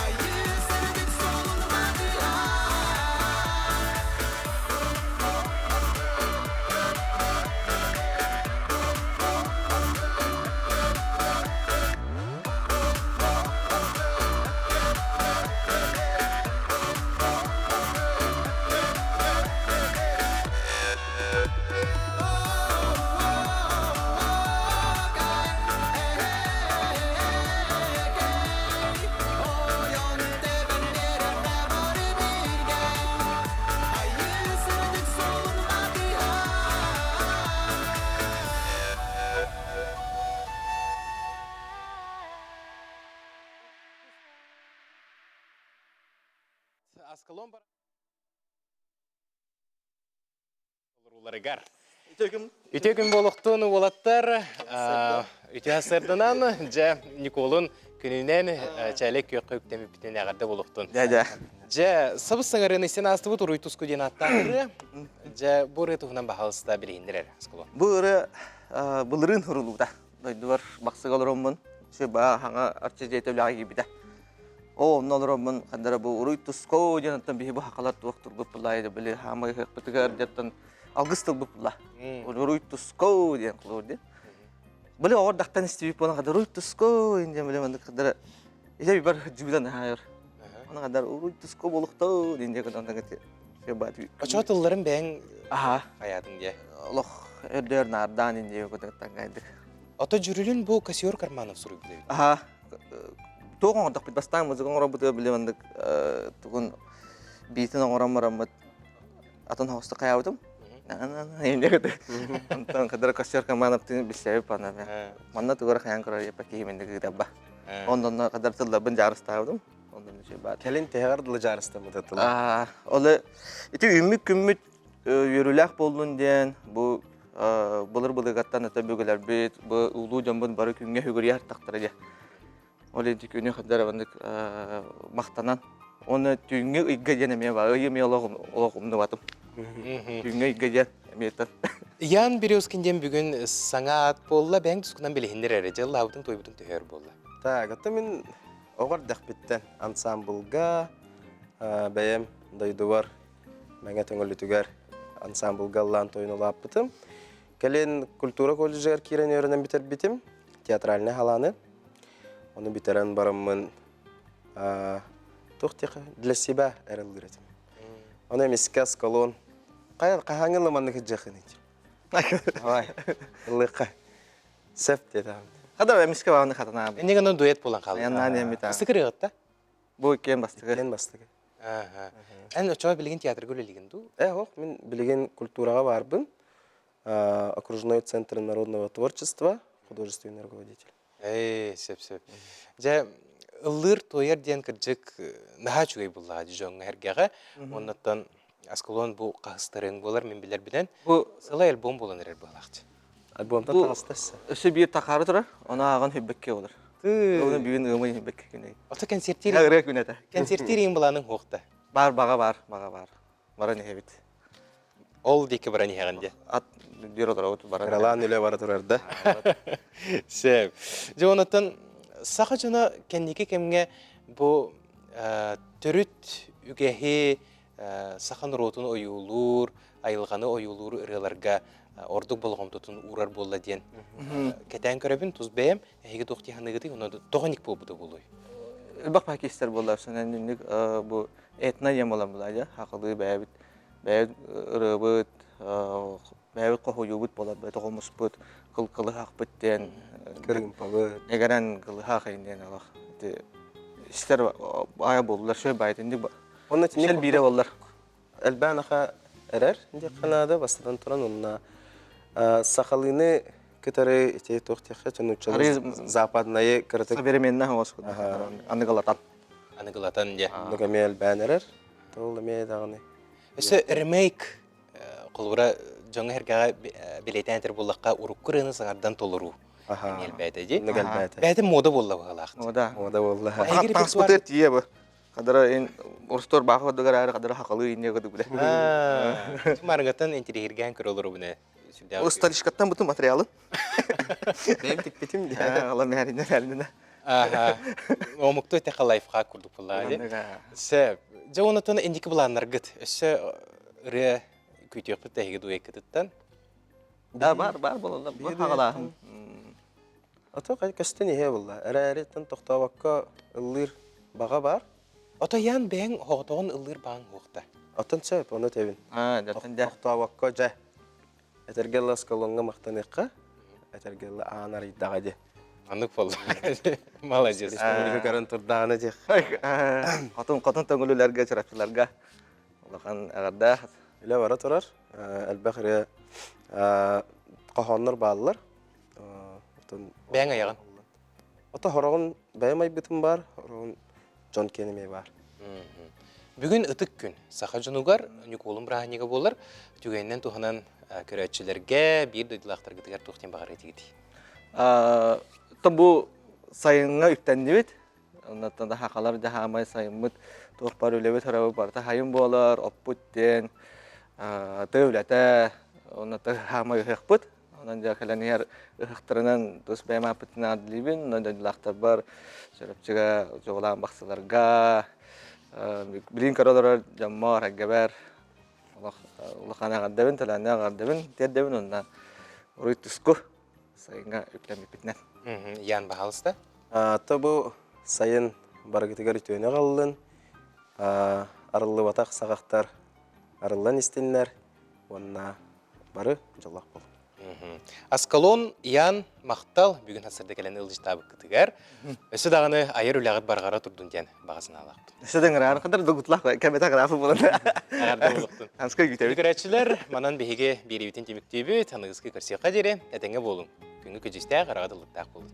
Айыы сырдык суолун батыһа Аскалон Олорууларыгар. Үтүө күн буолуохтун уолаттар. Үтүө сарсыарданан, дьэ, Николун күнүнэн чээлэй күөххэ үктэмиппитин эҕэрдэ буолуохтун. Дьэ, дьэ. Дьэ, сабыс саҥарыаны истэн аастыбыт Уруй туску диэн ааттаах ырыа. Дьэ, бу ырыа туһунан баһаалыста билиһиннэр эрэ, Аскалон. Бу ырыа былырыын суруллубута. Дойдубар Бахсыга олороммун, Сүбаа хаҥа арчы дьиэтэ үлэҕэ киирбитэ. Оо, онно олороммун хандара бу уруй туско диэн оттон биһи бу хахалар туох турбут булла били хаамай ыһыахпытыгар дьаттан алгыс тылбыт булла. Уруй туско диэн кулуур диэн. Били оҕордахтан истибит буолан хадара уруй туско диэн били маннык хадара илэ бар дьүүлэн аһайар. Оны хадара уруй туско болухто диэн диэн онтон Очо тылларын бэйэҥ Аха. хайаатын диэ. Олох өрдөөр наардаан индиэ көтөттан Ото дьүрүлүн бу Кассиор Карманов суруйбут эбит. Аха. Туох оҥордохпут бастаан музыка оҥоробутугар били маннык тугун биитин оҥорон бараммыт атын хоста хайаабытым. Онтон кадара Кассиор Кармановтыын билсэбит пана. Манна тугара хайаан көрөр епа киһи минник ыытабба. Оннонно кадар тылларбын дьаарыстаабытым. Оннон үчүгэй баар. Кэлин тэһэҕэр дылы дьаарыстаммыта тыла. Олы ити үүммүт күммүт үөрүүлээх буоллун диэн бу былыр былыргаттан ата бүгүлэрбит бу улуу дьоммут бары күҥҥэ үгүрүйэ артахтара дьэ. Ол ити күнү хаддар маннык махтанан оны түүҥҥү ыйга диэн эмиэ бар ыйы эмиэ олох умнубатым. Түүҥҥү ыйга диэн эмиэ Ян Березкин диэн бүгүн саҥа аат буолла, бэйэҥ тускунан билиһиннэр эрэ, дьыллаабытын туойбутун төһөр буолла. Так, это мин оҕо эрдэхпиттэн ансамблга бэйэм дойдубар Мэҥэ Төҥүлүтүгэр ансамблга ыллаан тойон улааппытым. Кэлин культура колледжыгар киирэн үөрэнэн бүтэрбитим, театральнай халааны. Ону бүтэрэн бараммын туох диэхэ для себя эрэллиир этим. Ону эмискэ Аскалон хайа хаһааҥҥы ылыманнык сылдьыаххыный Давай, ыллыахха. Сөп диэтэ. Хада эмискэ бааны хатанаабыт. Иннигэн гынан дуэт буолан хаалла. Яннаан эмитаа. Бастакы ырыаҕытта? Бу иккиэн бастакы. Иккиэн бастакы. Эн оччоҕо билигин театрга үлэлиигин дуу? Э, ох, мин билигин культураҕа баарбын. Окружной центр народного творчества, художественный руководитель. Ээ, сөп сөп. Дьэ, ыллыыр туойар диэн кырдьык наһаа үчүгэй буллаҕа дьоҥҥо эргэҕэ. Оннуттан Аскалон бу хаһыстарыҥ буолар мин билэрбинэн. Бу сылай альбом буолан эрэр быһалаахчы. Альбомтан таҕыста өссө. Өссө биир тахаары турар, ону ааҕан хүббэккэ болар. Оны бүгүн ыамай хүббэккэ күнэ. Ото концертир ырыа күнэ этэ. Концертир иин былааның хуохта. Бар баҕа бар, баҕа бар. Баран иһэбит. Ол диэки баран иһэҕин дии. Ат биир олоробут баран. Кыралаан үлэ бара турар да. Сөп. Дьэ онуттан саха дьоно кэнники кэмҥэ бу төрүт үгэһи саха норуотун ойуулуур, айылҕаны ойуулуур ырыаларга ордук болҕомтотун уурар буолла диэн кэтээн көрөбүн тус бэйэм эһиги туох дии саныыгытый онно тоҕо ник буолбута буолуой Элбэх пакистар буоллар сэнэн бу этно диэн буолан булаа дьэ хахылыы бэйэбит. Бэйэбит ырыабыт, бэйэбит хоһуйуубут буолар, бэйэбит хомуспут, кыл кылыһахпыт диэн кырыымпабыт. Эгэрэн кылыһах диэн олох истэр аайа буоллар, шөй баайтынник Онно Сел биирэ буоллар. Элбээн аха эрэр диэххэ наада, бастатан туран онно сахалыыны кытары ити туох диэххэ нууччалыы западнайы кыратык современный аныгылатан аныгылатан дьэ Оннук эмиэ элбээн эрэр. Ол эмиэ даҕаны. Өссө ремейк холобура дьоҥҥо эргэҕэ билиэтээн этэр буоллахха урукку ырыаны саҥардан толоруу эмиэ элбээтэ дии. Оннук элбээтэ. Бэйэтэ мода буолла быһыылаах. Мода. Мода буолла. Таҥаспытыгар тиийэ бу. Хадара ин орустор баахы ордугар аары хадара хакалыы инне кыды биле. Марыгаттан интириһиргээн көрө олоробун ээ. Ол столичкаттан бутун материалын. Бэйэм тикпитим дии. Ала мээринен әлинен. Аха. Омукту этэхэ лайфхак курдук буоллаа дии. Сөп. Дьэ онотон инники былааннаргыт өссө ырыа күүтүөхпүт тэһиги дуэккытыттан. Да бар бар болалар. Бу хагалааһын. Ото көстөн иһэ булла. Эрээриттэн тохтообокко ыллыыр баҕа бар. Ото ян бэйэҥ хоҕотоҕун ыллыыр баҕаҥ уохта. Оттон сөп, ону тэбин. Тохтообокко дьэ. Этэргэ ласкалоҥҥа махтаныахха, этэргэ аан арыйдаҕа дии. Аннык буолла. Молодец. Республика көрөн турдаҕына диэх. Хотун хотун төҥүлүлэргэ, чурапчыларга улахан эҕэрдэ. Үлэ бара турар. Элбэх ырыа хоһооннор бааллар. Бэйэҥ айаҕын. Ото хороҕун бэйэм айбытым баар, хороҕун дьон киэнэ эмиэ баар. Бүгүн ытык күн. Саха дьонугар Ньукуолун бырааһынньыга буолар. Түгэнинэн туһанан көрөөччүлэргэ, биир дойдулаахтаргытыгар туох диэн баҕарар этигитий? То бу сайыҥҥа үктэннибит. Оннуттан да хахалар дьаһаамай сайыммыт туох бар үлэбит харабыт барыта хайын буолар, оппут диэн тыы үлэтэ, оннуттан хаамай ыһыахпыт. Онон дьэ кэлэн иһэр ыһыахтарынан тус бэйэм ааппытынан аадылыыбын, онон дойдулаахтарбар, Чурапчыга, дьоҕулаан бахсыларга, билигин көрө олорор дьоммор, эргэбэр улахан эҕэрдэбин, төлөөннөөх эҕэрдэбин тиэрдэбин уонна уруй туску сайыҥҥа үктэммиппитинэн. Ян, баһаалыста. То бу сайын барыгытыгар үтүөнү аҕаллын, арыллыбатах саҕахтар арыллан истиннэр уонна бары дьоллоох буолун. Аскалон, Ян, махтал бүгүн сарсыарда кэлэн ыалдьыттаабыккытыгар. Өссө даҕаны айар үлэҕит барҕара турдун диэн баҕа санаалаахпын. Өссө да ыҥыраары кытары догутлаах кэмэтэ графы буолан. Эҕэрдэ буолуохтун. Анскай күүтэбит. Көрөөччүлэр, манан биһиги биэриибитин түмүктүүбүт. Аныгыскы көрсүөххэ диэри этэҥҥэ буолуҥ. Күҥҥү көдьүүстээх, араҕа тыллыктаах буолун.